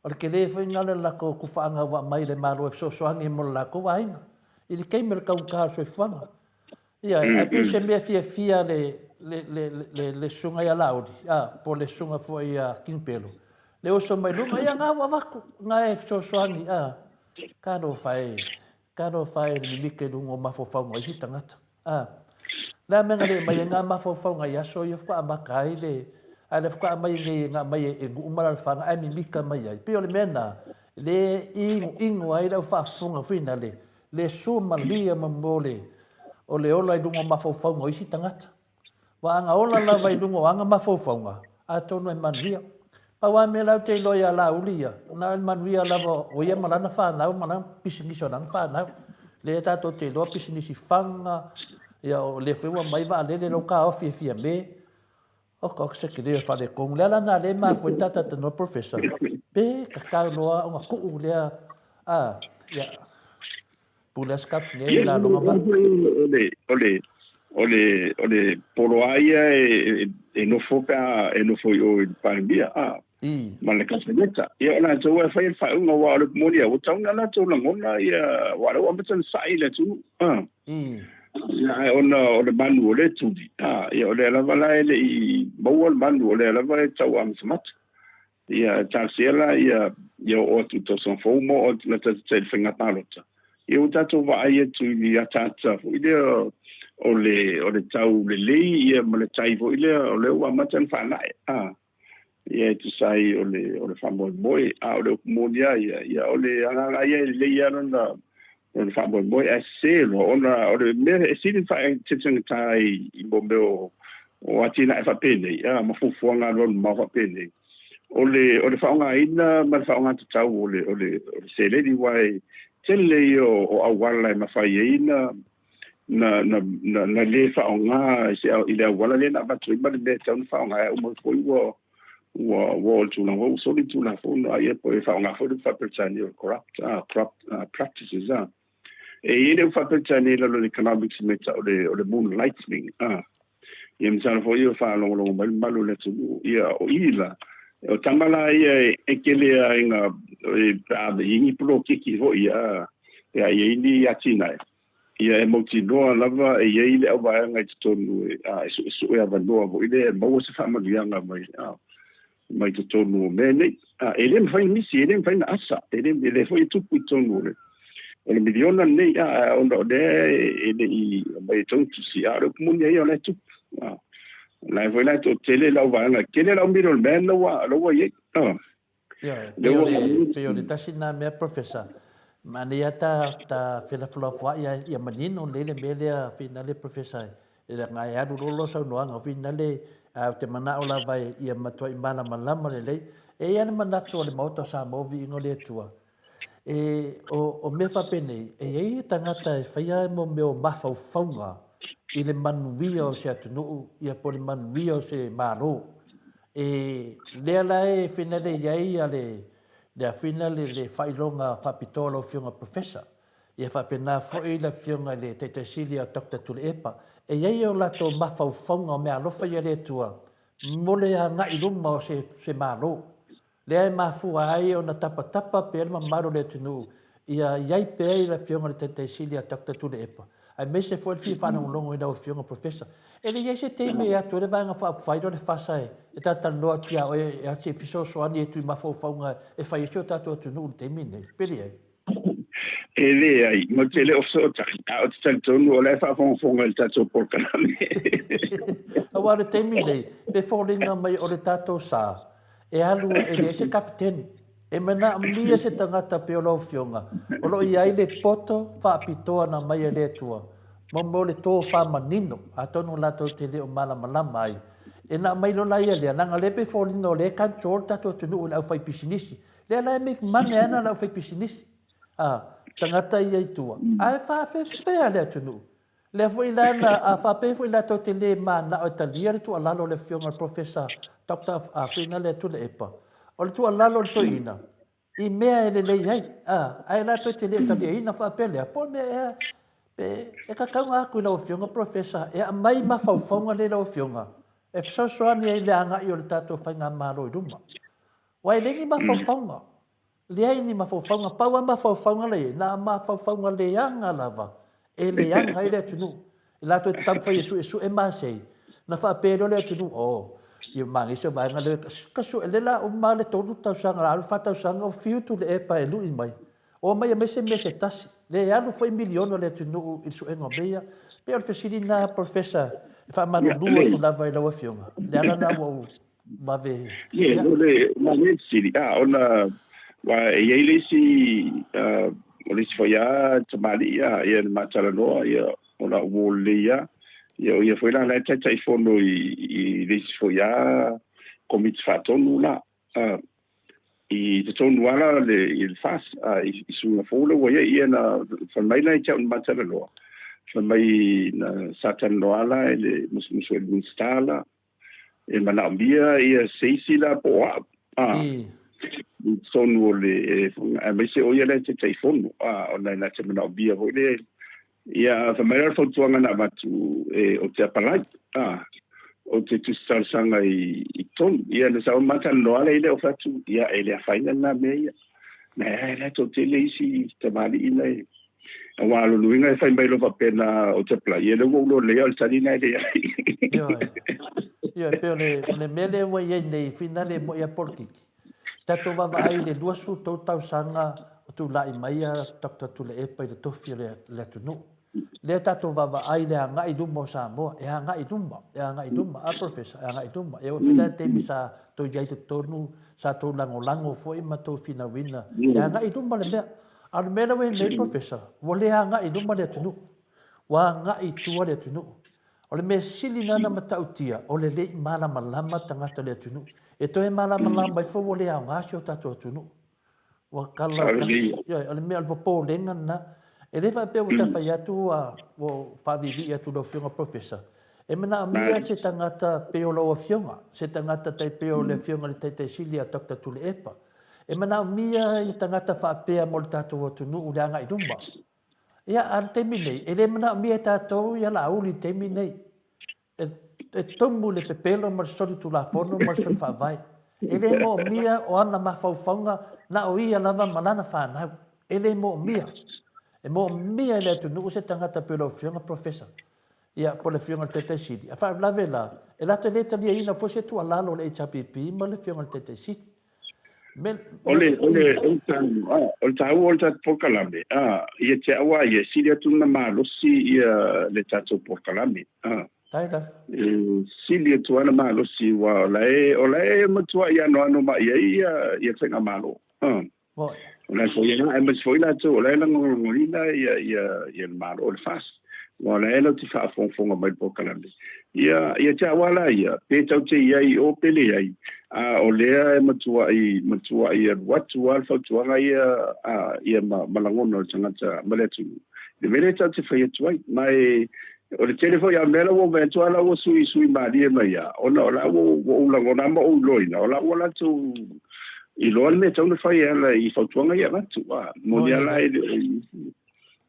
O le tele foi lena o le latou tufaaga ua aumai e le Malo e fesoasoani mo le latou aiga i le taimi o le taugata o le soifuaga. Ia, ae pei o se mea fiafia le, le, le, le, le susuga ia Laauli, a, po o le susuga foi ia King Pelo, le oso mai luga, ia na ua avatu, na e fesoasoani, a, talofa e, talofa e le mimita i luga o mafaufauga o isi tagata. A, le a mea na le aumai ai ngā mafaufauga i aso ia faatoa amata ai le, a lea faatoa aumai nei, na aumai e nuu ma alaalafaga ae mimita mai ai. Pei o le mea lena, le inoino ai le au faafofoga foi na le, le sua malie ma mo le, o le ola i luga o mafaufauga o isi tagata. Aua a na ola lava i luga o ana mafaufauga, atonu e manuia. Pau lava mea la ou te iloa ia Laauli ia, na o le manuia lava o ia ma lana fanau ma lana pisinisi o lana fanau. Lea tatou te iloa pisinisi faga, ia o lea foi ua aumai vaalele lou taofi e Fiame. Oka oka se tele o le faaletonu. O le ala lena lea e mafua ai le ta talatalanoa Professor, pe tatau loa ona tuu lea, a, ia, Pule a Scaff nei i laloga vaa. O le, o le, o le poloa ia e nofo pe a e nofo i o i le Palemia, a, ma le Kapeneta. Ia o latou e fai le faaiuga, aua o le upu moni lava, ua tatau ona latou lagona ia, aua o lea ua amata ona sai le atunuu, a. Ia, ae ona o le manu o lea e tuli, a, ia o lea lava la e le i maua le manu, o lea lava e tau amatamata. Ia, talosia la ia, ia oo atu i le tausaga fou ma oo atu latatata i le faiga palota. Ia ua tatou vaai atu i le ataata foi lea o le, o le tau lelei ia ma le tai foi lea o lea ua amata ona faanae. A, ia e tusa ai o le, o le faamoemoe. A o le upu moni lava ia, ia o le agaga ia e lelei lava lona, lona faamoemoe ae sese loa ona o le mea e sili ona faaeteetagata ai i mo mea o atinae faapenei a ma fuafuaga alualumamao faapenei o le o le faaaogaina ma le faaaogatatau o le o le o le seleni aua e tele ia o auala e mafai ai na na na na, na le faaaoga i se i le auala lea na avatu ai ma le mea e tatau ona faaaoga ai uma foi ua ua ua oo i le tulaga ua soli le Tulafono a ia po e faaaoga foi le faa-Peretania o le corrupt, corrupt practices. E i ai le upu faa-Peretania i lalo o le economics mea e tau o le moonlightning, a. Ia masalo foi o faalogologo mai le mamalu o le atunuu. Ia, o i la, o tama la ia e tele lava ina pe a i ai ni poloketi foi ia, pe a i ai ni atinae, ia e mautinoa lava e i ai le auvaega i totonu e, a, e suesue avanoa foi lea e maua se faamanuiaga mai, a, mai totonu o mea nei. A, e le mafai ona misi, e le mafai ona asa, e le, e le foi e tupu i totonu o le, o le miliona lenei, a, ona o lea e le i aumai e tonu tusi, a o le upu moni a ia o la e tupu. A, o la e foi la e toatele le auvaega, e tele lau middleman la ua, la ua i ai. A, Ioe, pei o le, pei o le tasi lena mea Professor, manaia ta, ta felafolafoai a ia manino lelei le mea lea finale Professor e leaga e alu loa lau saunoaga finale ae ou te manao lava ia matuai malamalama lelei. E i ai lava le manatu o le Maota o Samoa viiga o le Atua, e, o, o mea faapenei, e i ai tagata e faia mo mea o mafaufauga i le manuia o se atunuu ia po o le manuia o se Malo. E lea la e finale i ai a le le afina le le faailoga faapitoa a lau Afioga Professor, ia faapena foi le Afioga i le Taitai Sili a Doctor Tuilaepa. E i ai o latou mafaufauga o meaalofa ia le Atua mo le agai i luma o se se Malo. Lea e mafua ai ona tapatapa pea le mamalu o le atunuu ia i ai pea i le Afioga i le Taitai Sili a Doctor Tuilaepa, aemaise foi le fia faalogologo i lau Afioga Professor. E le i ai se taimi e atu ai le Vaega Faaupufai lea o le FASA e talatalanoa atu ia oe e atu e fesoasoani atu i mafaufauga e fai ai si o tatou atunuu i le taimi lenei, pe leai? E leai, ma te le o fesootai, a ou te talitonu o la e faafogafoga i le tatou polokalame. Aua o le taimi nei, pe foliga mai o le tatou sa, e alu e leai se kapeteni. E manaomia se tagata pei o lau Afioga, o lo o i ai le poto faapitoa na aumai e le Atua, mo mo le tofa manino, atonu latou te le o malamalama ai. E na aumai loa la ia lea, leaga o lea e pei e foliga o lea e control le tatou atunuu i le aufaipisinisi. Lea la e make money ana le aufaipisinisi, a, tagata ia i tua, ae faafefea le atunuu. Lea foi la na, a faapea foi latou te le manao e talia le tuualalo a le Afioga i le Professor Doctor Afina Tuilaepa, o le tuualalo a le toeaina, i mea e lelei ai, a, ae latou te le o taliaina faapea lea, po o le mea ea, pe e tatau ona atu i lau Afioga Professor e aumai mafaufauga lea i lau Afioga e fesoasoani ai i le agai o le tatou Faigamalo i luma. Aua e leai ni mafaufauga. Leai ni mafaufauga, pau lava mafaufauga la i ai, na o mafaufauga leaga lava e leaga ai le atunuu. I latou te taumafai e suesue masei, na faapea loa le atunuu, oh, ia manaia se vaega lea, ka sue, lea la uma le 3 tausaga, la alu le 4 tausaga o fiu Tuilaepa e lui mai. Omai aumai se mea se tasi, lea e alu foi miliona o le atunuu i le suega o mea ia. Pei o le fesili lena Professor, e faamalulu atu lava i lau Afioga, le ala lena ua ou vave. Ia, o le manaia fesili, a, ona, aua e i ai le isi, o le isi foi lava tamalii, a, ia na ma talanoa, ia, o lau uo lelei lava, ia, o ia foi la, la e Taitaifono i, i le isi foi lava Komiti Faatonu la, a, i totonu lava la le, i le FAST, a, i, i suiga fou lea ua i ai, ia na fai mai la ia te au na ma talanoa, fai mai na, sa talanoa la i le musumusu a le Minisita la, e manaomia ia se isi la po o au a i totonu o le aemaise o ia lea e Taitaifono a ona e na te manaomia foi le ia fai mai la le fautuaga na avatu e ou te apalai a ou te tusi talosaga i i totonu ia na sau ma talanoa la i le o fai atu ia e le afaina lena mea ia na e la toatele isi tamalii na e Aua o lona uiga e fai mai loa faapea na ou te apply, ia lea ua ou iloa lelei o le tali lena e leai. Ioe. Ioe, pei o le, o le mea lea ua i ai nei, finale e moi a polokiki. Tatou vaavaai i le 23 tausaga o tulai mai a Doctor Tuilaepa i le tofi o le, le atunuu. Lea tatou vaavaai i le agai i luma o Samoa, e agai i luma, e agai i luma, a Professor, e agai i luma. E oo foi la i le taimi sa tou i ai i totonu, sa tou lagolago foi ma tou finauina, e agai i luma le mea. A o le mea lea ua i ai nei Professor, ua le agai i luma le atunuu. Ua agai i tua le atunuu. O le mea sili lena na matautia, o le le i malamalama tagata o le atunuu. E toe malamalama ifo ua le aoga si o tatou atunuu. Ua kalautasi. Ioe, o le mea o le popolega lena. E le faapea ua ta fai atu ua faaviivii atu i lau Afioga Professor. E manaomia se tagata pei o lau Afioga, se tagata tai pei o le Afioga i le Taitai Sili a Doctor Tuilaepa. E manaomia i tagata faapea mo le tatou atunuu le agai i luma. Ia, a o le taimi nei, e le manaomia e tatou ia Laauli i le taimi nei. E, e tumu le pepelo ma le soli tulafono ma le soli faavae. E le moomia o ana mafaufauga na o ia lava ma lana fanau. E le moomia. E moomia e le atunuu se tagata pei o lau Afioga Professor. Ia, po o le Afioga i le Taitai Sili. A faalavelave la, e latou te le taliaina foi se tuualalo a le HRPP ma le Afioga i le Taitai Sili. Me, O le, o le, o le taua, o le taua o le tatou polokalame, a, ia te au lava ia, e sili atu ona malosi ia le tatou polokalame, a. Tai lava. E sili atu lava ona malosi, aua o la e, o la e matuai anoano mai i ai ia, ia le faigamalo, a. Moni. O la foi e aemaise foi latou o la e lagolagoina ia, ia, ia le Malo o le FAST. Aua o la e latou te faafogafoga mai i le polokalame. Ia, ia te au lava la ia, pe tatou te i ai i o pe leai, a o lea e matuai, matuai alu atu lava le fautuaga ia, a, ia ma, ma lagona o le tagata ma le atunuu. I le mea lea tatou te fai atu ai. Ma e, o le tele foi lava o mea la ua ou vaai atu lava la ua suisui malie mai lava, ona o la ua, ua ou lagona ma ou iloaina, o la ua latou iloa le mea e tatau ona fai e ala i fautuaga ia e avatu. A moni lava la e le o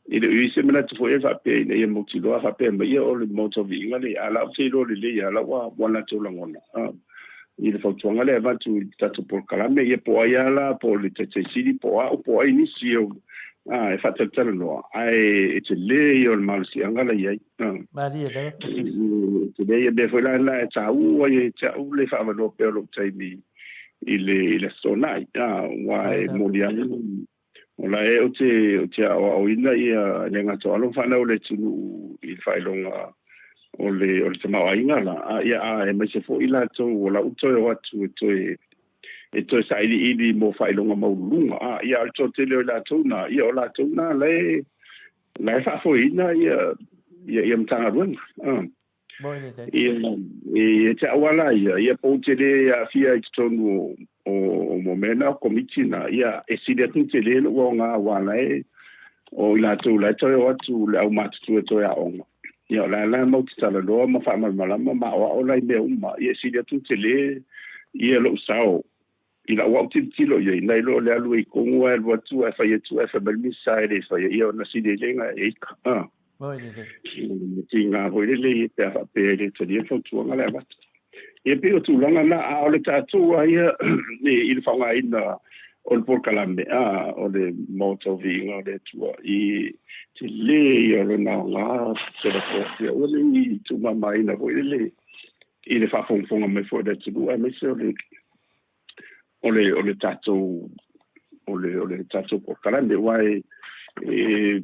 e le o i ai se manatu foi e faapea ina ia mautinoa faapea mai ia o le Maota o Viiga lea, a o la ou te iloa lelei lava la ua ua latou lagona a i le fautuaga lea e avatu i le tatou polokalame, ia po o ai lava la, po o le Taitai Sili, po o au, po o ai nisi o a e faatalatalanoa, ae e tele ia o le malosiaga la i ai. Malie lava Professor. E tele ia mea foi la lena e taua ia te au le faaavanoa pea o lou taimi i le i le Aso Toonai, aua e moni lava o la e ou te ou te aoaoina ia le gata o alo ma fanau o le atunuu i le faailoga o le o le tamaoaiga la, a ia a aemaise foi latou o la ua toe o atu e toe e toe sailiili mo faailoga maualuluga. A ia a o le toatele o i latou na, ia o latou na la e la e faafoeina ia ia ia Matagaluega. A. Ia, e te au lava la ia, ia po ou te le aafia i totonu o, o, o mo mea na o komiti na, ia, e sili atu ona tele lou aoga aua la e, o i latou la e toe o atu le au matutua e toe aoga. Ia, o la la matou te talanoa ma faamalamalama ma aoao la i mea uma. Ia, e sili atu ona tele ia lou sao i lau au tilotilo i ai, nai lo le alu ai i Kogu ae alu atu ae fai atu ae fai mai le Minisita e le faia, ia ona sili ai lea e ika. A. Moi lelei. E tiga foi lelei pe a faapea e le talia le fautuaga lea avatu. Ia pei o tulaga na, a o le tatou lava ia i le faaaogaina o le polokalame, a, o le Maota o Viiga o le Atua, i tele ia o lona aoga, felafolafoai, aua ne i tuumamaina foi lele i le faafogafoga mai foi a le atunuu aemaise o le o le o le tatou o le o le tatou polokalame aua e e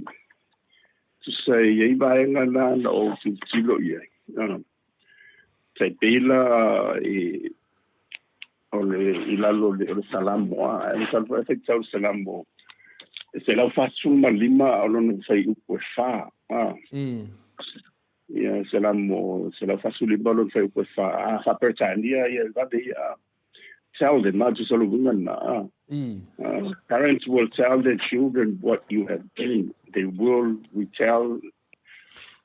tusa e i ai vaega na na ou tilotilo i ai tai pei la e o le i lalo o le o le Salamo a e masalo foi e faitau le Salamo e 145 o lona fuaiupu e 4 a Ia, Salamo 145 lona fuaiupu e 4, a faa-Peretania ia e vave ia. Tell them, a tusa o le uiga lena, a. Parents will tell their children what you have done, they will retell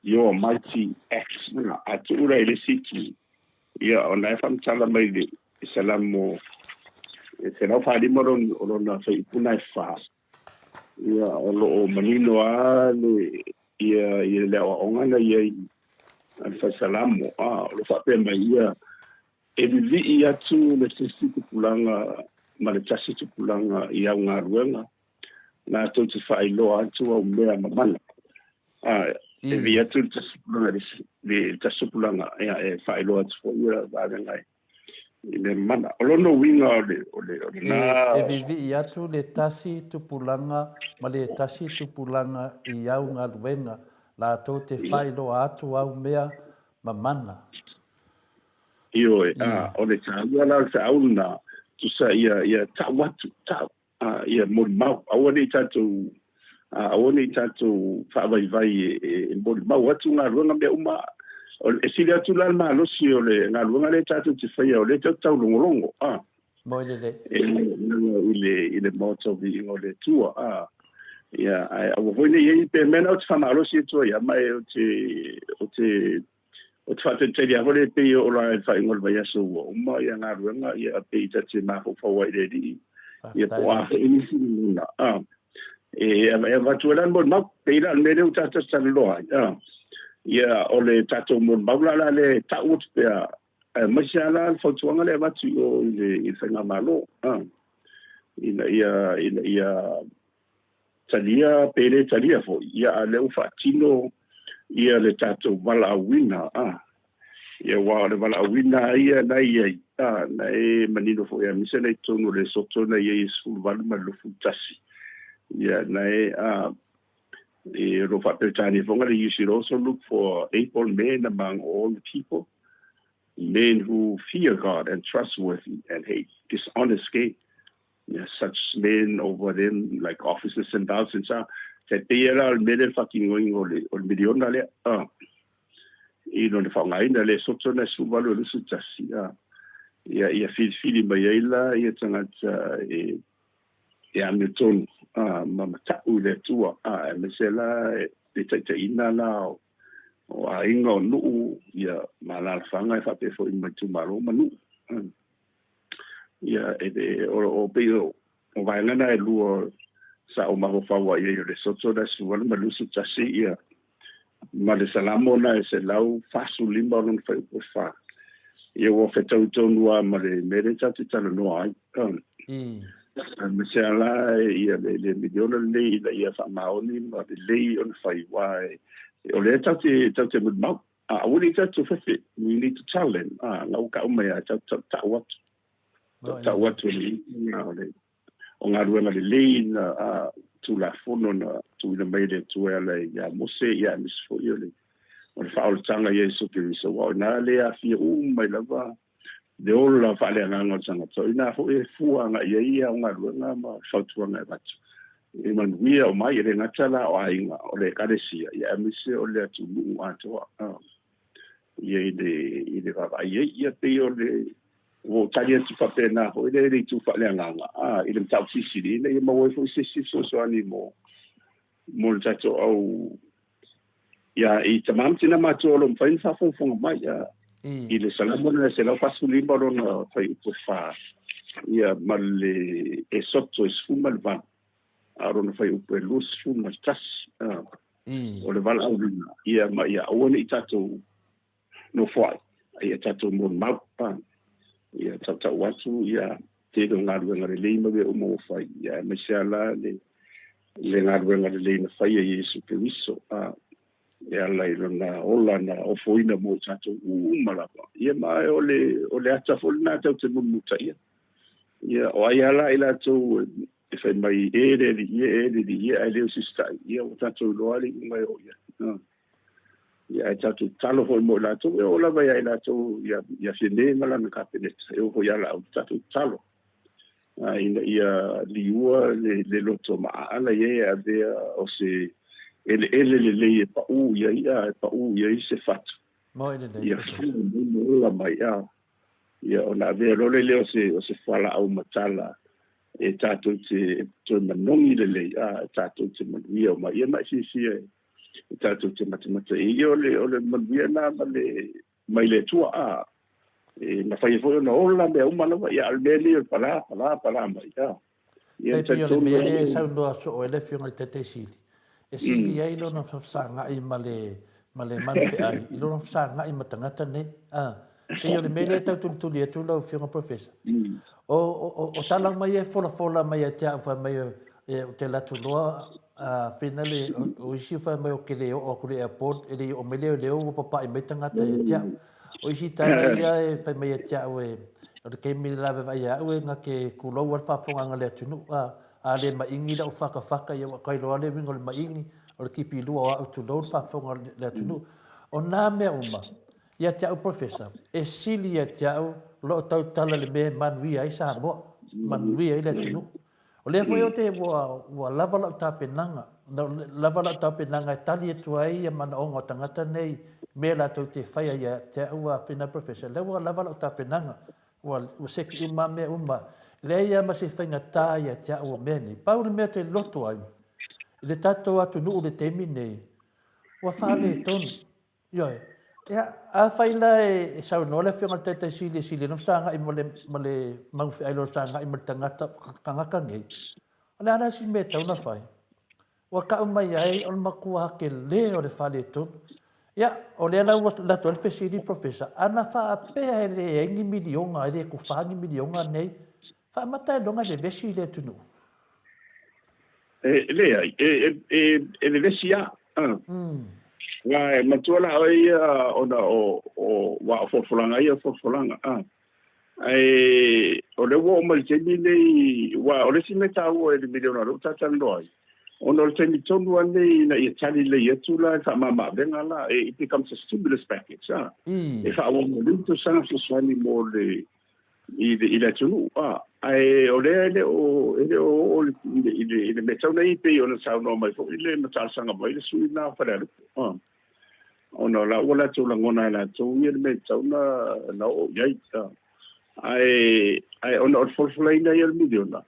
your mighty acts. A tuu la i le isi itu, ia, ona e faamatala mai le Salamo 145 o lona fuaiupu lena e 4, Ia, o lo o manino lava le, ia, ia le aoaoga na i ai a le Fai Salamo, a, o lo o faapea mai ia, e vivii atu le tasi tupulaga ma le tasi tupulaga i au galuega, latou te faailoa atu au mea mamana. A, e vivii atu le tasi tupulaga i le tasi tupulaga, ia, e faailoa atu foi ia vaega e i mea mamana. O lona uiga o le, o le, o lena... E vivii atu le tasi tupulaga ma le tasi tupulaga i au galuega, latou te faailoa atu au mea mamana. Ioe, a, o le taua la o le feau lena, tusa ia, ia tau atu, tau, a, ia molimau, aua ne i tatou, a, aua ne i tatou faavaivai e, e, e molimau atu galuega mea uma. O, e sili atu la le malosi o le galuega lea tatou te faia, o lea tatou te taulogologo, a. Moi lelei. E, i le, i le Maota o Viiga o le Atua, a. Ia, ae aua foi ne i i ai pe mea na ou te faamalosi atu ai, a, ma e ou te, ou te, Ou te faatalitali lava foi lea pei e oo la i le faaiuga o le vaiaso ua uma ia galuega ia pei ta te mafaufau ai i le Alii ia po o a foi nisi lagona a. E avatu ai la le molimau, pei la o le mea lea ua tatou talanoa ai, a. Ia, o le tatou molimau la la lea e tau atu pea, aemaise lava la le fautuaga lea e avatu i o i le, i le faigamalo, a, ina ia, ina ia talia pe le talia foi, ia a o lea ua faatino ia le tatou valaauina, a. Ia aua o le valaauina lava ia na e i ai, a, na e manino foi aemaise na i totonu o le Soto na i ai e 18 ma le 21. Ia na e, a, e o lo o faa-Peretania foi le You should also look for able men among all the people, men who fear God and trustworthy and hate dishonest gain. Yeah, such men over them like officers and thousands are. Te pei la o le mea lea le faatinoina o le, o le miliona lea. Ah. I lona faaaogaina le soto na 18 e 21. Ah. Ia, ia filifili mai ai la ia tagata e, e amiotonu ah, ma mataʻu i le Atua, ah, aemaise la le taitaiina la o, o aiga o nuu, ia, ma alaalafaga e faapea foi ma itumalo ma nuu. Ah. Ia, e le, o, o pei o, o vaega na e lua sa ou mafaufau ai i ai o le soto na 18 ma le 21, ia, ma le Salamo na e 145 o lona fuaiupu e fa. Ia ua fetau tonu lava ma le mea lea tatou te talanoa ai. Aemaise lava la ia le, le miliona lenei ina ia faamaoni ma lelei ona fai, aua o lea tatou te, tatou te molimau. A aua ne i tatou fefe, we need to tell them. A, na ua tau mai lava, tatou tau atu. Tau atu e le o le o galuega lelei na a Tulafono na tuuina mai e le Atua e ala iā Mose, ia aemaise foi o le o le faaolataga ia Iesu Keriso, aua o ina lea e aafia uma mai lava le ola faaleagaga o le tagata, o ina foi e fua agai ai ia o galuega ma fautuaga e avatu. E manuia o mai, e le gata la o aiga, o le Ekalesia, ia aemaise o le atunuu atoa. Ia i le, i le vaavaai ai, ia pei o le, ua ou tali atu faapena foi lea i le itu faaleagaga, a, i le mataupu silisili, ina ia maua ai foi se isi fesoasoani mo, mo le tatou au, ia, i tama ma tina matutua o lo o mafai ona faafogafoga mai, a, i le Salamo lena 145 lona fuaiupu e 4, ia, ma le Esoto e 18, a o lona fuaiupu e 21, a, o le valaauina, ia, ma ia aua ne i tatou nofoai, a ia tatou molimau, a, ia tautau atu, ia, tele o galuega lelei ma mea uma ua fai, ia, aemaise lava la le, le galuega lelei na faia e Iesu Keriso, a, e ala i lona ola na ofoina mo i tatou uma lava. Ia, ma o le, o le ata foi lena tatou te mulimulitaia. Ia, o ai lava la i latou e fai mai e le alii e, e le alii e, ae le o se isi taʻi, ia ua tatou iloa le iuga e oo i ai. Ia, ae tatou tatalo foi mo i latou, e oo lava ia i latou, ia, ia Fiamē ma lana Kapeneta, e oo foi ia laau, tatou tatalo, ina ia liua le, le loto maʻaʻala ia e avea o se eleele lelei e paʻū i ai, e paʻū i ai se fatu. Ia fua mai ma ola mai, a. Ia, ona avea loa lea o se, o se fualaau matala e tatou te toe manogi lelei, a, e tatou te manuia uma. Ia ma e fiafia e tatou te matamata i ia, o le, o le manuia lena ma le, mai le Atua, a. E mafai ai foi ona ola mea uma lava, ia, a o le mea lenei o le palā, palā, palā mai, a. Ia, E pei o le mea lea e saunoa soo ai le Afioga i le Taitai Sili, e sili ai lona fesagai ma le, ma le manufeai i lona fesagai ma tagata nei. A, pei o le mea lea e tau tulituli atu lau Afioga Professor. O, o, o tala uma ia e folafola mai ia te au fai mai e, ou te alu atu loa, a, finally, o, o isi fai mai ou te le oo atu i le airport, e le i oo mai leoleo ua papaʻi mai tagata ia te au. O isi tala ia e fai mai ia te au e, o le taimi le lavevaʻi ia au e na te kulou a le faafofogaga a le atunuu, a, a le maʻigi lau whakawhaka ia ua kailoa le uiga o le maʻigi, o le kipi lua o au tulou le faafofoga a le atunuu. O nā mea uma, ia te au Professor, e sili ia te au loo tautala le mea e manuia ai Samoa, manuia ai le atunuu. O lea foi ou te, ua, ua lava lau tapenaga, lava lau tapenaga e tali atu ai ia manaoga o tagata nei, mea latou te faia ia te au a Fina Professor, lea ua lava lau tapenaga, ua, ua seki uma mea uma. Leai lava ma se faigata ia te au o mea nei. Pau le mea te loto ai, i le tatou atunuu i le taimi nei, ua faaletonu. Ioe. Ia, afai la e saunoa le Afioga i le Taitai Sili e sili ai ona fesagai ma le, ma le magufeai loa fesagai ma le tagata, tagata nei, o le a la si mea e tatau ona fai? Ua tau mai ai o le matua tele o le faaletonu. Ia, o lea la ua alu atu ai le fesili Professor, ana faapea e leai ni miliona, e le tufa ni miliona nei, faamata ailoga e vevesi le atunuu? E leai, e vevesi lava. Aua e matua la oe ia ona o, aua o folafolaga ia o folafolaga. Ae o lea ua oo mai i le taimi lenei, aua o le isi mea taua i le miliona lea ua ta talanoa ai, ona o le taimi tonu lava lenei ina ia tali lelei atu la le faamama-avega la, it becomes a stimulus package, a, e faaauau mai le tausaga fesoasoani mo le i le, i le atunuu, a, ae o lea e le o, e le o oo i le mea tau nei pei ona saunoa mai foi le ma talosaga mai le sui usufono lena o Falealupo, a. Ona o la ua latou lagona e latou ia le mea e tatau ona oo i ai. Ae, ae ona o le folafolaina ia o le miliona,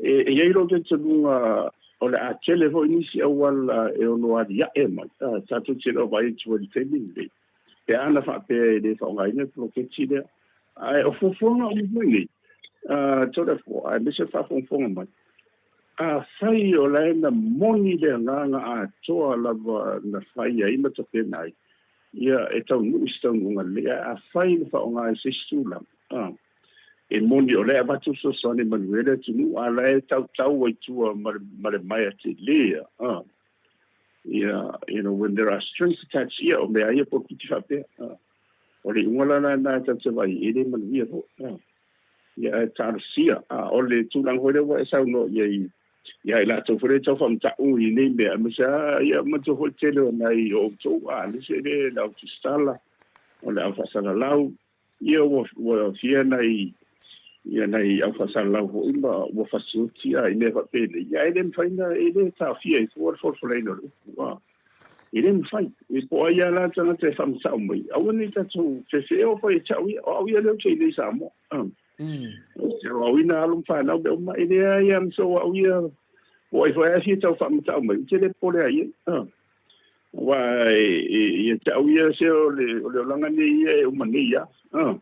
e i ai lou talitonuga o le a tele foi nisi auala e ono aliae mai, tatou te le o vaai atu ai i le taimi lenei, pe ana faapea e le faaaogaina le poloketi lea. Ae o fuafuaga uma foi nei, Toleafoa, aemaise o le faafogafoga mai, Afai o la e na moni le agaga atoa lava na fai ai ma tapena ai, ia, e taunuu i se taunuuga lelei. Ae afai na faaaoga i se isi tulaga, a, e moni o la e avatu le fesoasoani e manuia le atunuu, a o la e tautau ai tua ma le, ma le maea tele, a, ia, you know, when there are strings attached, ia, o mea ia polokiki faapea, a, o le iuga la lena tatou te vaai ai, e le manuia foi, a. Ia ae talosia, a o le tulaga foi lea ua e saunoa i ai ia i latou foi lea e tau faamatau i nei mea, aemaise lava ia manatua foi le tele o nai o outou, a aemaise le le au tusitala, o le au faasalalau, ia ua ua fia nai ia nai au faasalalau foi ma ua fasioti a i mea faapenei, ia e le mafai ona e le taofia ai fua le folafolaina o le upu, a. E le mafai. E po o ai lava la le tagata e faamatau mai, aua ne i tatou fefeeo foi e te au ia, o au ia lea ou te i nei i Samoa. Ou te aoaoina alo ma fanau mea uma, e leai lava ma se o au ia, po o ai foi lava e fia tau faamatau mai, ou te le popole lava i ai. Aua ia te au ia se o le olaga nei ia e uma nei lava.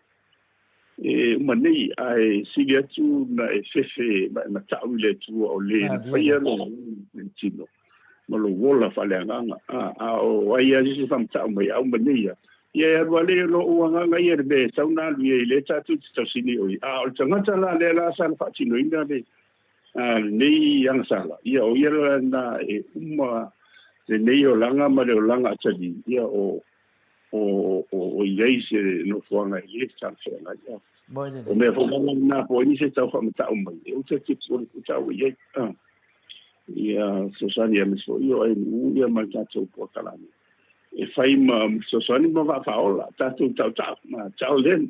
E uma nei, ae sili atu na e fefe ma e matau i le Atua o le na faia lou tino ma lou ola faaleagaga. A o ai lava se isi e faamatau mai, a uma nei lava, ia e alu lava lea i lou agaga ia i le mea e tatau ona alu i ai, lea tatou te tausini o i. A o le tagata la lea la sa na faatinoina lenei agasala, ia o ia la lena e uma lenei olaga ma le olaga atalii, ia o o i ai se nofoaga e le talafeagai. O mea foi lava lena po o ai nisi e tau faamatau mai, e uta te o le tau i ai. Ia fesoasoani aemaise foi o ANU ia ma le tatou polokalame e fai ma fesoasoani ma vaa faaola, tatou tautau, ma tell them,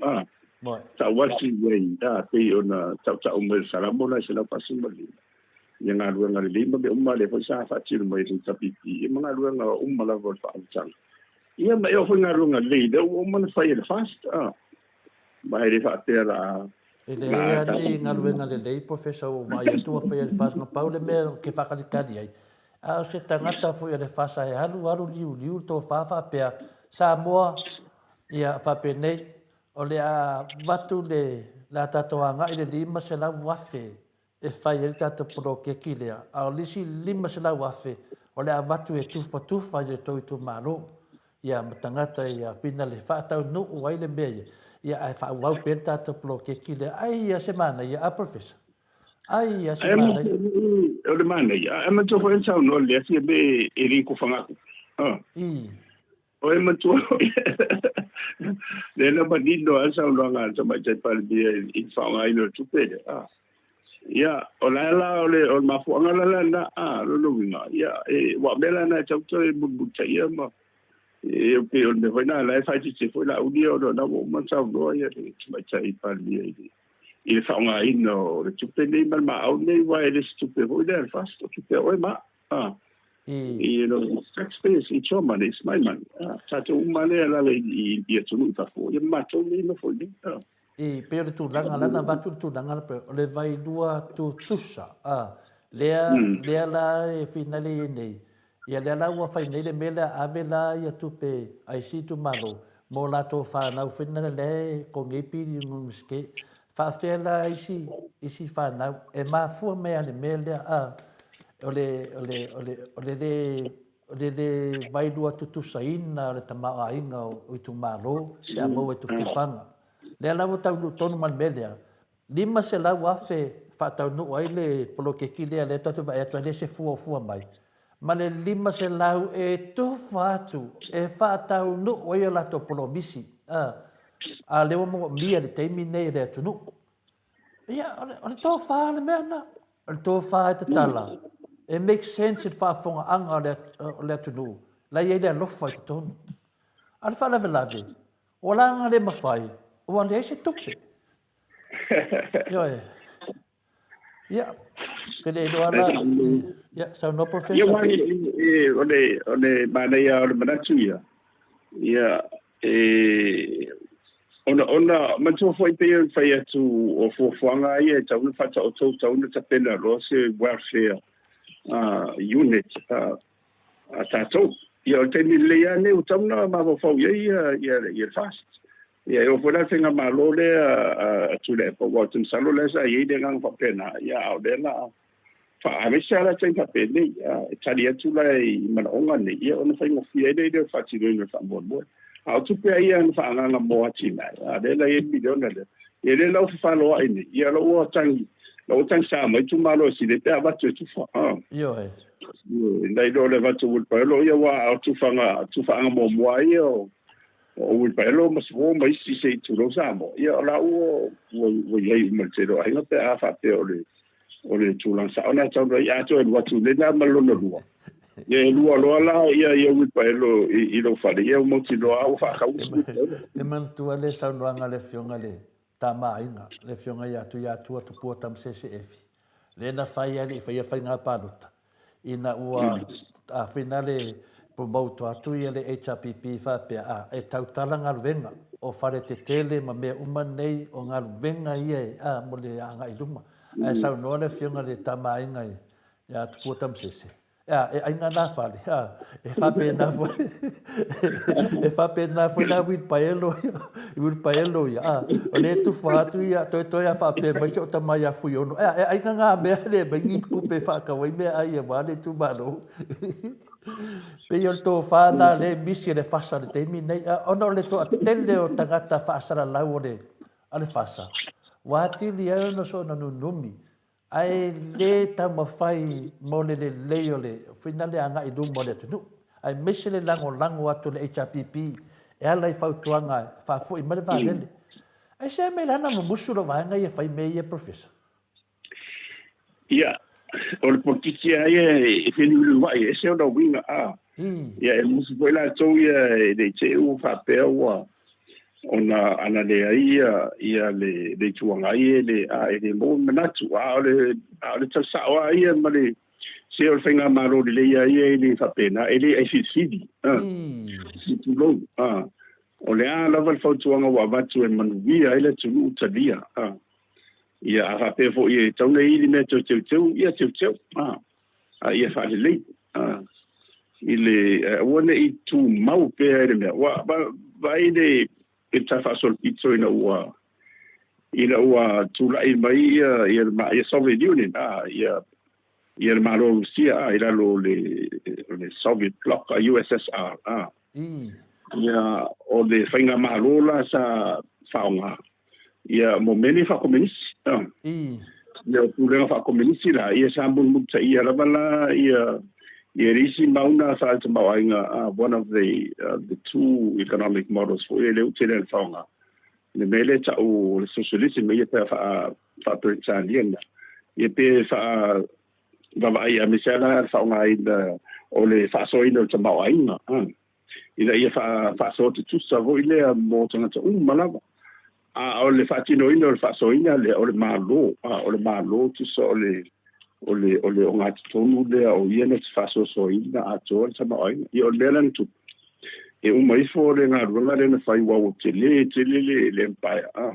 tau atu i ai, pei ona tautau mai le Salamo la 145. Ia galuega lelei ma mea uma lea foi sa faatino mai e le WP, ia ma galuega uma lava o le faaolataga. Ia ma e oo foi galuega lelei lea ua uma ona fai e le FAST, a. Ma e le faapea la E leai lava ni galuega lelei Professor ua ou vaai atu ua fai e le FAST na pau le mea ou te faatalitali ai, a o se tagata foi a le FAST e alu alu liuliu le tofa faapea Samoa ia faapenei o le a avatu le le a tatou agai i le 500,000 e fai ai le tatou poloketi lea, a o le isi 500,000 o le a avatu e tufatufa i le tou itumalo, ia ma tagata ia fina le faataunuu ai le mea ia, ia ae faaauau pea le tatou poloketi lea. Ai ia se manaia, a Professor? Ai ia se manaia. O le manaia, ae manatua foi na saunoa lea Fiame e le tofaga atu. I. O e matua foi. Lea na manino lava le saunoaga a le Tamaitai Palemia i le faaaogaina o le tupe lea. A. Ia, o la la o le, o le mafuaaga la lena, a, lona uiga, ia, e, aua o mea la na e tatau toe mulimulitaia ma, e pei o le mea foi lena la e faaeteete foi Laauli ona o lena ua uma ona saunoa ia le Tamaitai Palemia i le, i le faaaogaina o le tupe nei ma le maau nei, aua e le o se tupe foi lea a le FAST, o tupe a oe ma au. Ah. You know, it's taxpayers, it's your money, it's my money. Ah, tatou uma lea lala i, i, i atunuu i fafo, ia matou nei nofo i nei. Ah. I pei o le tulaga la na avatu le tulaga la o le vailua tutusa a lea lea la e finale i nei ia lea la ua fai nei le mea lea ave la ia tupe a isi itumalo mo latou fanau finale lea e kogei pili ske Faafefea la isi, isi fanau e mafua mai lava i le mea lea, a. O le, o le, o le, o le lē, o le lē vailua tutusaina o le tamaoaiga o itumalo pe a maua i tufatufaga. Lea la ua taunuu tonu ma le mea lea, $500,000 faataunuu ai le poloketi lea, lea tatou te vaai atu ai lea se fua o fua mai, ma le 500 e tufa atu e faataunuu ai a latou polomisi, a, a lea ua manaomia i le taimi lenei e le atunuu. Ia, o le tofa le mea lena. O le tofa e tatala, e make sense i le faafofogaaga o le atunuu, la e i ai le alofa i totonu. A o le faalavelave, ua laga le mafai, ua leai se tupe. Ioe. Ia, pe le iloa la, ia, saunoa Professor. Ia, o le, o le manaia o le manatu ia, ia, e, ona, ona, manatua foi pei ona fai atu o fuafuaga ia e tatau ona faataoto, tatau ona tapena loa se welfare uh, unit uh, a tatou. Ia, o le taimi lelei lava lenei ua tatau ona mafaufau i ai ia, ia, ia le FAST. Ia, e oo foi la le faigamalo lea a Tuilaepa, aua ou te masalo o lea sa i ai le agaga faapena, ia, a o lea la aemaise lava la taimi faapenei, e tali atu la i manaoga nei, ia ona faigofie ai lea o le faatinoina o le faamoemoe. A o tupe lava ia na faaagaaga mo atinae, a o lea la e i ai le miliona lea, ia lea la ua fefaloai nei, ia la ua tagi, la ua tagisa mai itumalo e sili ai pe a avatu e tufa. Ioe. Nai lo le avatu uilipaelo, ia aua o tufaga, tufaaga muamua ia o o uilipaelo ma sifo ma isi se i tulou Samoa, ia o la ua ua i ai uma i le tele o aiga pe a faapea o le o le tulaga sao lena e tatau ona i ai. A toe alu atu i lena ma le lona lua, ia e lua loa la ia ia uilipaelo i lou fale, ia ua mautinoa lava ua faatau isi uilipaelo. Te manatua le saunoaga a le Afioga i le Tama a Aiga, le Afioga ia Tuiatua Tupua Tamasese Efi, lea na fai ai le i faia le faiga palota, ina ua āwhina le promote atu ia le HRPP faapea, a, e tautala galuega o fale tetele ma mea uma nei o galuega ia e, a, mo le agai i luma. Ae saunoa le Afioga i le Tama a Aiga ia Tupua Tamasese, a, e aiga nā fale, a, e faapena foi, e faapena foi la uilipaelo ia, uilipaelo ia, a, o lea e tufa atu ia, toetoe a faapea mai si ou tama ia Fuiono, a, e aiga ngā mea le aumai ni tupe e faatau ai meaai aua le itumalo. Pei o le tofa lena lea e misi e le FASA i le taimi lenei, a, ona o le toatele o tagata faasalalau o le, a le FASA, ua atili ai ona soona nunumi Ae le taumafai mo le lelei o le finale agai i luma o le atunuu, aemaise le lagolago atu a le HRPP e ala i fautuaga e faafoi mai le vaalele. Aisea mea la na mumusu lau vaega ia e fai mea ia Professor? Ia, o le polokiki lava ia e feliuliuai, e ese ona uiga a. Ia e musu foi latou ia e le i te i ua faapea ua ona ana leai ia ia le le Itu Agai e le a e le maua ni manatu. A o le a o le tala sao lava ia ma le se o le faigamalo lelei lava ia e le faapena, e le aifilifili, a, se tulou, a. O le a lava le fautuaga ua avatu e manuia ai le atunuu talia, a. Ia a faapea foi e tatau ona i ai ni mea toe teuteu, ia teuteu, a. A ia faalelei, a, i le, aua ne i tumau pea i le mea. Ua vaai le i le Tala Faasolopito ina ua ina ua tulai mai ia ia le ia Soviet Union, a, ia ia le Malo o Rusia, a, i lalo o le o le Soviet Bloc, a, USSR, a. Ia o le faigamalo la sa faaaoga ia mo mea nei faakomenisi. A. Ia o pulega faakomenisi la, ia sa mulimulitaia lava la ia ia le isi mau na faale-tamaoaiga, one of the the two economic models foi lea ua tele ona faaaoga, le mea lea e tau o le socialism, ia pe faa faa-Peretania na, ia pe faa vaavaai aemaise lava la le faaaogaina o le faasoaina o le tamaoaiga, ina ia faasoa tutusa foi lea mo tagata uma lava. A o le faatinoina o le faasoaina lea, o le Malo, a o le Malo tusa o le o le o le ogatotonu lea o ia na te faasoasoaina atoa le tamaoaiga. Ia o le mea la na tupu, e uma ifo le galuega lea na fai aua ua tele tele le le empire, a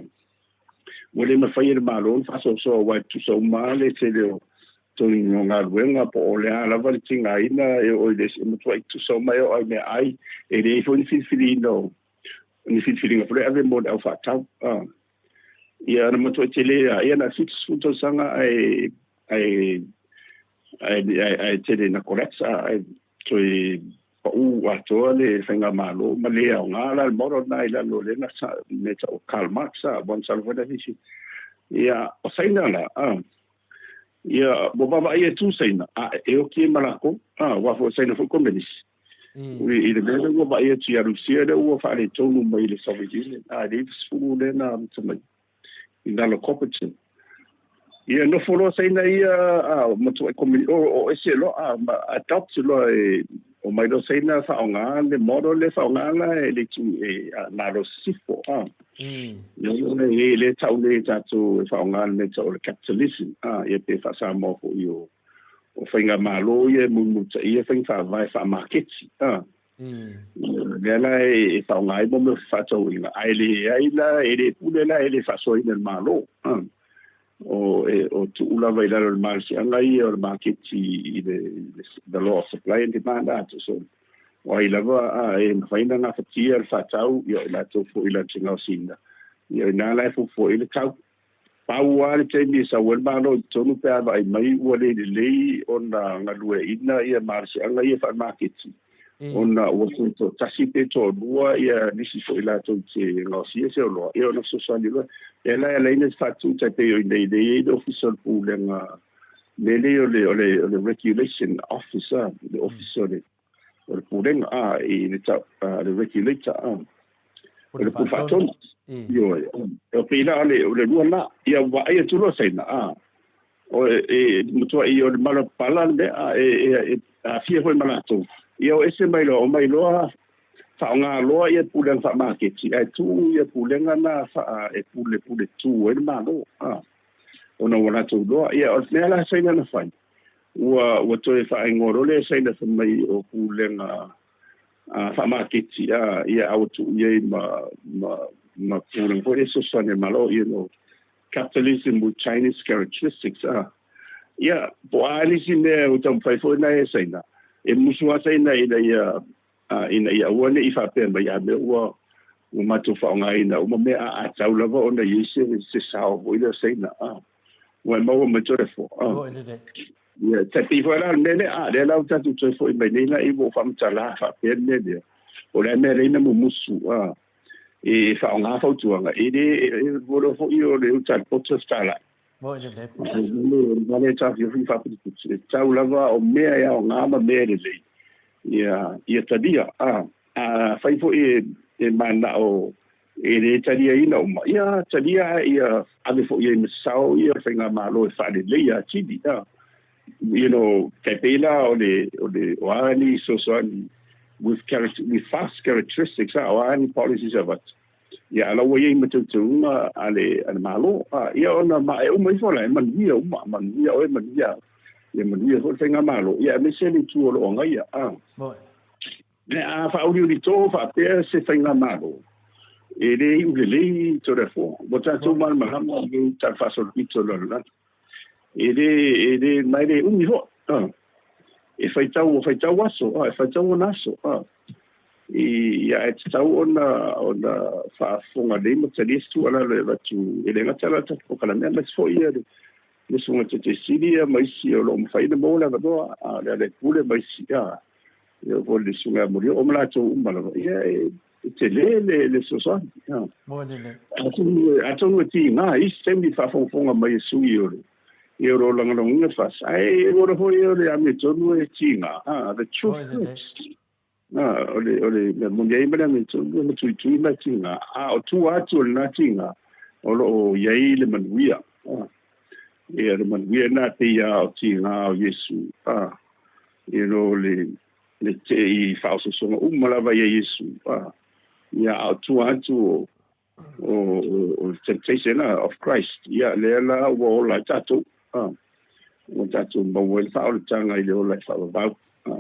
ua le mafai e le Malo ona faasoasoa aua e tutusa uma lava le tele o totonu o galuega po o le a lava le tigaina e oo i le e matuai tutusa uma e oo lava i meaai. E leai foi ni filifiliina o ni filifiliga foi lea e ave mo le au faatau. Ia na matuai tele lava, ia na 70 tausaga ae ae Ae tele ina collapse ae toe pau atoa le faigamalo ma le aoga la le model lena i lalo o lea na mea tau o Karl Marx a ua masalo foi la sisi. Ia, o Saina la, a, ia, ua vaavaai atu Saina, a e oti ai ma lakou, a, aua foi o Saina foi komenisi. I le mea lea ua vaai atu ia Rusia lea ua faaletonu mai i le Soviet Union, a, i le 90 lea na amata mai i lalo Gorbachev. Ia nofo loa Saina ia a matuai komeni o ese loa a ma adopt loa e omai loa Saina faaaoga le model lea faaaoga la e le itu e Malo Sisifo a. Ia le le tau nei e tatou e faaaoga le mea tau o le capitalism a ia pe faa-Samoa foi o faigamalo ia e mulimulitaia faiga faavae faamaketi a. Lea la e faaaoga ai mo mea o fefaatauaiga, ae leai la, e le pule la, e le faasoaina e le Malo. O tuu lava i lalo o le malosiaga ia o le maketi i le the law of supply and demand, a tusa o ai lava e mafai ona gafatia le faatau, ia o i latou foi latou te gaosiina, ia o i ina la e fuafua i ai le tau. Pau lava le taimi e sau ai le Malo i totonu pe a vaai mai ua le lelei ona galueaiina ia malosiaga ia faale-maketi ona ua toe toatasi pe toalua ia nisi foi latou te gaosia se oloa ia ona fesoasoani loa. Lea la e ala ai ona faatu tai pei o i inei lea e i ai le Ofisa o le Pulega mea lea o le o le o le Regulation Office a, le Ofisa o le o le Pulega a i le le Regulator a. O le Pule Faatonu. Ioe. E pei la o le lua lena. Ia vaai atu loa Saina, a, o e matuai o le malapala le mea, a, e aafia foi ma latou. Ia o ese mai loa, omai loa faaaoga loa ia pulega faamaketi, ae tuu ia pulega na faa, e pule pule tu ai le Malo, a, ona ua latou iloa. Ia o le mea la Saina na fai, ua toe faaigoa loa lea e Saina fai mai o pulega faamaketi, a, ia a ua tuu i ai ma pulega foi lea e fesoasoani a le Malo, you know, capitalism with Chinese characteristics, a. Ia, po o a nisi mea ua taumafai foi nai e Saina, e musu lava Saina ina ia aua ne i faapea mai, a mea ua matou faaaogaina uma mea, a tau lava ona i ai se sao foi lea o Saina, a. Ua e maua mai Toleafoa, a. Oi lelei. Ia, tai pei foi la o le mea lea, a, lea la ua tatou toe foi mai nei la i ua ou faamatala faapea le mea lea. O le a mea lea na mumusu, a, e faaaoga fautuaga, e le, ua iloa foi o le uta a le poto e fetalai. Oi lelei, Professor. O le taofiofi faaputiputi, e tatau lava o mea e aoga ma mea e lelei, ia talia. A, afai foi e mananao e le taliaina uma, ia talia ae ia ave foi i ai ma se sao ia faigamalo e faaleleia atili. A, you know, tai pei la o le o a ni fesoasoani with fast characteristics, a o a ni policies avatu, ia ala ua i ai ma teuteuga a le Malo, a, ia ona ma e uma ifo la e manuia uma, manuia oe, manuia ia, manuia foi le faigamalo, ia aemaise le itu o lo o agaia, a. Oi. Me a faauliuli to faapea se faigamalo, e le iu lelei Toleafoa. Ua tatou malamalama le tala faasolopito o le lalolagi. E le ma e le umi foi. A. E faitau, faitau aso, a, e faitau ona aso. A. Ia e tatau ona faafofoga lelei ma talia se tuualalo e avatu e le gata la tatou polokalame, aemaise foi ia le susuga Taitaisili ia ma isi o lo o mafai ona maua le avanoa, a le ale pule ma isi, a, ia foi le susuga ia Molioo ma latou uma lava, ia e tele le fesoasoani. Oi lelei. Atonu e tiga isi taimi faafogafoga mai e sui o le ia o lo o lagolagoina FAST, ae ua foi o le amiotonu e tiga, a, the truth hurts. A, o le mea moni ai ma le amiotonu e matuitui ma e tiga, a o tua atu o lena tiga o lo o i ai le manuia. A, ia le manuia na pei a o tiga o Iesu, a, you know, le te i faaososoga uma lava ia Iesu, a, ia a o tua atu o temptation of Christ, ia lea la ua ola ai tatou, a, ua tatou maua ai le faaolataga i le ola e faavavau. A,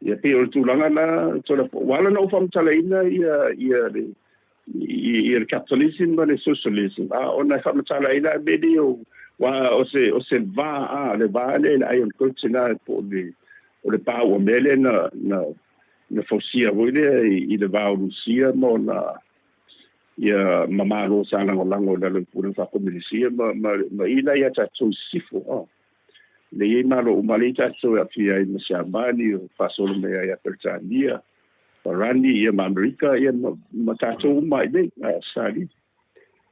ia pei o le tulaga la Toleafoa, ua ala ona ou faamatalaina ia le capitalism ma le socialism, a ona e faamatala ai la mea nei o ua o se va, a le va lea i le Iron Curtain la po o le pa ua mea lea na fausia foi lea i le va o Rusia ma ona ia ma Malo sa lagolago i lalo i pulega faakomunisia ma ila ia tatou i sisifo. A. lea e i ai Malo uma lea tatou e aafia ai ma Siamani, o faasolo mai ai ia Peretania, Farani, ia ma Amerika, ia ma tatou uma i inei, Ausetalia.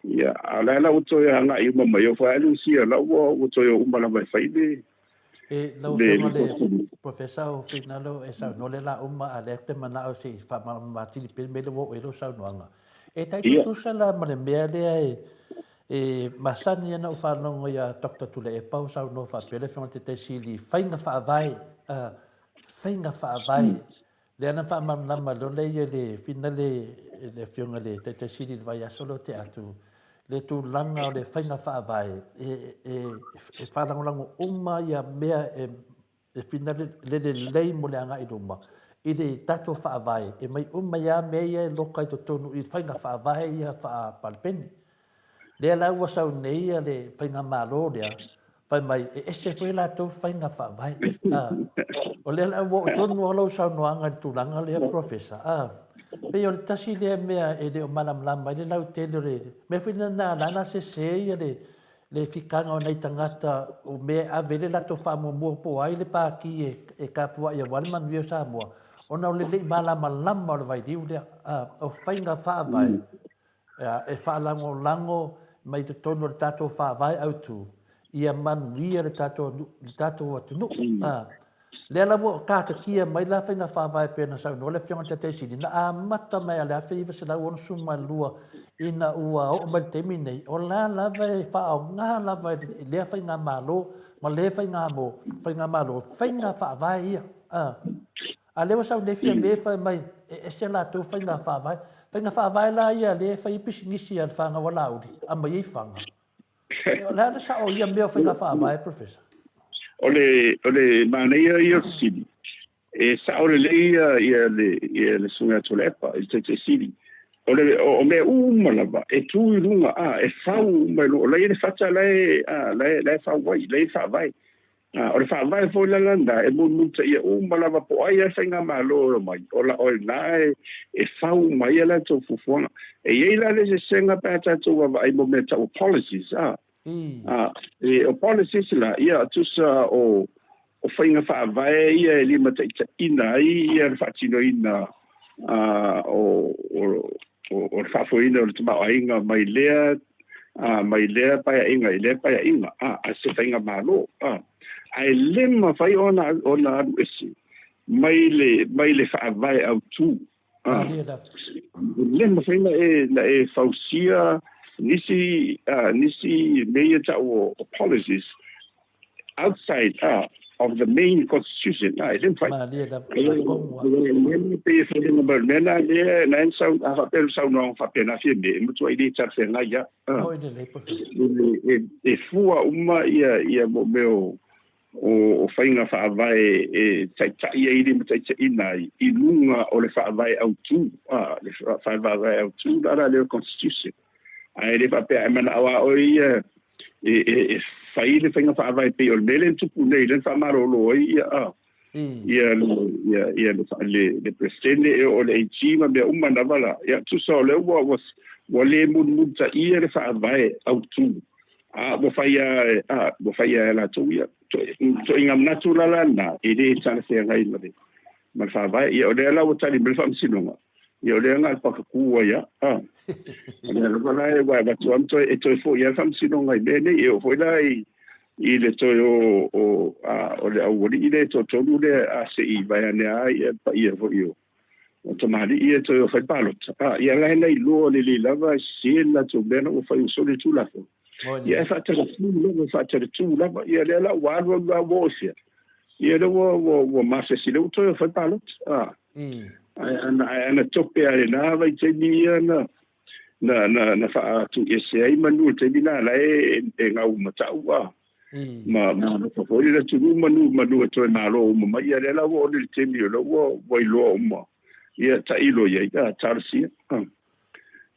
Ia, a o la e la ua toe agai uma mai, oo foi lava i Lusia, la ua toe o uma lava e fai le E, lau Afioga i le Professor o Finalo e saunoa le la uma, a lea te manao se i faamalamalama atili pea le mea lea ua oo i ai lau saunoaga. E tai tutusa la ma le mea lea e masani ana ou faalogo ia Doctor Tuilaepa o saunoa faapea le Afioga i le Taitai Sili i faiga faavae, faiga faavae Lea na faamalamalama loa lea ia le finale le Afioga i le Taitai Sili i le vaiaso lea tea atu, le tulaga o le faiga faavae e faalagolago uma ia mea e finale le lelei mo le agai i luma i le tatou faavae, e aumai uma ai lava mea ia e loka i totonu i faiga faavae ia faa-Palepene. Lea la ua sau nei le faigamalo lea, fai mai e ese foi latou faiga faavae. O lea la ua oo tonu lava lau saunoaga i le tulaga lea Professor, pei o le tasi lea mea e le o malamalama ai le lautele o le mea foi lena na ala ai ona sese ia le fikaga o nai tagata o mea e ave i ai le latou faamuamua po o ai le pati e tapuai aua le manuia o Samoa, ona o le le i malamalama o le vailiu lea, o faiga faavae e faalagolago mai totonu o le tatou Faavae Autu ia manuia le tatou atunuu. Lea la ua tatatia mai la faiga faavae pei ona saunoa le Afioga i le Taitai Sili, na amata mai lava i le 1962 ina ua oo mai i le taimi lenei, o la lava e faaaoga lava e lea faigamalo ma lea faigamalo faiga faavae ia. A lea ua sau nei Fiame fai mai e ese latou faiga faavae. Faiga faavae la ia lea e fai ai pisinisi a le fanau a Laauli, aumai ai faga. O le a le sao o ia mea o faiga faavae, Professor? O le, o le manaia ia o le fesili, e sao lelei ia, ia le, ia le Susuga ia Tuilaepa i le Taitai Sili. O le, o mea uma lava e tu i luga, a, e fau uma i luga. O la e i ai le fata la e, a, la e, la e fau ai, la e faavae. O le faavae foi la lena e mulimulitaia uma lava po o ai lava le faigamalo e omai, o la, o lena e fau uma ai a latou fuafuaga. E i ai la le eseesega pe a tatou vaavaai mo mea tau o policies, a. E, o policies la, ia, tusa o, o faiga faavae ia e limataitaiina ai ia le faatinoina o, o, o le faafoeina o le tamaoaiga mai lea mai lea paeaiga i lea paeaiga a se faigamalo, ae le mafai ona ona alu ese mai le mai le faavae autu. Le mafai na e na e fausia nisi nisi mea ia tau o policies outside of the main constitution. E le mafai. Malie lava, tonu lava. Le pei e foliga mai o le mea lena lea na e sau a faapea o le saunoaga faapena Fiame e matuai le talafeagai lava. Moi lelei Professor. E fua uma ia ia mo mea o o faiga faavae e taitai ai limataitaiina ai i luga o le faavae autu, le faavae autu la la lea o le constitution. Ae le faapea a e manao lava oe ia e fai le faiga faavae pei o le mea lea na tupu nei, lea na faamalolo ai ia ia ia ia le le Peresetene e o le AG ma mea uma lava la. Ia tusa o lea ua ua ua le mulimulitaia le faavae autu, a ua fai a ua fai a e latou ia. Ituaiga manatu la la lena e le talafeagai ma le ma le faavae. Ia o lea la ua tali mai le Faamasinoga. Ia o lea na o le pakakū ai lava. A. O lea lava la e aua e avatu lava ma toe, e toe foi lava le faamasinoga i mea nei. E oo foi la i, i le toe o, o, a, o le aualii lea e toatolu lea a se i vaeane lava ia le paia foi o, o tamalii ia e toe o fai palota. A, ia la e na iloa lelei lava e sese le latou mea la ua fai ua soli le Tulafono. Ia e faatalatū lava, e faatalatū lava. Ia lea la ua alu alu lava ua oo i fea? Ia lea ua, ua, ua masesi lea ua toe o fai palota. A. Ae ana, ae ana tope a lena vaitaimi ia na, na, na, na faatuiese ai manu i le taimi lena la e, e gau matau a. Ma, ma alofa foi le atunuu manu, manu e toe malo uma mai. Ia lea la ua oo nei i le taimi o lea ua, ua iloa uma. Ia tailo i ai, a, talosia. A.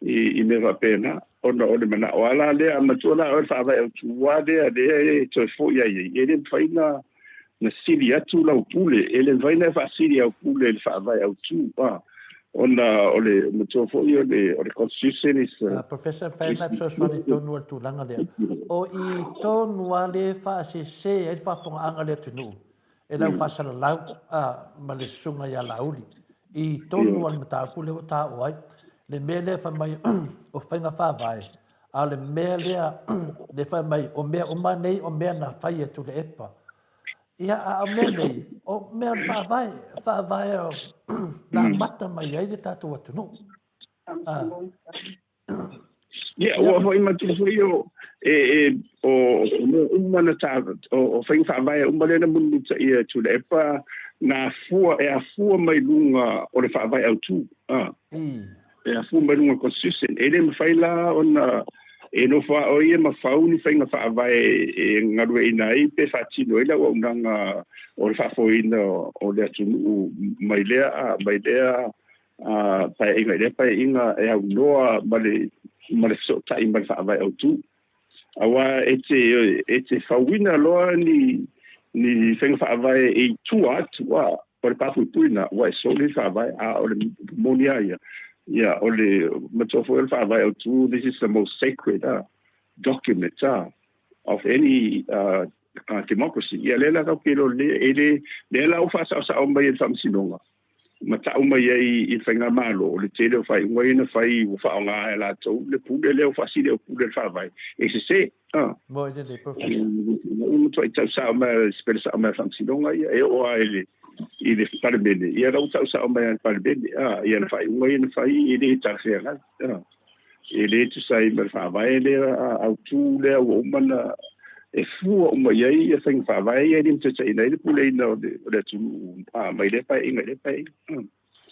I, i mea faapena, ona o le manao lava la lea, a matua la oe le faavae autu lava lea, lea e toe foi ai ai, e le mafai na, na sili atu lau pule, e le mafai na e faasili au pule i le faavae autu, a. Ona o le matua foi o le o le constitution is a Professor e whai ana fesoasoani tonu o le tulaga lea. O i tonu lava lea e faasese ai le faafofogaaga a le atunuu e lau faasalalau a ma le susuga ia Laauli i tonu lava le mataupu lea ua taua ai. Le mea lea fai mai o faiga faavae, a o le mea lea lea fai mai o mea uma nei o mea na fai e Tuilaepa. Ia, a o mea nei, o mea o le faavae, faavae o na amata mai ai le tatou atunuu. Ia, ua foi matua foi o, e, e, o, o mea uma na tā, o, o faiga faavae uma lea na mulimulitaia e Tuilaepa, na afua, e afua mai luga o le faavae autū. Ah. E afua mai luga o le Constitution. E le mafai la ona e nofo lava o ia ma fau ni faiga faavae e galueaiina ai pe faatino ai le auaunaga o le faafoeina o le atunuu mai lea mai lea paeaiga i lea paeaiga e aunoa ma le ma le fesootai ma le faavae autu. Aua e te e te fauina loa ni ni faiga faavae e i tua atu a o le papuipuina ua e soli le faavae, a o le moni a ia, ia o le matua foi o le faavae autu, this is the most sacred document of any democracy. Ia lea la tatou te iloa lelei, e le, lea la ua faasaosao mai e le Faamasinoga ma tau mai ai i le Faigamalo, o le tele o faaiuga ia na fai ua faaaoga e latou le pule lea ua faasili au pule le faavae, e sese. Mo i lelei, Professor. Ua matuai tau sao mai, sipele sao mai le Faamasinoga ia, e oo lava i le i le Palemene, ia la ua tau sao mai lava i le Palemene, ia na faaiuga ia na fai e le talafeagai, e le tusa ai ma le faavae lea autu lea ua uma ona e fua uma i ai ia faiga faavae ia e limataitaiina ai le puleaina o le atunuu mai lea paeaiga i lea paeaiga.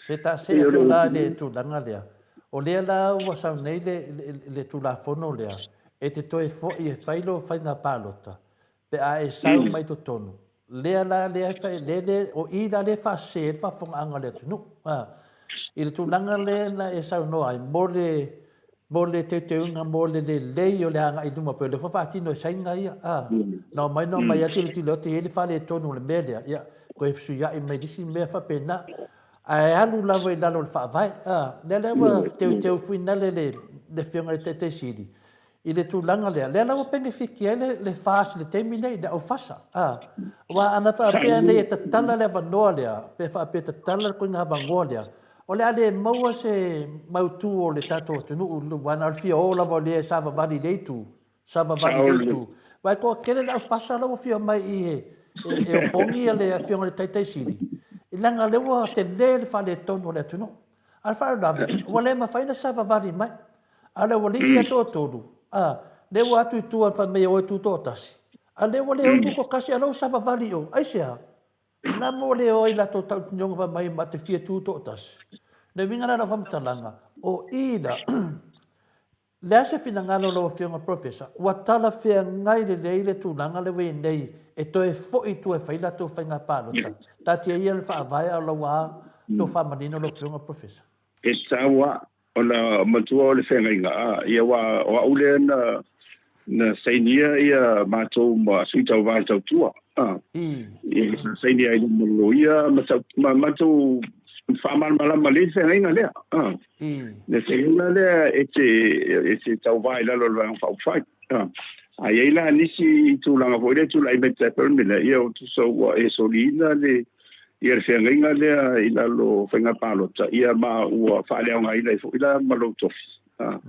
Se taasee atu la le tulaga lea, o lea la ua sau nei le, le, le Tulafono lea, e te toe foi e fai lou faiga palota, pe a e sau mai totonu, lea la lea e fai, le, le, o i la lea e faasese ai le faafofogaaga a le atunuu. A, i le tulaga lea na e saunoa ai, mo le, mo le teuteuga, mo le lelei o le agai i luma, pei o lea foi faatino e Saina ia, a, na omai na omai atu le tilotilo atu e i ai le faaletonu o le mea lea, ia, toe fesuiai mai le isi mea faapena, ae alu lava i lalo o le faavae, a, lea la ua teuteu foi nale le, le Afioga i le Taitai Sili, i le tulaga lea, lea la ua penefiti ai le, le FAST i le taimi nei, le aufasa, a, aua ana faapea nei e tatala le avanoa lea, pe faapea e tatala le koiga avanoa lea, O le a le maua se mautu o le tatou atunuu aua na o le fia o lava o lea e savavali i lea itu, savavali i lea itu. Aua e toatele le aufasa la ua fia omai i i e opogi le Afioga i le Taitai Sili, leaga o lea ua tele le faaletonu o le atunuu. A o le faalavelave, ua le mafai ona savavali mai. A o le aualii ia e toatolu, a, lea ua atu i tua fai mai e o e tutoatasi, a o lea ua le o tutoatasi a o la ua savavali i o. Aisea? Na mo le o ai latou tautinoga fai mai ma te fia tu toatasi. Le uiga la o lau faamatalaga, o i la, le a se finagalo o lau Afioga Professor, ua talafeagai lelei le tulaga lea ua i ai nei e toe foi i tua e fai latou faiga palota. Taatia ia le faavae a o lau a tou faamanino lau Afioga Professor. E taua Ona matua o le feagaiga, a, ia aua o au lea na, na sainia ia matou ma sui tauva i le tautua, a. Ia sa sainia ai ma le loia ma tau, ma matou faamalamalama lelei le feagaiga lea, a. Le feagaiga lea e te, e te tauva i lalo o le Vaega Faaupufai, a. A i ai la nisi tulaga foi lea e tulai mai tai pei o le mea lea, ia tusa ua e soliina le, ia le feagaiga lea i lalo o faiga palota, ia ma ua faaleaogaina ai foi la ma lou tofi. A,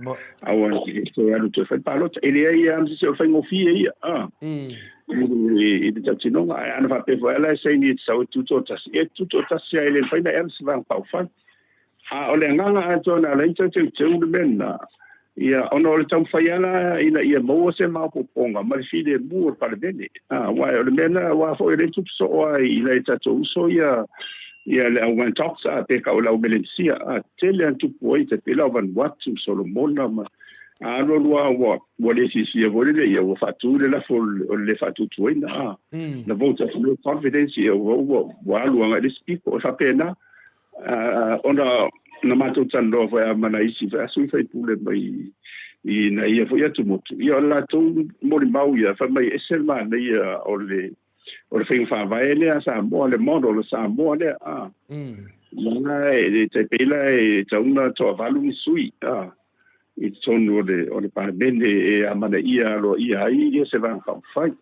aua e toe alu toe fai palota. E leai lava ma se isi o le faigofie ia, a, i le tautinoga. Ae ana faapea foi la e saini e te sau e tutoatasi, e tutoatasi lava e le mafai ona e alu se vaega faaupufai. A o le agaga atoa na ala ai ona toe teuteu le mea lena, ia, ona o le taumafai lava la ina ia maua se maopoopoga ma le filemu o le Palemene. A, aua o le mea lena, aua foi o lea e tupu soo lava i nai o tatou uso ia, ia le au Wantoks, a, pe tau o le au Melenesia, a, tele lava na tupu ai, tai pei la o Vanuatu, Solomona ma, a alualu lava ua, ua le fiafia foi lele, ia ua faatu le lafo o le le faatuatuaina, a, na vote atu no confidence, ia ua, ua, ua alu agai i le isi pito. E faapena. Ona na matou talanoa foi lava ma nai isi foi sui usufono mai i nai ia foi atumotu, ia o le latou molimau ia, fai mai e ese le manaia o le o le faiga faavae lea a Samoa, le model a Samoa lea, a. Ia, e tai pei la e tatau ona toavalu ni sui i totonu o le Palemene e amanaia aloaia ai ia se Vaega Faaupufai.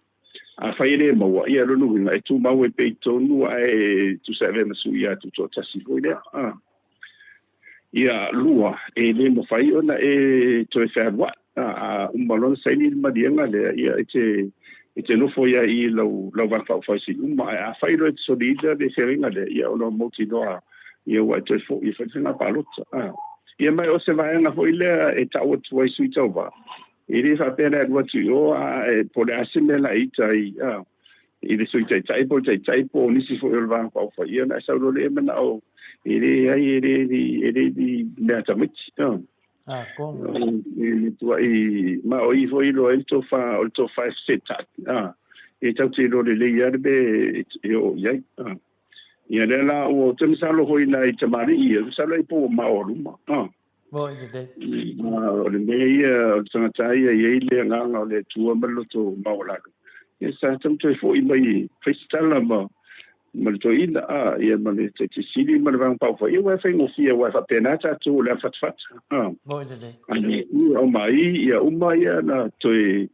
Afai e le maua, ia o lona uiga e tumau ai pea i totonu ae tusa e avea ma sui tutoatasi foi lea. Ia, lua, e le mafai ona e toe fealuai. A uma loa ona saini le maliega lea, ia e te e te nofo ai i lau lau Vaega Faaupufai seia uma. Ae afai loa e te soliina le feagaiga lea, ia ona mautinoa ia ua e toe foi e fai le faiga palota. Ia ma o se vaega foi lea e tau atu ai sui tauva, e le faapea na e alu atu i o a po o le a se mea la e ita ai i le Sui Taitai po o le Taitai po o nisi foi o le Vaega Faaupufai, ia ona e sau loa lea e manao e leai e le e le ni mea tamaiti. Ah, kono. E tuai ma o i foi iloa ai le tofa o le tofa e fesetai. E tatou te iloa lelei lava le mea e oo i ai. Ia lea la ua ou te masalo foi i nai tamalii ia, masalo ai po ua maoaluma. Moi lelei. O le mea ia, o le tagata ia e i ai le agaga o le Atua ma le loto maualalo, ia sa tatau toe foi mai e fai se tala ma ma le toeaina, a, ia ma le Taitai Sili ma le Vaega Faaupufai, ia aua e faigofie, aua e faapena tatou o le avafatafata. A. Moi lelei. Ia omai, ia uma ia na toe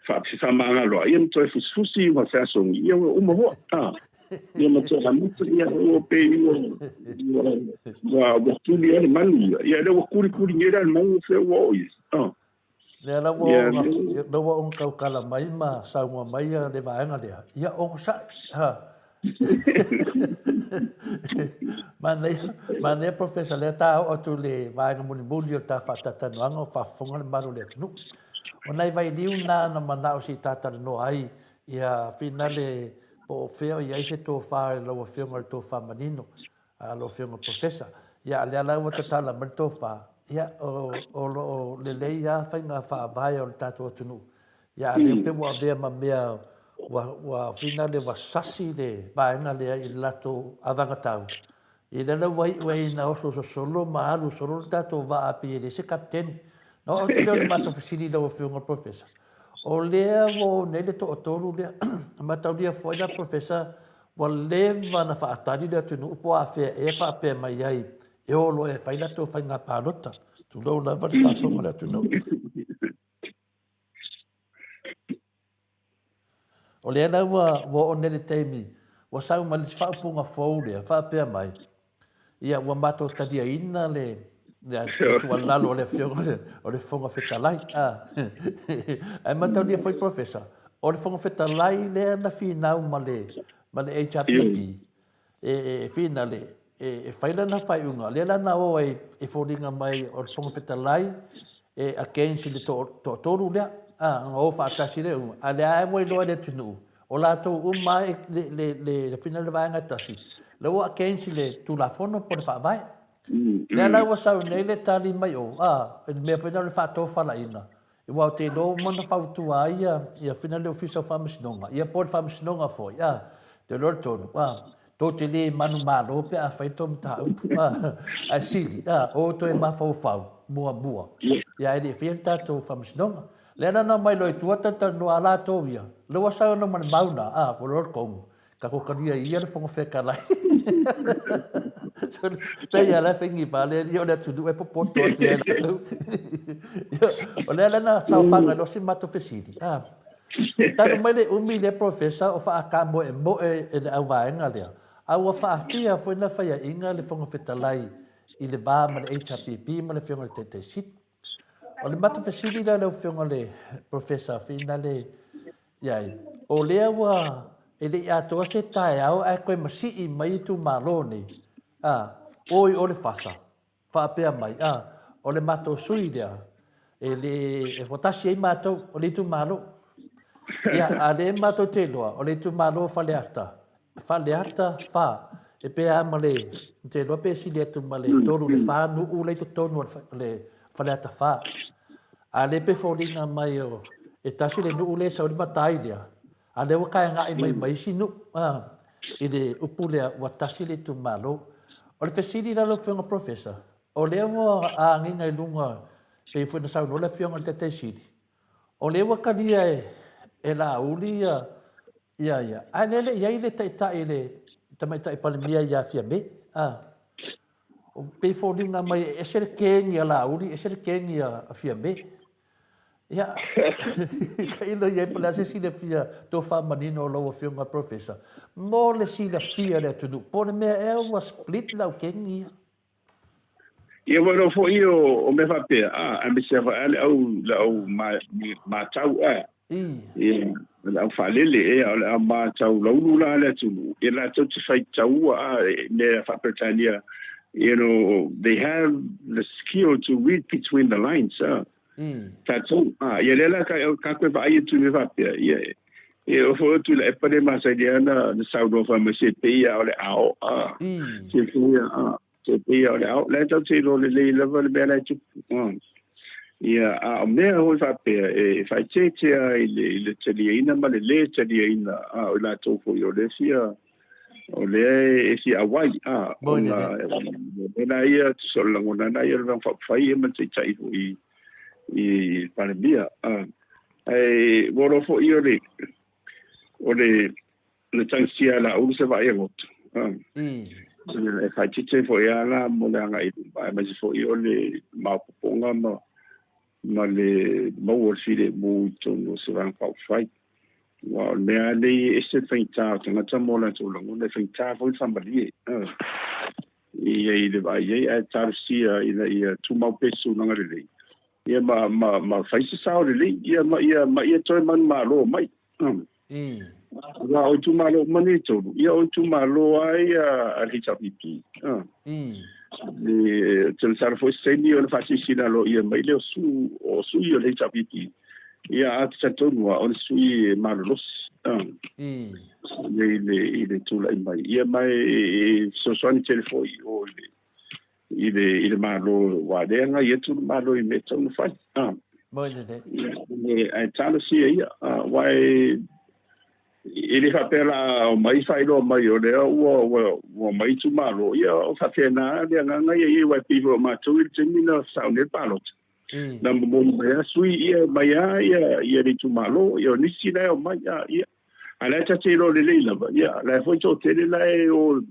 faafemagaloai, ia ma toe fusifusi ma feasogi, ia ua uma foi. A. Ia ma toe amata, ia ua pei ua ua ua tuli ai le manu ia. Ia lea ua kulikuli nei la le manu fea ua oo i ai. A. Lea la ua oo lea ua oo tautala mai ma saunoa mai le vaega lea, ia onosai. Ha. Manaia, manaia Professor, lea ta oo atu i le vaega mulimuli o le ta faatalatalanoaga o faafofoga le mamalu o le atunuu. O nai vailiu na na manao se i ta talanoa ai Ia finale po o fea o i ai se tofa i lau Afioga i le tofa manino, a lau Afioga i le Professor. Ia, a lea la ua tatala mai le tofa, ia, o, o lo o lelei lava faiga faavae o le tatou atunuu. Ia, a lea pei ua avea ma mea ua, ua finale ua sasi le vaega lea i le latou avagatau. Ia lea la ua iu ai ina osooso solo ma alu solo le tatou vaa pei e leai se kapeteni. Na oo atu lea o le matou fesili i lau Afioga i le Professor, O lea ua o nei le toatolu lea, e mataulia foi la Professor ua leva na faatali le atunuu po o afea ea faapea mai ai e o loa e fai latou faiga palota. Tulou lava le faafofoga a le atunuu. O lea la ua oo nei le taimi ua sau mai le isi faaupuga fou lea faapea mai, Ia, ua matou taliaina le tuualalo a le Afioga o le Fofoga Fetalai. Ae mataulia foi Professor, o le Fofoga Fetalai lea na finau ma le HRPP, e finale, e fai lana faaiuga, lea la na o ai e foliga mai o le Fofoga Fetalai e against i le toatolu lea, a, ona o faatasi lea uma, a o lea lava ua iloa e le atunuu, o latou uma lava e le fina le vaega e tasi, lea ua against i le Tulafono po o le Faavae. Lea la ua sau nei le tali mai o, a, i le mea foi lea o le faatofalaiga, aua ou te iloa ua uma ona fautua ai ia fina le Ofisa o Faamasinoga, ia po o le Faamasinoga foi, a, te iloa le tonu, a, Tou te le manumalo pe a fai tou mataupu, a, ae sili, a, o toe mafaufau muamua, ia ae le i faia le tatou faamasinoga. Lea la na omai loa i tua talatalanoa a latou ia, lea ua sau ma le mau na, a, ua loa le komu, tatou talia ia le Fofoga Fetalai. So, pei lava la e faigima le alii o le atunuu e popoto atu ia i latou. Ia, o lea la na saofaga ai loa si matou fesili, a, Talu mai le umi lea Professor o faakamoemoe e le auvaega lea, a ua faafia foi na faiainga le Fofoga Fetalai i le va ma le HRPP ma le Afioga i le Taitai Sili. O le matou fesili lea lau Afioga i le Professor Finale iai, o lea ua e le i atoa se taeao ae toe masii mai itumalo nei, a, oi o le fasa, Faapea mai, a, o le matou sui lea, e le, e ua tasi ai matou, o le itumalo. Ia, a lea matou te iloa, o le itumalo o Faleata, Faleata 4, e pei lava ma le, ou te iloa pe sili atu ma le 3 i le 4 nuu la i totonu o le Faleata 4. A lea pei e foliga mai o, e tasi le nuu lea e sau ai le matai lea, A lea ua taena'i mai ma isi nuu, a, i le upu lea ua tasi le itumalo. O le fesili la lau Afioga Professor, o lea ua agiga i luga, pei foi ona saunoa le Afioga i le Taitai Sili, o lea ua talia e Laauli ia, ia, ia, ae lea e le i i ai le Taitai, le Tamaitai Palemia ia Fiame, a. Pei foliga mai e ese le kegi a Laauli ese le kegi a Fiame. Ia, tailo i ai po o le a se silafia tofa manino o lau Afioga Professor mo le silafia e le atunuu, po o le mea ea ua split le aukeni ia? Ia ua iloa foi o mea faapea, a, aemaise lava ea le au, le au matau ea, ia, le au faalele ea, o le au matau laulu la a le atunuu, ia latou te faitaua a, mea faa-Peretania, you know, they have the skill to read between the lines, a. Tatou, a, ia lea la ka, ka koe vaai atu i mea faapea, ia, e oo foi o Tuilaepa le masani lava na, na saunoa fai mai se pei lava o le ao, a, se pei, a, se pei lava o le ao. La e tatou te iloa lelei lava le mea la e tupu, a. Ia, a o mea foi faapea e faaeteete lava i le, i le taliaina ma le lē taliaina, a, o i latou foi o lea fia, o lea e fia auai, a, ona o mea ia, tusa o le lagona lena ia o le Vaega Faaupufai ia ma le Taitai foi i le Palemia, a. Ae ua iloa foi o le, o le, le tagisia a Laaulu se vaai a loto, a. E faaeteete foi lava la mo le agai i luma, aemaise foi o le maopoopoga ma, ma le maua o le filemu i totonu o se Vaega Faaupufai. Aua o le mea lava lenei e ese le faigata o tagata ma o latou lagona, e faigata foi le faamalie i ai le vaai i ai, ae talosia ina ia tumau pea se tulaga lelei, ia ma, ma, ma fai se sao lelei, ia ma ia, ma ia toe manumalo mai. Aua o itumalo uma nei e tolu, ia o itumalo lava ia a le HRPP. Ou te masalo foi se taimi ona faasilasila aloaia mai lea o su, o sui o le HRPP. Ia, ae ou te talitonu lava o le sui e malolosi i le, i le tulai mai. Ia ma e fesoasoani tele foi i o i le, i le, i le Malo, aua o lea e agai atu le Malo i mea e tatau ona fai. Moi lelei. Ae talosia ia, aua e, e le faapea la omai faailoa mai o lea ua, ua, ua omai itumalo, ia o faapena le agaga ia i ai, aua e pei foi o matou i le taimi na sao nei le palota. Na momoli mai lava sui ia, mai lava ia, ia le itumalo, ia o nisi la e omai, a, ia. A la e ta te iloa lelei lava, ia, la e foi toatele la e o,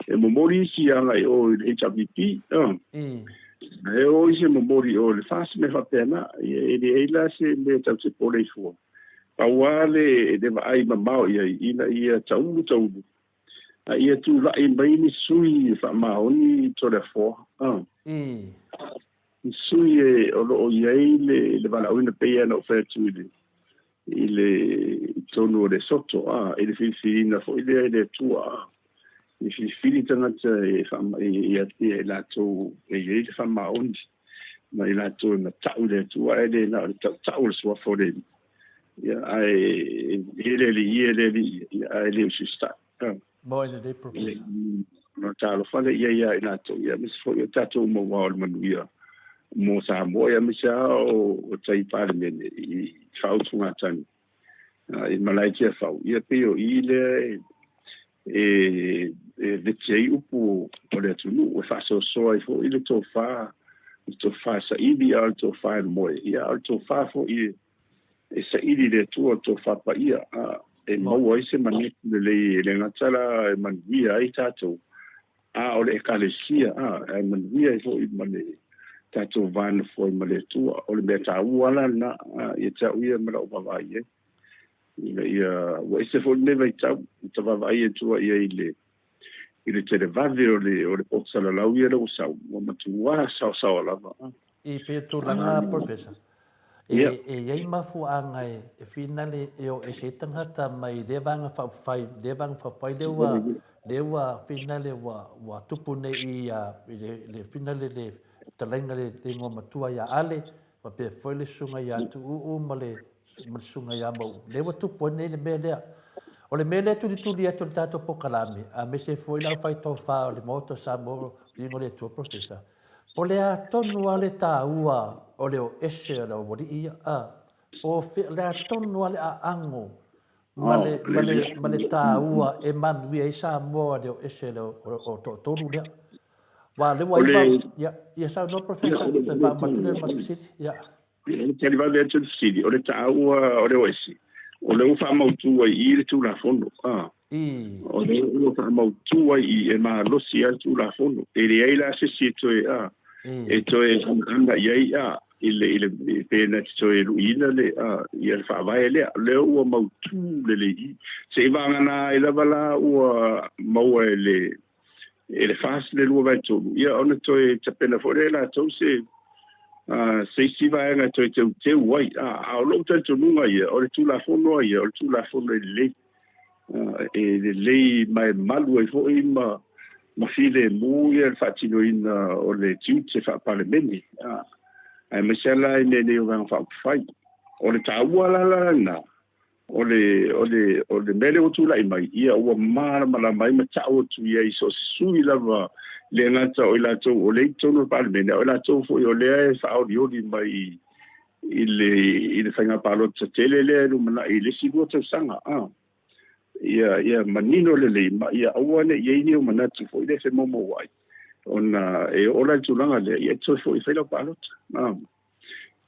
e momoli isi agai o i le HRPP, a. E o isi e momoli o le FAST mea faapena, ia, e leai la se mea tatou te pole ai fua. Pau lava le, le vaai mamao i ai, ina ia taulu taulu, a ia tulai mai ni sui e faamaoni i Toleafoa, a. Ni sui e o lo o i ai le, le valaauina pei lava ona ou fai atu i le, i le, i totonu o Lesoto, a, i le filifiliina foi lea e le Atua, a, i filifili tagata e faama, ia, ia i latou e i ai le faamaoni, ma i latou e matau i le Atua, ae le na o le tautau o le suafa o le Alii, ia, ae e le Alii ia, e le Alii ia, ia, ae le usiusitai. A. Moi lelei, Professor. Ona talofa lea i ai ia i latou, ia, aemaise foi o tatou uma aua o le manuia mo Samoa, ia, aemaise lava o tai Palemene i faautugatagi i malae Tiafau, ia pei o i lea e leti ai upu o le atunuu, e faasoasoa ai foi le tofa, le tofa saili, a o le tofa e moe, ia, a o le tofa foi e saili i le Atua le tofa paia, a e maua ai se manatu lelei e le gata la e manuia ai tatou, a o le Ekalesia, a e manuia ai foi ma le tatou va nofo ai ma le Atua. O le mea taua la lena, a, ia te au ia ma lau vaavaai i ai, ina ia, ua ese foi lenei vaitau, i ta vaavaai atu i ai i le, i le televave o le, o le poto salalau ia lea ua sau, ua matua saosaoa lava. I pei o tulaga, Professor, e, e i ai mafuaaga e, e finale e o ese ai tagata mai lea vaega faaupufai, lea vaega faaupufai lea ua, lea ua finale ua, ua tupu nei i, i le, le finale le fetalaiga le, le igoa matua ia Ale, faapea foi le susuga ia Tuuu ma le ma le susuga ia Mauu, lea ua tupu ai nei le mea lea. O le mea lea e tulituli atu e le tatou polokalame, aemaise foi le aufai tofa o le Maota o Samoa, viiga o le Atua, Professor, po o le a tonu lava le taua o le o ese o le aualii ia, a, po o fea, o le a tonu lava le aago ma le, ma le, ma le taua e manuia ai Samoa le o ese o, o, o toatolu lea. Aua o lea ua iva, ia, ia saunoa Professor, toe faauma atu lea o le matou fesili, ia. E tali vave atu le fesili, o le taua o le OSC, o lea ua faamautu ai i i le Tulafono. O lea ua faamautu ai i e malosi ai le Tulafono. E leai la se isi e toe, a, e toe anaana i ai, a, i le, i le, pe na te toe luiina le, a, ia le faavae lea. O lea ua mautu lelei i i. Seiavagana ai lava la ua maua e le, e le FAST le 2/3, ia ona toe tapena foi lea e latou se, a, se isi vaega e toe teuteu ai. A, a o lou talitonuga ia, o le Tulafono lava ia, o le Tulafono e lelei. E lelei ma e malu ai foi ma ma filemu ia le faatinoina o le tiute faa-Palemene, aemaise lava la i mea nei o Vaega Faaupufai. O le taua la la lena, o le, o le, o le mea lea ua tulai mai, ia ua malamalama ai ma tau atu i ai so o se sui lava, e le gata o i latou o lea i totonu o le Palemene, a o i latou foi o lea e faaolioli mai i i le, i le faiga palota tele lea e lumanai i le isi 2 tausaga, a. Ia, ia manino lelei ma ia aua ne i i ai ni ou manatu foi lea e femoumouai, ona e oo la i le tulaga lea, ia e toe foi e fai lau palota, a.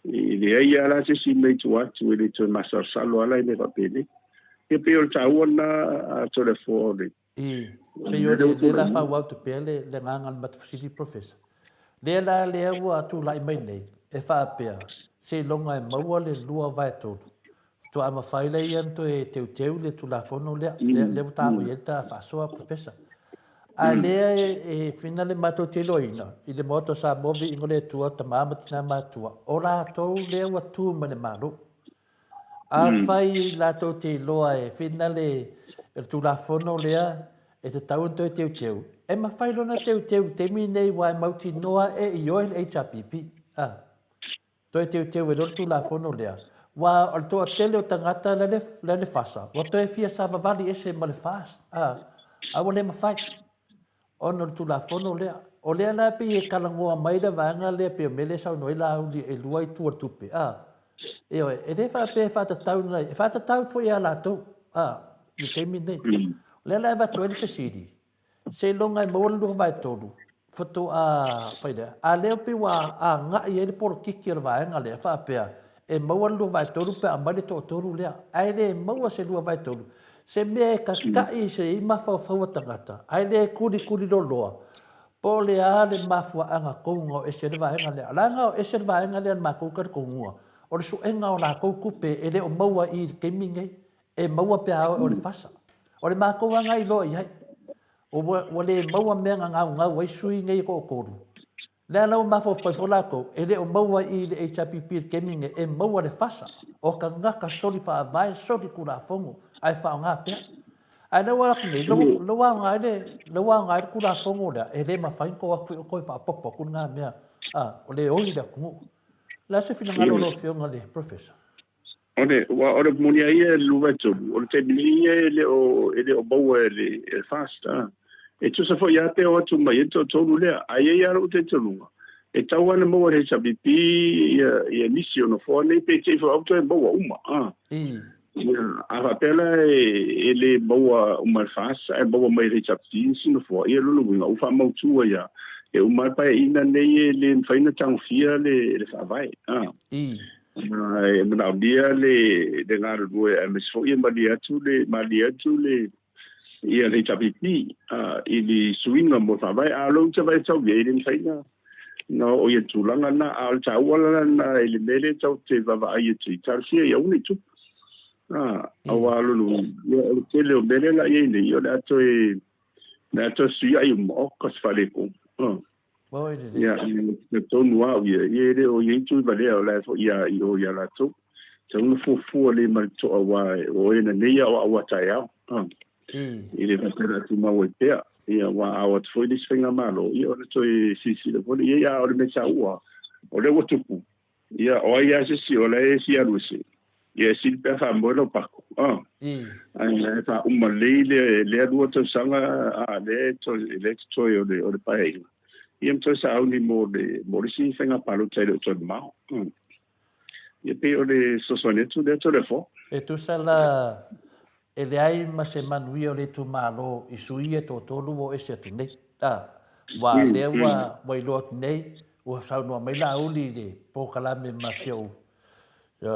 E leai lava la se isi mea i tua atu e le toe masalosalo lava la i mea faapenei. Ia pei o le taua lena a Toleafoa o le, I, pei o le lea la faaauau atu pea le le agaga o le matou fesili Professor. Lea la lea ua tulai mai nei e faapea seiloga e maua le 2/3 faatoa mafai lea ona toe teuteu le Tulafono lea, lea lea ua taua i ai le ta faasoa Professor. A lea e e fina le matou te iloaina i le Maota o Samoa viiga o le Atua, tama ma tina matua, o latou lea ua tu mai le Malo. Afai latou te iloa e whina le Tulafono lea e tatau ona toe teuteu, e mafai loa ona teuteu i le taimi lenei aua e mautinoa e ioe le HRPP. A. Toe teuteu ai loa le Tulafono lea, aua o le toatele o tagata la e le FASA, ua toe fia savavali ese ma le FAST. A. A ua le mafai. Ona o le Tulafono lea. O lea la e pei e talanoa mai le vaega lea pei o mea lea e saunoa ai Laauli e lua itu o le tupe, a. Ioe, e le faapea e faatatau nai, e faatatau foi ia latou, a, i le taimi lenei. O lea la e avatu ai le fesili, seiloga e maua le 2/3 faatoa fai lea, a lea pei ua agai ai le polokiki o le vaega lea faapea e maua le 2/3 pe a aumai le toatolu lea, ae le maua se 2/3, se mea e tata'i se i mafaufau o tagata, ae le kulikuli loloa, po o le a le mafuaaga tou na o ese ai le vaega lea. Leaga o ese le vaega lea a le matou talitonuga, o le suega o latou tupe e le o maua i i le taimi lenei, e maua pe a o le fasa. O le matou agai loa i ai, ua le maua mea na gaugau ai sui nei e toatolu, Lea la ua mafaufau ifo latou, e le o maua i i le HRPP i le taimi lenei, e maua le fasa o tagata soli faavae, soli tulafono, ae faaaoga pea. Ae lea ua atu nei, lea ua aoga ai le, lea ua aoga ai le tulafono lea, e le mafai ona tou o atu foi toe faaopoopo atu lena mea, a, o le oi le atunuu. O le a se finagalo o lau Afioga i le Professor? O le, ua, o le moni ai ia le 2/3, o le taimi nei ia e le o, e le o maua e le, e le FAST, a. E tusa foi lava pe o atu mai ai le toatolu lea. Ae i ai lava lou talitonuga, e tatau lava ona maua e le HRPP ia, ia nisi o nofoa nei pe te i foi au toe maua uma, a. Ia, a faapea la e, e le maua uma e le FAST ae maua mai e le HRPP nisi nofoa, ia o lona uiga ua faamautu ai lava, e uma lava le Paeaiga lenei e le mafai ona tagofia le, le Faavae, a. E manaomia le galulue aemaise foi e malie atu le malie atu le ia le HRPP i le suiga mo le faavae. A o lou tavae tau i ai, e le mafai na oo i le tulaga lena. A o le taua la lena i le mea lea tatou te vaavaai atu i, talosia ia aua ne i tupu. Aua o lona uiga, o le tele o mea lea o le a i ai nei, o le a toe, o le a toe fesuiai uma, oka se faaletonu. Ia, e tonu au ia, ia e le o i ai Tuivalea o la e foi ia i o ia latou. Tatau ona fuafua lelei ma le totoa aua o e nanei a o au a taeao. E le faapea o le a tumau ai pea. Ia, aua a o atu foi le isi faigamalo, ia ona toe silasila foi lea i ai. A o le mea taua, o lea ua tupu, Ia, o ai lava se isi o la e fia alu ese, ia e sili pe a faamoe lau pako. Ah. Ae faauma lelei le, lea 2 tausaga a lea e toe, lea e totoe o le, o le paeaiga. Ia ma toe sauni mo le, mo le isi faiga palota e le o toe mamao. Ia pei o le fesoasoani atu lea Toleafoa. E tusa la e leai ma se manuia o le itumalo i sui ia e toatolu ua o ese atu nei. A, ua lea ua, ua iloa atu nei, ua saunoa mai Laauli i le polokalame ma si ou,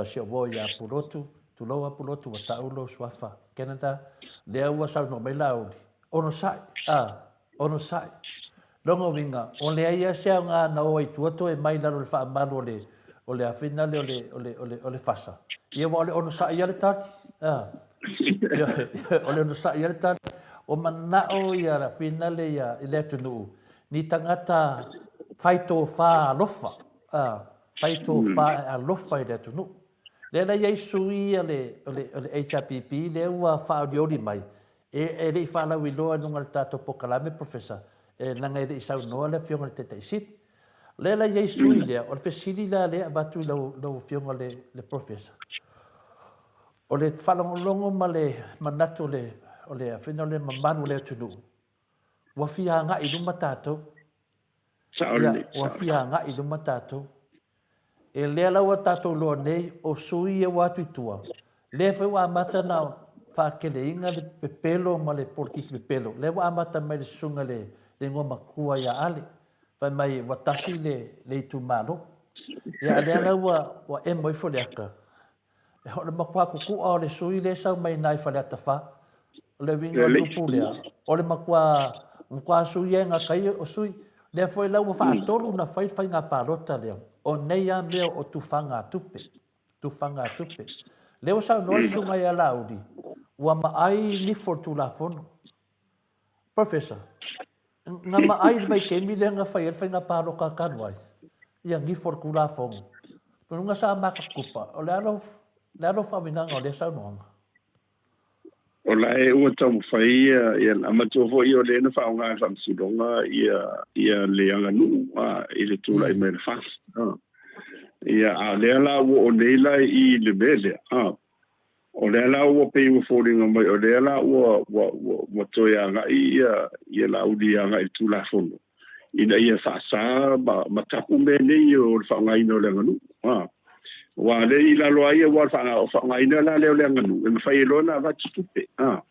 si ou uo ia Pulotu, Tulou a Pulotu ua tau lou suafa Canada, lea ua saunoa mai Laauli, onosai, a, onosai. Lona uiga, o leai a se aoga na o ai tua toe mai lalo le faamalu o le, o le afina lea o le, o le, o le, o le fasa. Ia aua o le onosai a le tali, a. Ia, o le onosai a le tali. O manao ia le afina lea ia, i le atunuu, ni tagata fai tofa alofa, a, fai tofa e alofa i le atunuu. Lea la i ai sui o le, o le, o le HRPP lea ua faaolioli mai, e, e le i faalauiloa i luga o le tatou polokalame, Professor, e, leaga e le i saunoa le Afioga i le Taitai Sili. Lea la i ai sui lea, o le fesili la lea e avatu i lau, lau Afioga le, le Professor, o le faalogologo ma le manatu o le, o le, o le mamalu o le atunuu, ua fia agai i luma tatou. Ia, ua fia agai i luma tatou. E lea la ua tatou iloa nei, o sui ia ua atu i tua, lea foi ua amata ona faateleina le pepelo ma le polokiki pepelo. Lea ua amata mai le susuga i le igoa matua ia Ale, fai mai ua tasi le, le itumalo. Ia, a lea la ua, ua emo ifo le ata, O le matua kuku'a o le sui lea e sau mai ina i Faleata 4. O le uiga o le upu lea, o le matua, matua sui e gatai o sui. Lea foi la ua faatolu na fai le faiga palota lea, o nei a mea o tufaga tupe, tufaga tupe. Lea ua saunoa le susuga ia Laauli, ua maai nifo o le Tulafono. Professor, na maai le vaitaimi lea na fai ai le faiga palota talu ai, ia nifo o le Tulafono. Luga sa matakupa, o le a lou, le a lou faauigaga o lea saunoaga? O la e ua taumafai ia, ia a matua foi o lea na faaaoga e le Faamasinoga ia, ia le aganuu a, i le tulai mai o le FAST. A. Ia, a o lea la ua oo nei la i le mea lea, a, O lea la ua pei ua foliga mai o lea la ua, ua, ua, ua toe agai ia, ia Laauli agai i le Tulafono ina ia faasa ma, ma tapu mea nei o le faaaogaina o le aganuu. A. Aua o lea i lalo lava ia, aua o le faaaogaina la lea o le aganuu, e mafai ai loa ona avatu tupe. A.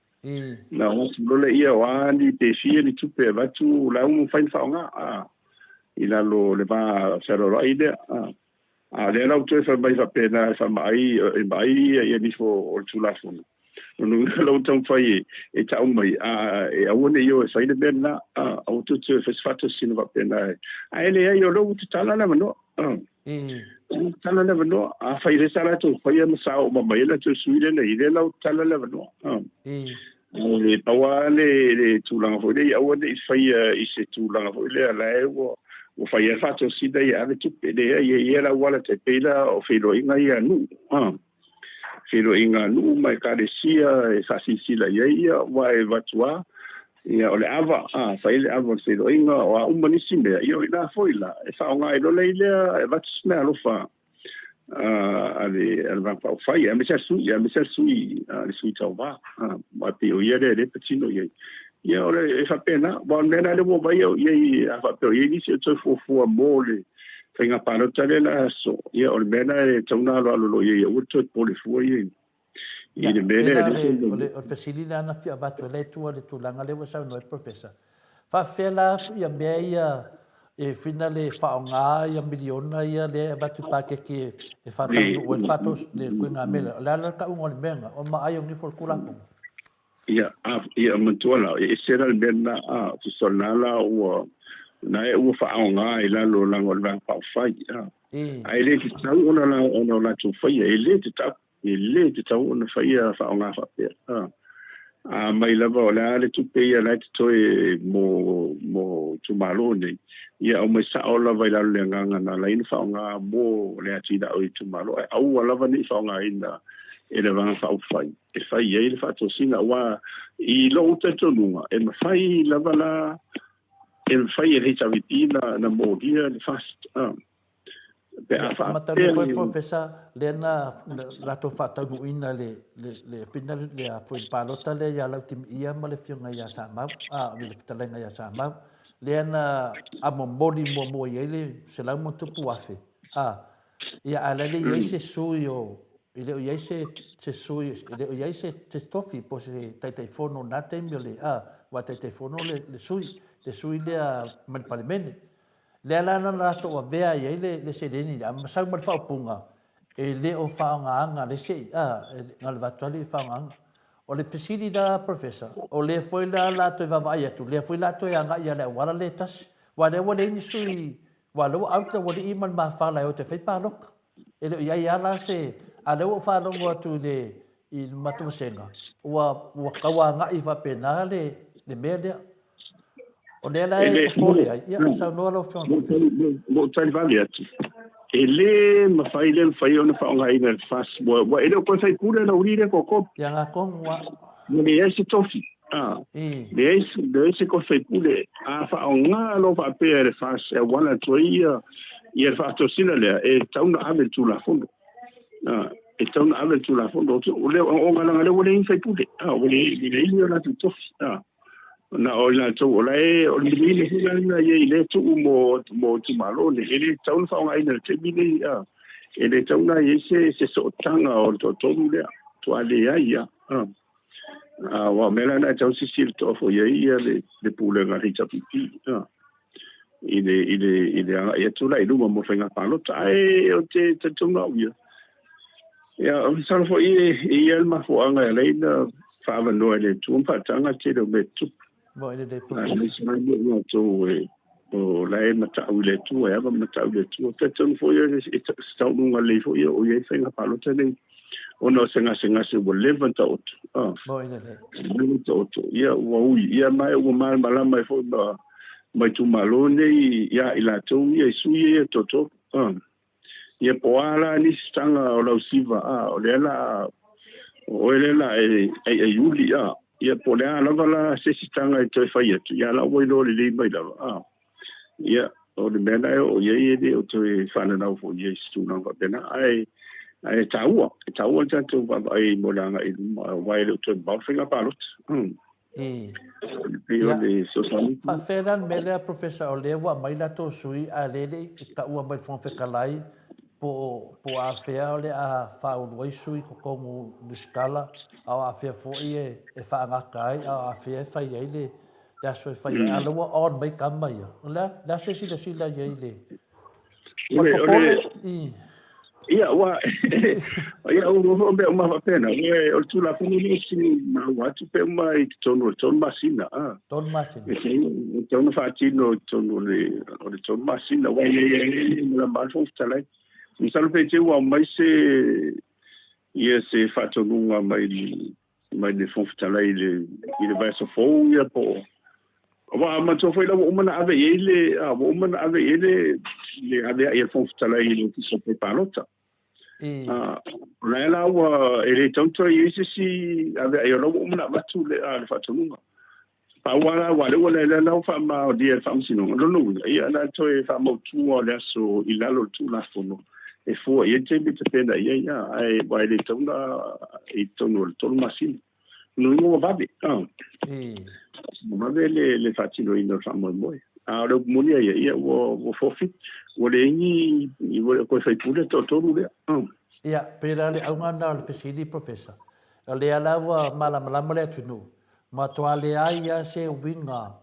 Na avatu loa lea, o a ni, pe fia ni tupe e avatu, o la ua mafai ona faaaoga, a, i lalo o le va fealoaloai lea. A. A o lea la ua toe fai mai faapena e faamaai, e maai ia nifo o le Tulafono. Lona uiga la ua taumafai e, e tau mai, a, e aua ne i o e fai le mea lena, a, aua toe toe fai se faatosina faapena. Ae leai, o lea ua tatala le avanoa. A, ua tatala le avanoa. Afai lea sa latou faia ma sa oo mai ai latou sui lea na i ai, lea la ua tatala le avanoa. A. E pau lava le, le tulaga foi lea, ia aua ne i faia i se tulaga foi lea la e ua, ua fai ai le faatosina ia ave tupe. Leai, e i ai le auala tai pei la o feiloaiga ia a nuu, a. Feiloaiga a nuu ma ekalesia e faasilasila i ai, ia, aua e avatu lava, ia, o le ava, a, fai le ava o le feiloaiga, o a uma nisi mea, ia o i ina foi la, e faaaoga ai loa le lea e avatu se meaalofa a le Vaega Faaupufai, aemaise lava le sui, aemaise lava le sui, le sui tauva, aua e pei o ia lea lea e patino i ai. Ia, o le, e faapena, aua o le mea la lea ua vaai au i ai, a faapea o i ai nisi o toe fuafua mo le faiga palota lea la aso, ia, o le mea la e tatau ona aloalo loa i ai, aua le toe popole fua i ai i le mea lea. O le fesili lea na fia avatu e le Atua i le tulaga lea ua saunoa ai le Professor, faafefea la ia mea ia e fina le faaaoga ia miliona ia lea e avatu i paketi e faataunuu ai le faatos le ituaiga mea lea. O le a la le tauga o le mea lena? O le maai o nifo o le Tulafono. Ia, a, ia manatua la, e ese la le mea lena, a, tusa o lena la ua, na e ua faaaoga i lalo leaga o le Vaega Faaupufai, a. Ae le tatau ona la, ona o latou faia, e le tatau. E le tatau ona faia faaaoga faapea. A mai lava o le a le tupe ia la e totoe mo, mo itumalo nei, ia aumai sao lava i lalo le agaga na ala ai ona faaaoga mo le atinae o itumalo, ae aua lava ne i faaaogaina e le Vaega Faaupufai e fai ai le faatosina, aua i lou talitonuga, e mafai lava la, e mafai e le HRPP na molia le FAST. Pe a faapea. Mataulia foi Professor lea na latou faataunuuina le le le fina le a foi palota lea ia Lautimiia ma le afioga ia Samau, a le fetalaiga ia Samau, lea na amomoli muamua i ai le 100+,000, a ia ae la e le i ai se sui o e le o i ai se se sui e le o i ai se se tofi po o se Taitaifono i lena taimi o le a aua e Taitaifono le le sui le sui lea mai le Palemene. Lea la na latou avea i ai le seleni lea, ma sau ma le faaupuga, E le o faaaogaina le isi, a, na o le vatu lava le i faaaogaina. O le fesili la Professor, o lea foi la la toe vaavaai atu, lea foi la toe agai i le auala lea e tasi. Aua o lea ua leai ni sui, aua o lea ua out le aualii ma le mafala e o e toe fai palota. E le o i ai lava la se, a o lea ua ou faalogo atu i le i le matou vasega, ua ua tau agai faapena le le mea lea. O lea la e popole ai, ia saunoa lau Afioga i le Professor. Ua ou tali vave atu, e le mafai le mafai ona faaaogaina e le FAST, ua e le o toe faipule lau alii lea toatolu. Ia na tonu lava. Ua leai se tofi, leai leai se tofi faipule. A faaaoga loa faapea e le FAST e auala atu ai ia le faatosina lea, e tatau ona ave i le Tulafono. E tatau ona ave i le Tulafono. O lea ona lea ua leai ni faipule, ua leai ni o latou tofi. Na o i latou o la e, o le miliina foi la lena i ai lea e tuu mo, mo itumalo nei, e le tatau ona faaaogaina i le taimi nei, a. E le tatau ona i ai se, se sootaga o le toatolu lea, matua leai lava, a. Aua o mea la na e tatau ona silasila totoa foi i ai ia le, le Pulega a le HRPP, a, i le, i le, i le agai atu la i luma mo faiga palota. Ae ou te talitonu au ia, Ia, masalo foi e i ai le mafuaaga e ala ai ona faaavanoa e le Atua ma faataga le tele o mea tutupu. Mo i le Aemaise mai mo i latou e o la e matau i le Atua, e ava matau i le Atua. Talitonu foi e se taunuuga lelei foi o i ai faiga palota nei, ona o se gasegase ua leva ona taoto. Mo i le Leva ona taoto. Ia, ua ui. Ia, ma ua malamalama ai foi ma itumalo nei ia i latou ia i sui ia e toatolu. Ia po o a la nisi taga o lau siva, a, o lea la, o oe lea la e aiaiuli, a, ia po o le a lava la se isi taga e toe fai atu, ia la ua iloa lelei mai lava, a. Ia, o le mea la e oo i ai e le o toe faananau foi i ai i se tulaga faapena, ae, ae taua, e taua le tatou vaavaai mo le agai i luma, aua e le o toe mamao le faiga palota. Ia. Pei o le fesoasoani. Faafefea la le mea lea Professor o lea ua aumai latou sui ae lea e le i taua mai le Fofoga Fetalai po o afea o le a faaulu ai sui i totonu lesitala a o afea foi e faagata ai a o afea e fai ai le aso e fai ai a o lea ua on mai tama ia. O le a se silasila i ai i le O le popole i. Ia, ua, ia, ua foi mea uma faapena. O le Tulafono lea e sili maua atu pe uma i totonu o le 3 masina. 3 masina. E tatau ona faatino i totonu o le 3 masina. Aua e le malama lava le Fofoga Fetalai. Masalo pe te i ua aumai se, ia se faatonuga mai mai le Fofoga Fetalai i le, i le vaiaso fou ia po o Aua manatua foi la ua uma ona ave i ai le, a, ua uma ona ave i ai le, le aveai a le Fofoga Fetalai i le Ofisa o Palota. A, o la e la ua, e le tatau ona toe i ai se isi aveai, o la ua uma ona avatu le, a, le faatonuga. Pau lava la, aua o lea ua lea la ua faamaonia e le Faamasinoga, o lona uiga, ia o le a toe faamautu o le aso i lalo o le Tulafono e fua i ai le taimi e tapena i ai, ae aua e le tatau ona i totonu o le 3 masina. O lona uiga ua vave, ua vave le faatinoina o le faamoemoe. A o le upu moni a ia, ia ua forfeit, ua leai ni, ua le o toe faipule le toatolu lea. Ia, pei la o le auga lena o le fesili Professor, o lea la ua malamalama le atunuu, Matua leai lava se uiga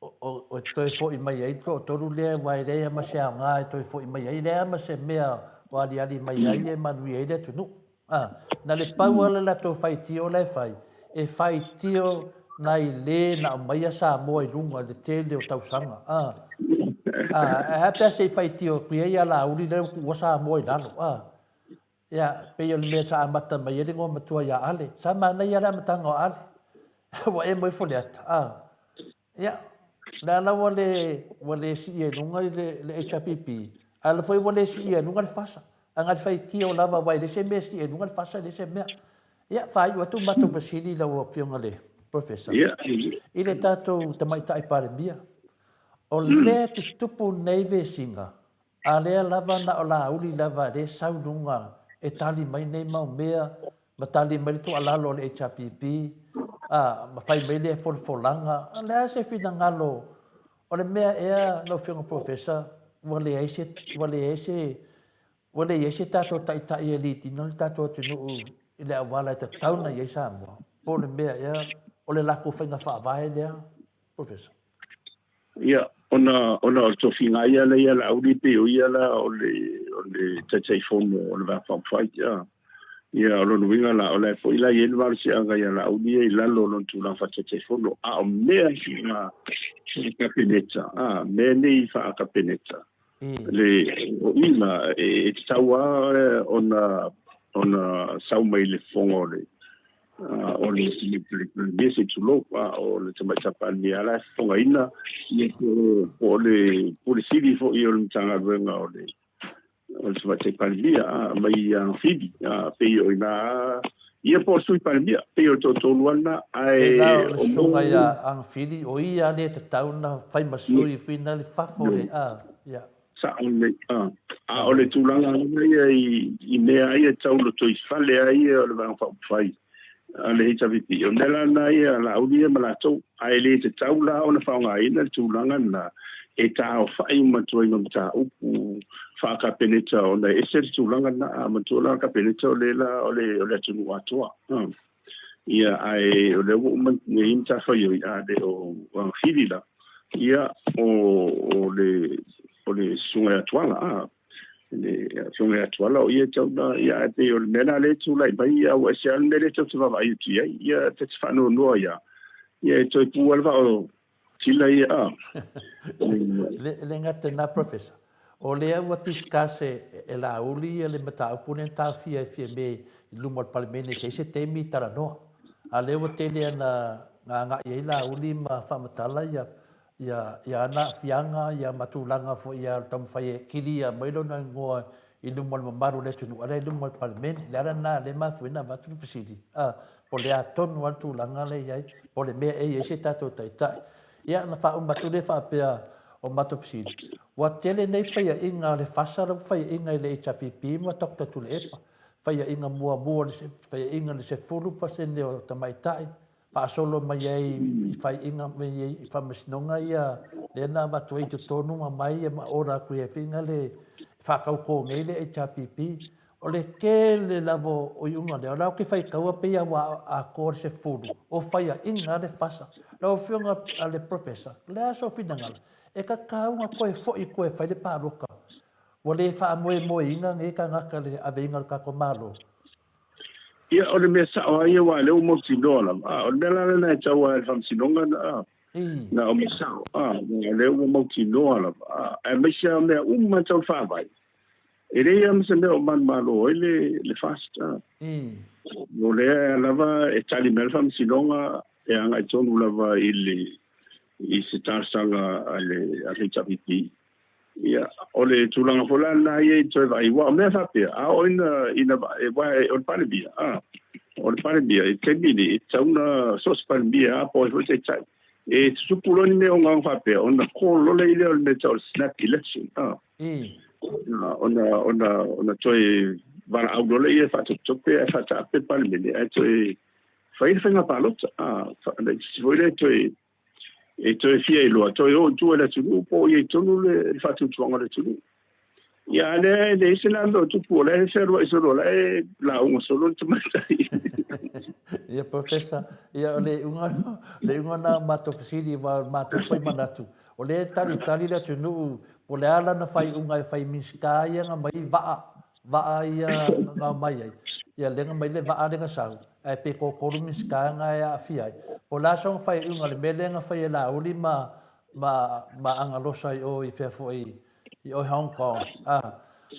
o toe foi mai ai le toatolu lea aua e leai lava ma se aoga e toe foi mai ai, e leai lava ma se mea o aliali mai ai e manuia ai le atunuu. A, na le pau lava le latou faitio la e fai, e faitio nai le na aumaia Samoa i luga i le tele o tausaga. A, a, ae a pe a se i faitio atu i ai ia Laauli lea ua tuua Samoa i lalo. A, Ia, pei o le mea sa amata mai ai le igoa matua ia Ale. Sa manaia le amataga o Ale. Ua emo ifo le ata. Ah. Ia, le ala ua le, ua le siia i luga i le, le HRPP, a la foi ua le siia i luga le FASA. A na le faitio lava, aua e leai se mea e siia i luga le FASA, e leai se mea. Ia, faaiu atu matou fesili lau Afioga i le Professor. Ia. I le tatou Tamaitai Palemia, o lea tutupu nei vesiga, A lea lava na o Laauli lava lea sau i luga e tali mai nei mau mea ma tali mai le tuualalo a le HRPP a, ma fai mai lea folafolaga. O le a se finagalo o le mea ea lau Afioga Professor ua leai se, ua leai se, ua leai se tatou taitai e lead ina le tatou atunuu i le auala e tatau ona i ai Samoa? Po o le mea ea o le latou faiga faavae lea, Professor? Ia, ona, ona o le tofiga ia lea ia Laauli, pei o ia la o le, o le Taitaifono o le Vaega Faaupufai. Ia, o lona uiga la, o la e foi la e i ai le malosiaga ia Laauli ia i lalo o lona tulaga faa-Taitaifono, a o mea faa-Kapeneta, a, mea nei faa-Kapeneta, le, o i la, e tatau lava ona, ona sau mai le fofoga o le, o le Palemia, se i tulou, a o le Tamaitai Palemia la e fofogaina, ia, po o le Pule Sili foi o le Matagaluega o le o le Tamaitai Palemia a, mai Agafili, a, pei o ina ia po o le Sui Palemia, pei o le toatolu lava lena, ae Pei la o le susuga ia Agafili, o ia lea e tatau ona fai ma sui fina le fafo le, a, ia. Sao lelei, a. A o le tulaga lava ia i mea ia tau lotoifale a ia o le Vaega Faaupufai a le HRPP, o mea la na ia a Laauli ia ma latou, ae le tatau la ona faaaogaina le tulaga lena e taaofai uma atu ai ma mataupu faa-Kapeneta ona e ese le tulaga lena, a matua la le Kapeneta o le la o le o le atunuu atoa. Ia, ae o lea ua uma nei matafaioi, a le o Agafili la, ia, o, o le, o le susuga ia Tuala, a, le afioga ia Tuala, o ia e tau na, ia, ae pei o le mea lena lea e tulai mai, ia, ua ese lava le mea lea tou te vaavaai atu i ai, ia, ta te faanoanoa ia, ia, e toe pu lava le vaa o Tila ia, a. Le, le gata i lena, Professor, o lea ua discuss e, e Laauli ia le mataupu lea na taofia e Fiame i luma o le Palemene se i se taimi talanoa. A o lea ua tele ana agai ai Laauli ma faamatala ia ia, ia ana aafiaga ia ma tulaga foi ia o le taumafai e kilia mai lona igoa i luma o le mamalu o le atunuu, a o lea i luma o le Palemene. O le ala lena lea e mafua ai ona avatu le fesili, a, po o le a tonu lava le tulaga lea e i ai, po o le mea e i ai se tatou Taitai. Ia, ona faauma atu lea faapea o matou fesili, ua tele nei faiaina a le FASA la ua faiaina i le HRPP ma Doctor Tuilaepa, faiaina muamua, faiaina i le 10% o tamaitai, faasolo mai ai i faaiuga i faamasinoga ia lea na avatu ai i totonu ma mai ma order atu i ai foi le faatauto nei le HRPP. O le tele lava o iuga lea, o la ou te faitaua pei a ua atoa le 10 o faiaina le FASA. Lau Afioga a le Professor, o le a sou finagalo? E tatau ona toe foi toe fai le palota. Ua le faamoemoeina nei tagata i le aveina o le tatou Malo. Ia, o le mea sao lava ia, aua o lea ua mautinoa lava. A, o le mea la lena e tau ai i le faamasinoga, na, na o mea sao, a, o lea ua mautinoa lava. A, aemaise lava mea uma tau le faavae, e leai lava ma se mea o manumalo ai le, le FAST. A. O lea lava e tali mai le faamasinoga e agai tonu lava i le, i se talosaga a le, a le HRPP. Ia, o le tulaga foi la lena ia i toe vaai, aua o mea faapea, a oo ina, ina, aua o le Palemia, a, o le Palemia, i le taimi lenei, e tatau ona, so o se Palemia lava po o ai foi le Taitai, e tutupu loa ni mea ogaoga faapea, ona call loa lea o le mea e tau o le snap election, a, ona, ona, ona toe valaau loa lea e faatopetope ae faataape le Palemene, ae toe fai le faiga palota, a, foi lea toe e toe fia iloa, toe o i tua i le atunuu po o i ai tonu le faatuatuaga o le atunuu. Ia, a lea e leai se la mea o tupu, o la e fealuai solo, o la e lauga solo le tamaitai. Ia, Professor, ia, o le iuga, le iuga lena o matou fesili, aua o le matou foi manatu, o lea e talitali le atunuu, po o le a lana faaiuga e fai i Minisita ia na aumai vaa vaa ia na omai ai, ia lea na aumai le vaa lea na sau, ae pe toatolu Minisita na e aafia ai. Po o le a sona faaiuga i le mea lea na fai e Laauli ma, ma, ma Agalosa i o i fea foi i o i Hong Kong, a,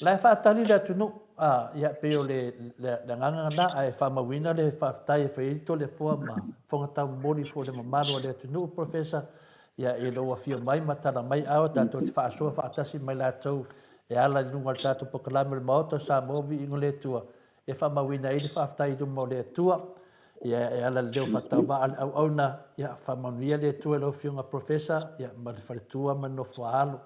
la e faatali le atunuu, a, ia pei o le, le, le agaga lena, ae faamauina le faafetai e fai ai Toleafoa ma Fofoga Taumomoli foi i le mamalu o le atunuu, Professor, ia i lou afio mai ma tala mai ao tatou te faasoa faatasi ma i latou E ala i luga o le tatou polokalame o le Maota o Samoa Viiga o le Atua e faamauina ai le faafetai i luma o le Atua. Ia, e ala i le leo faatauvaa a le auauna, ia, faamanuia le Atua i lau Afioga Professor, ia, ma le faletua ma le nofoaalo.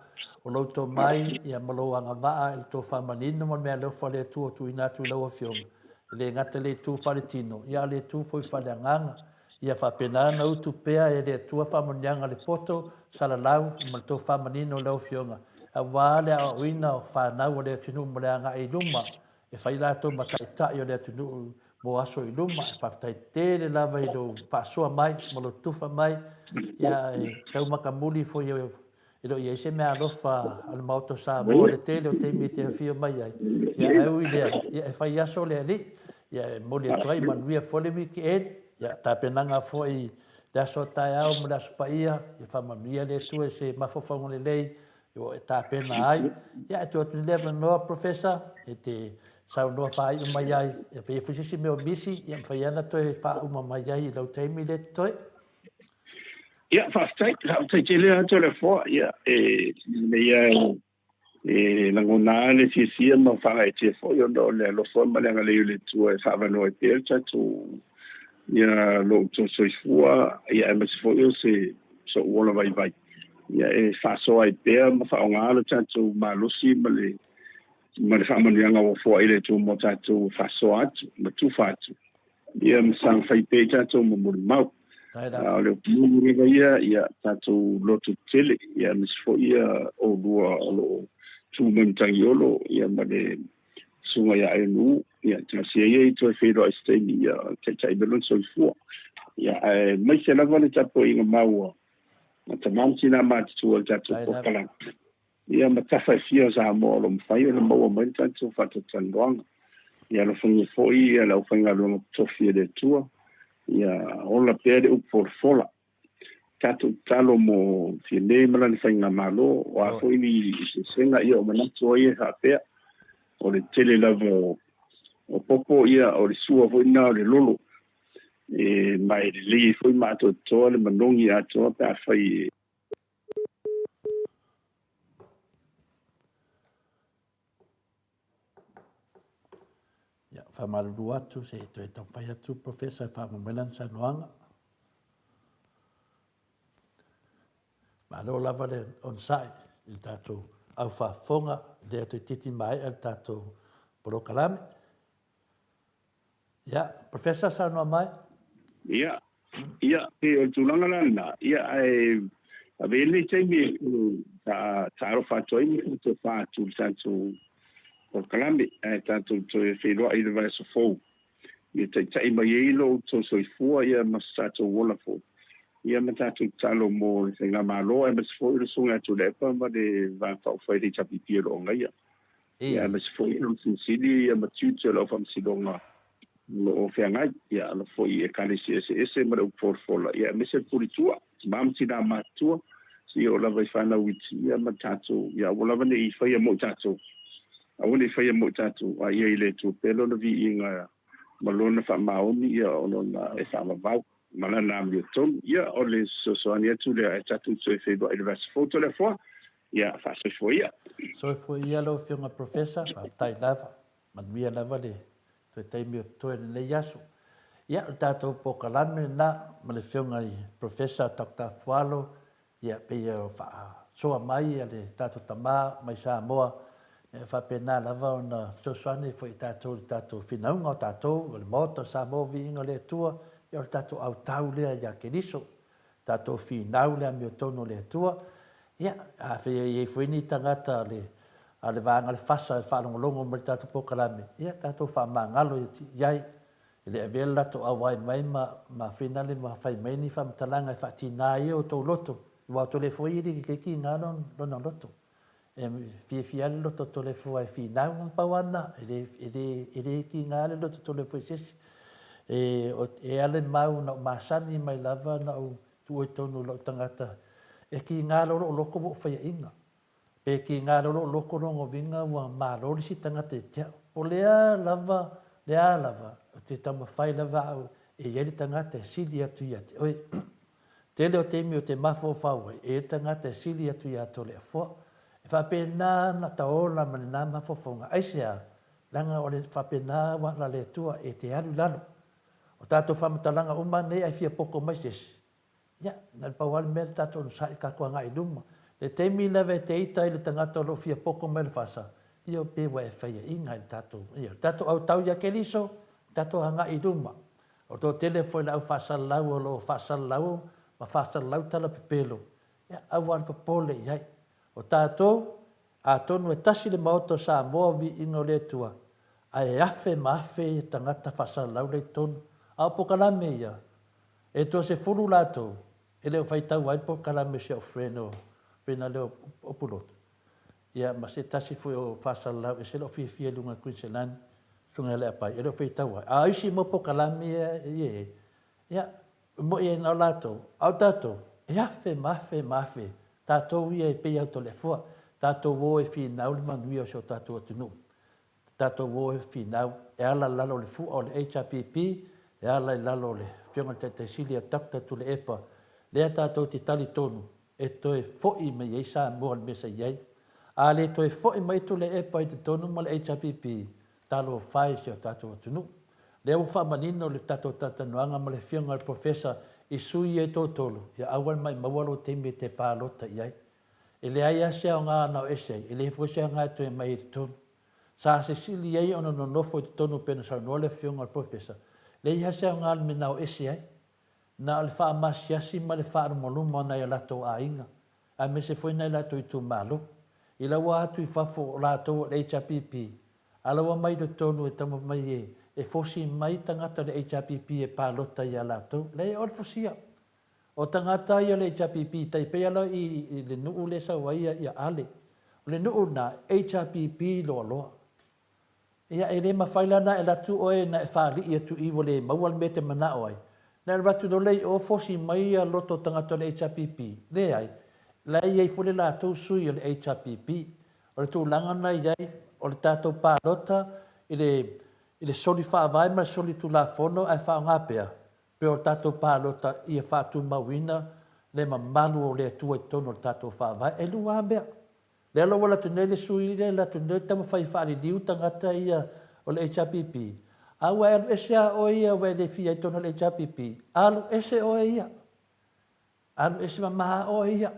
O lou tomai, ia, ma lou agavaa i le tofa manino ma le meaalofa a le Atua o tuuina atu i lau Afioga, e le gata i le itu faaletino, ia, a o le itu foi faaleagaga. Ia faapena ona utu pea e le Atua faamanuiaga le poto salalau ma le tofa manino o lau Afioga, aua le aoaoina o fanau o le atunuu mo le agai i luma, e fai latou ma taitai o le atunuu mo aso i luma. E faafetai tele lava i lou faasoa mai ma lou tufa mai, ia e tau matamuli foi E le o i ai se meaalofa a le Maota o Samoa i le tele o taimi e te afio mai ai, ia ae ui i lea, ia e fai aso le Alii, ia e momoli atu ai manuia foi le weekend, ia tapenaga foi i le aso a taeao ma le aso paia, ia faamanuia le Atua i se mafaufauga lelei ua e tapena ai. Ia e tuu atu nei le avanoa Professor e te saunoa faaiu mai ai, ia pe i ai foi se isi mea o misi, ia mafai lava ona toe faauma mai ai i lau taimi lea totoe. Ia, faafetai, faafetai tele lava Toleafoa. Ia, e lelei lava e lagona lava le fiafia ma faagaeetia foi ona o le alofa ma le agalelei o le Atua e faaavanoa ai pea le tatou ia lo outou soifua, ia aemaise foi o se sou ola vaivai, ia e faasoa ai pea ma faaaoga lo tatou malosi ma le ma le faamanuiaga ua foai le Atua mo tatou e faasoa atu ma tufa atu. Ia ma saga fai pea i tatou ma molimau. A o le upu moni lava ia, ia tatou loto tetele, ia aemaise foi ia oulua o lo o tu mai Matagiolo, ia ma le susuga ia Aionuu, ia talosia ia i toe feiloai i se taimi, ia taitai mai lona soifua. Ia ae aemaise lava le tapuaiga mau a tama ma tina matutua i le tatou polokalame. Ia ma tafa e fia o Samoa o lo o mafai ona maua mai le tatou faatalatalanoaga. Ia alofagia foi ia le aufaigaluega totofi a le Atua, ia ola pea le upu folafola. Tatou tatalo mo Fiame ma lana faigamalo, o a foi ni eseesega, ia o manatu ai e faapea, o le tele lava o popo, ia o le sua foi lena o le lolo, e, ma e lelei ai foi ma atoatoa le manogi atoa pe afai e Ia, faamalulu atu se i toe taumafai atu Professor e faauma mai lana saunoaga. Malo lava le onosai i le tatou au faafofoga, lea toeitiiti maea le tatou polokalame. Ia, Professor, saunoa mai. Ia, ia, pei o le tulaga la lena, ia, ae ave ia lenei taimi e faatalofa atu ai ma faatofa atu i le tatou polokalame, ae tatou toe feiloai i le vaiaso fou, ia taitai mai ai lo outou soifua, ia ma so tatou ola foi, ia ma tatou tatalo mo le Faigamalo, aemaise foi o le Susuga ia Tuilaepa ma le Vaega Faaupufai a le HRPP o lo o agaia. Ia aemaise foi o le Silisili ma tiute o le Au Faamasinoga o lo o feagai, ia alofa foi i Ekalesia eseese ma le upu folafola, ia aemaise le pulitua, tama ma tina matutua, seia oo lava i fanau iti, ia ma tatou, ia aua lava ne i faia mo i tatou, aua ne i faia mo i tatou, a ia i le Atua pea Lona viiga ma Lona faamaoni, ia o Lona e faavavau ma Lana amiotonu. Ia o le fesoasoani atu lea ae tatou toe feiloai i le vaiaso fou Toleafoa. Ia, faasoifua ia. Soifua ia lau Afioga Professor, faafetai lava. Manuia lava le toe taimi o totoe i lenei aso. Ia, o le tatou polokalame lena ma le Afioga i Professor Doctor Afualo, ia, pei e faasoa mai le tatou tama mai Samoa, e faapena lava ona fesoasoani foi i tatou i le tatou finauga o tatou, o le Maota o Samoa, viiga o le Atua, ia o le tatou autau lea ia Keriso. Tatou finau le amiotonu o le Atua. Ia, afai e i ai foi ni tagata a le, a le vaega le fasa e faalogologo mai i le tatou polokalame, ia tatou faamagalo i ai, e le avea le latou auai mai ma, ma finale ma fai mai ni faamatalaga e faatina ai o outou loto, aua o Toleafoa ia e le kekekiga lona loto. E fiafia lava le loto o Toleafoa e finau, na pau lava lena, e le, e le, e le tiga le loto o Toleafoa i se isi. E, e ala i mau na ou masani mai lava na ou tuu ai tonu i lou tagata, e tiga loa lou loto ua ou faiaina. Pe tiga loa lou loto lona uiga ua malo le isi tagata ia te au. O lea lava, lea lava, ou te taumafai lava au e i ai le tagata e sili atu ia te oe. Tele o taimi o te mafaufau ai, e tagata e sili atu ia Toleafoa. E faapena ona taola ma lena mafaufauga. Aisea? Leaga o le faapena ua ala le Atua e te alu i lalo. O tatou faamatalaga uma nei ai fia poto mai se isi. Ia, na o le pau lava le mea le tatou onosai tatou agai i luma. Le taimi lava e te ita ai le tagata o lo o fia poto mai le fasa, ia pe ua e faiaina i le tatou, ia, le tatou autau ia Keriso, tatou agai i luma. O toatele foi le au faasalalau o lo o faasalalau ma faasalalau tala pepelo, ia aua le popole i ai. O tatou, atonu e tasi le Maota o Samoa viiga o le Atua, ae afe ma afe tagata faasalalau la i totonu. A o polokalame ia, e toasefulu latou e le o faitau ai le polokalame o si au friend o Pena lea o Pulotu, ia ma se tasi foi o faasalalau ese lou fiafia i luga o Queensland, Susuga ia Leapai, e le o faitau ai. A o isi mau polokalame ia e i ai, ia, e moni ai na o latou, a o tatou, e afe ma afe ma afe tatou ia e pei lava o Toleafoa, tatou o e finau le manuia o si o tatou atunuu. Tatou o e finau e ala i lalo o le fua o le HRPP, e ala i lalo o le Afioga i le Taitai Sili ia Doctor Tuilaepa, lea tatou te talitonu e toe foi mai ai Samoa i le mea sa i ai. A le toe foi mai Tuilaepa i totonu ma le HRPP, talofa e i si o tatou atunuu. Lea ua faamanino le tatou talatalanoaga ma le Afioga i le Professor i sui ia e toatolu, ia aua le maimauina lou taimi e te palota i ai. E leai lava se aoga na o ese ai, e leai foi se aoga e toe aumai ai i totonu. Sa sesili ai ona nonofo i totonu pei ona saunoa le Afioga i le Professor, leai lava se aoga o le mea na o ese ai. Na o le faamasiasi ma le faalumaluma o nai o latou aiga, aemaise foi nai o latou itumalo. Ila ua atu i fafo o latou o le HRPP, a la ua omai i totonu e taumafai mai e fosi mai tagata o le HRPP e palota ia latou. Leai, o le fosia. O tagata ia o le HRPP, tai pei lava i le nuu lea e sau ai ia Ale. O le nuu lena, HRPP loaloa. Ia, e le mafai la ona e alu atu oe na e faalii atu i i ua le maua le mea e te manao ai, na e alu atu loa lea i o fosi mai ia loto o tagata o le HRPP. Leai, la e i ai foi le latou sui o le HRPP. O le tulaga lena e i ai, o le tatou palota i le, i le soli faavae ma le soli tulafono ae faaaoga pea, pei o le tatou palota ia faatumauina le mamalu o le Atua i totonu o le tatou Faavae. E lua lava mea. Lea la ua alu atu nei le sui lea e alu atu nei taumafai e faaliliu tagata ia o le HRPP, a ua e alu ese lava oe ia ua e le fia i totonu o le HRPP, alu ese oe ia. Alu ese mama oe ia.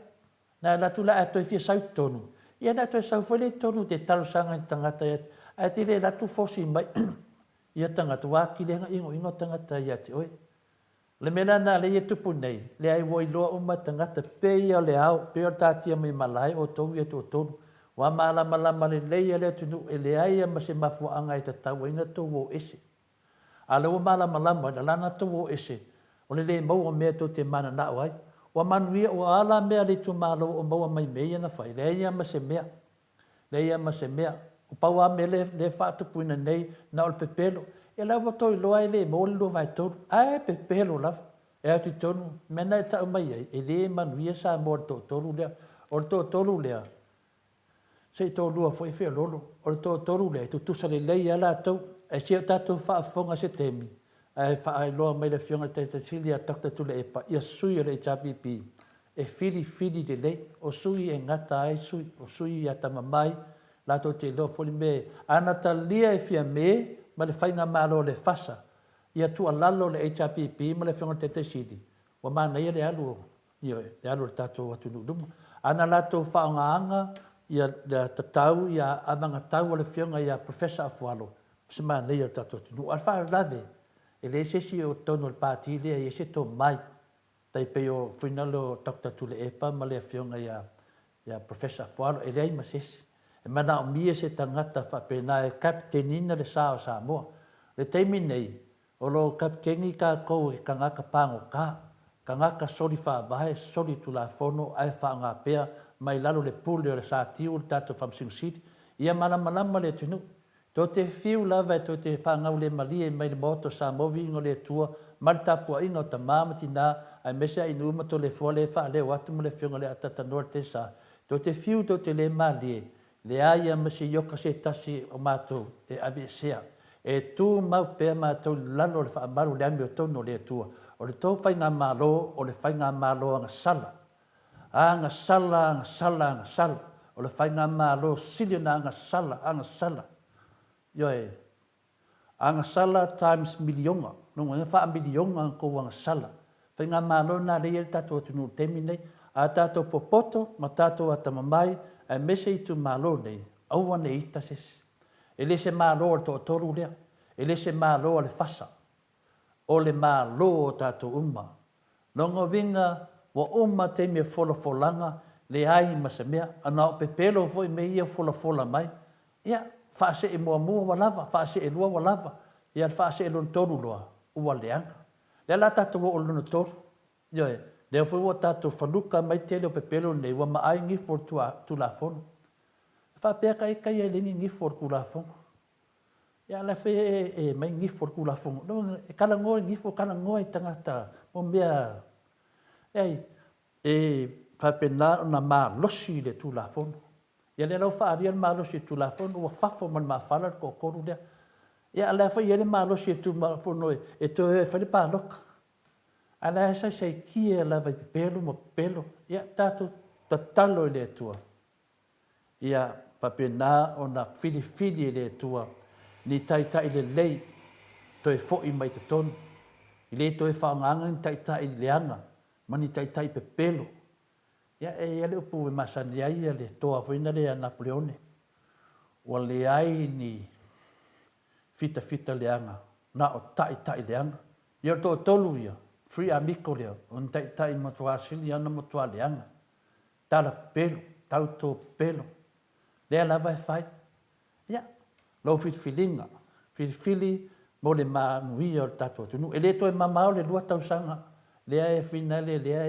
Na alu atu la ae toe fia sau i totonu, ia na toe sau foi lea i totonu e te talosaga i tagata ia, ae te le alu atu fosi mai ia tagata, ua atili ai ona inoino tagata ia te oe. O le mea la lena lea e tupu nei, leai ua iloa uma e tagata, pei o le ao, pei o le taatia mai malae outou ia e toatolu, ua malamalama lelei lava le atunuu e leai lava ma se mafuaaga e tatau ai ona tou o ese. A o lea ua malamalama i le ala na tou o ese, o le le maua o mea tou te mananao ai. Ua manuia, ua a la mea a le itumalo o maua mai mea ia na fai? Leai lava ma se mea. Leai lava ma se mea. O pau lava mea lea e faatupuina nei, na o le pepelo. Ia la ua tou iloa e le maua le 2/3, ae pepelo lava. E atu i totonu, mea na e tau mai ai, e le manuia Samoa i le toatolu lea. O le toatolu lea, Se i toalua foi feololo. O le toatolu lea, e tutusa lelei lava latou. Ae se i o tatou faafofoga i se taimi, ae faailoa mai le Afioga i le Taitai Sili ia Doctor Tuilaepa, ia sui o le HRPP e filifili lelei. O sui e gata ai sui, o sui atamamai, latou te iloa foi le mea e. A na talia e Fiame ma le Faigamalo a le FASA ia tuualalo le HRPP ma le Afioga i le Taitai Sili, ua manaia le alu o Ioe, le alu o le tatou atunuu i luma. A na latou faaaogaina ia tatau ia anagatau a le Afioga ia Professor Afualo, o se manaia o le tatou atunuu. A o le faalavelave, e leai se isi o totonu o le Pati lea e i ai se tomai, tai pei o fuainalo o Doctor Tuilaepa ma le Afioga ia Professor Afualo, e leai ma se isi. E manaomia se tagata faapena e captain-ina le sa o Samoa. O le taimi nei, O lo o kapiteni tatou e tagata pagota, tagata soli faavae, soli tulafono ae faaaoga pea mai lalo le pule o le satiu o le tatou Faamasino Sili. Ia malamalama le atunuu. Tou te fiu lava e tou te faagaulemalie mai le Maota o Samoa viiga o le Atua ma le tapuaiga o tama ma tina aemaise Ainuu ma Toleafoa lea e faaleo atu ma le Afioga i le Atatanoa le Tesa. Tou te fiu tou te le malie Leai a ma se ioka se tasi o matou e aveesea. E tumau pea matou i lalo o le faamalu o le amiotonu o le Atua. O le tou faigamalo o le faigamalo agasala. Agasala, agasala, agasala. O le faigamalo sili ona agasala, agasala. Ioe. Agasala times miliona, lona uiga faa-miliona a outou agasala. Faigamalo lena lea e i ai le tatou atunuu i le taimi lenei. A tatou popoto ma tatou atamamai aemaise itumalo nei, aua ne i ita se isi. E le se Malo a le toatolu lea, e le se Malo a le FASA. O le Malo o tatou uma. Lona uiga ua uma taimi o folafolaga, leai ma se mea. Na o pepelo foi mea ia folafola mai. Ia, faasee muamua ua lava, faasee lua ua lava, ia le faasee lona tolu loa, ua leaga. Lea la tatou oo i le lona tolu. Ioe. Lea foi ua tatou faluka mai tele o pepelo nei ua maai gifo o le Tulafono. E faapea ka ita ia e leai ni gifo o le Tulafono. Ia a o la foi e aumai gifo o le Tulafono. Lona uiga e talanoa i gifo, talanoa i tagata mo mea, leai, e faapena ona malosi le Tulafono. Ia lea la ua faaalia le malosi o le Tulafono ua fafo ma le mafala le toatolu lea. Ia a o la foi e i ai le malosi o le Tulafono e toe o e fai le palota. A o la e saisaitia lava i pepelo ma pepelo. Ia tatou tatalo i le Atua ia faapena ona filifili e le Atua ni taitai lelei toe foi mai i totonu. E le toe faaaogaina ni taitai leaga ma ni taitai pepelo. Ia e i ai le upu e masani ai le toa foi lea ia Napoleone, ua leai ni fitafita leaga, na o taitai leaga. Ia o le toatolu ia, Three Amico lea, o ni taitai matua sili lava ona matua leaga, tala pepelo, tauto pepelo, lea lava e fai. Ia, lou filifiliga, filifili mo le manuia o le tatou atunuu. E le toe mamao le 2 tausaga lea e finale lea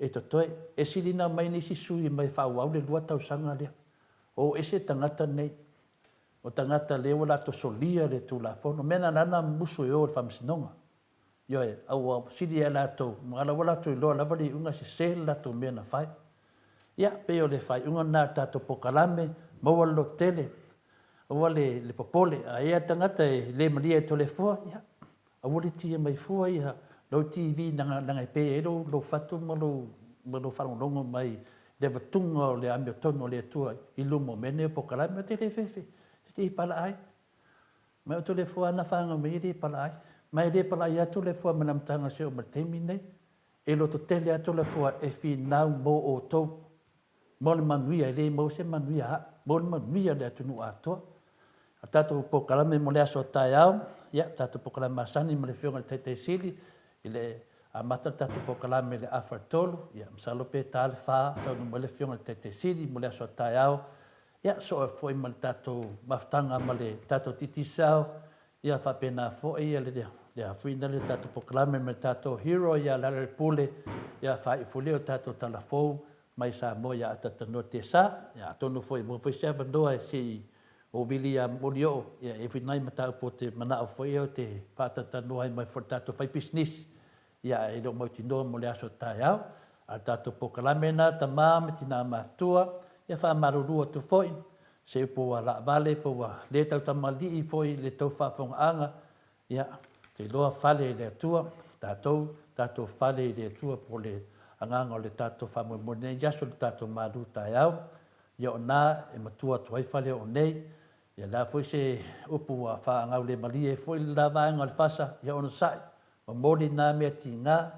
e totoe. E sili ona aumai nisi sui mai e faaauau le 2 tausaga lea. O ese tagata nei. O tagata lea ua latou solia le Tulafono. O le mea lena na ala ona musu e o i le Faamasinoga. Ioe, a ua sili ia i latou, ma o la ua latou iloa lava le iuga e sese le latou mea na fai. Ia, pei o le faaiuga lena o le tatou polokalame, maua le lototele, aua le popole. A i ai lava le tagata e le malie ia Toleafoa, ia, aua le tia mai fua lou TV leaga e pe ai lou fatu ma lou faalogologo mai i le avatuga o le amiotonu a le Atua i luma o mea nei o polokalame. Ou te le fefe, ou te le palaai. Ma o Toleafoa lava na fanau mai ai e le palaai. Ma e le palaai lava Toleafoa mai le amataga seia oo mai i le taimi lenei. E lototele lava Toleafoa e finau mo outou, mo le manuia, e le maua se manuia a au, mo le manuia o le atunuu atoa. O le tatou polokalame mo le aso a taeao, ia, o le tatou polokalame masani ma le Afioga i le Taitai Sili, i le amata le tatou polokalame i le afa i le tolu, ia masalo pe ta le fa taunuu mai le Afioga i le Taitai Sili mo le aso a taeao. Ia, soo ai foi ma le tatou mafutaga ma le tatou Digicel, ia faapena foi le afuina le tatou polokalame ma le tatou hero ia Lealailepule, ia faaiu foi lea o tatou tala fou mai Samoa ia Atatanoa Tesa. Ia atonu foi e maua foi se avanoa e se i ou vili ia Molioo, ia e i ai foi nai mataupu ou te manao foi ia ou te faatalatalanoa ai ma le tatou faipisinisi, ia ae le o mautinoa mo le aso a taeao. A o le tatou polokalame lena tama ma tina matutua, ia faamalulu atu foi, se upu ua laavale po ua le tautamalii foi i le tou faafofogaaga, ia, ou te iloa fale i le Atua, tatou, tatou fale i le Atua po o le agaga o le tatou faamoemoe i lenei aso i le tatou malu taeao. Ia o na e matua atu ai Faleoo nei. Ia o le a foi se upu ua faagaulemalie ai foi le la vaega o le fasa, ia onosai, momoli na mea tiga,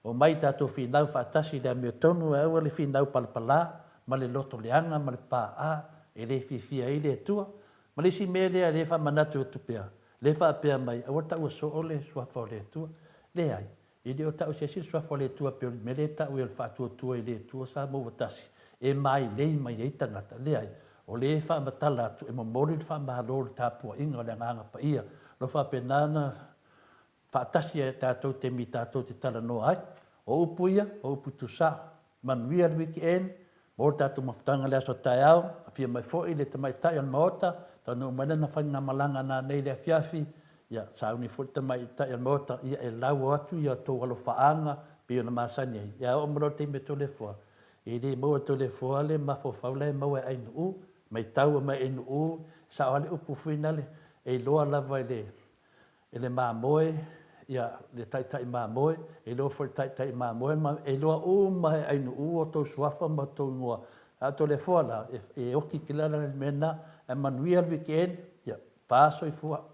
omai tatou finau faatasi i le amiotonu ae aua le finau palapala ma le loto leaga ma le paaa e le fiafia ai le Atua. Ma le isi mea lea lea e faamanatu atu pea, lea e faapea mai aua le taua soo le Suafa o le Atua. Leai, E le o tau se isi le Suafa o le Atua pei o le mea lea e tau ai o le faatuatua i le Atua Samoa ua tasi e mailei mai ai tagata. Leai, o lea e faamatala atu e momoli le faamalo i le tapuaiga o le Agaga Paia. O lo o faapena ona faatasi ai tatou i taimi tatou te talanoa ai. O upu ia, o upu tuusao. Manuia le weekend, maua le tatou mafutaga i le aso taeao, afio mai foi le tamaitai o le Maota, taunuu mai lana faigamalaga nanei i le afiafi, ia sauni foi le tamaitai o le Maota, ia e lau atu ia outou alofaaga pei ona masani ai, ia oo mai loa i le taimi e Toleafoa, e le maua e Toleafoa le mafaufau la e maua e Ainuu, matau mai Ainuu, e sao lava le upu foi lale, e iloa lava i le e le mamoe, ia, le taitai mamoe, e iloa foi e le taitai mamoe, ma e iloa uma e Ainuu outou suafa ma outou igoa. A o Toleafoa la, e oti tele ala i le mea lena. Ae manuia le weekend, ia, fa soifua.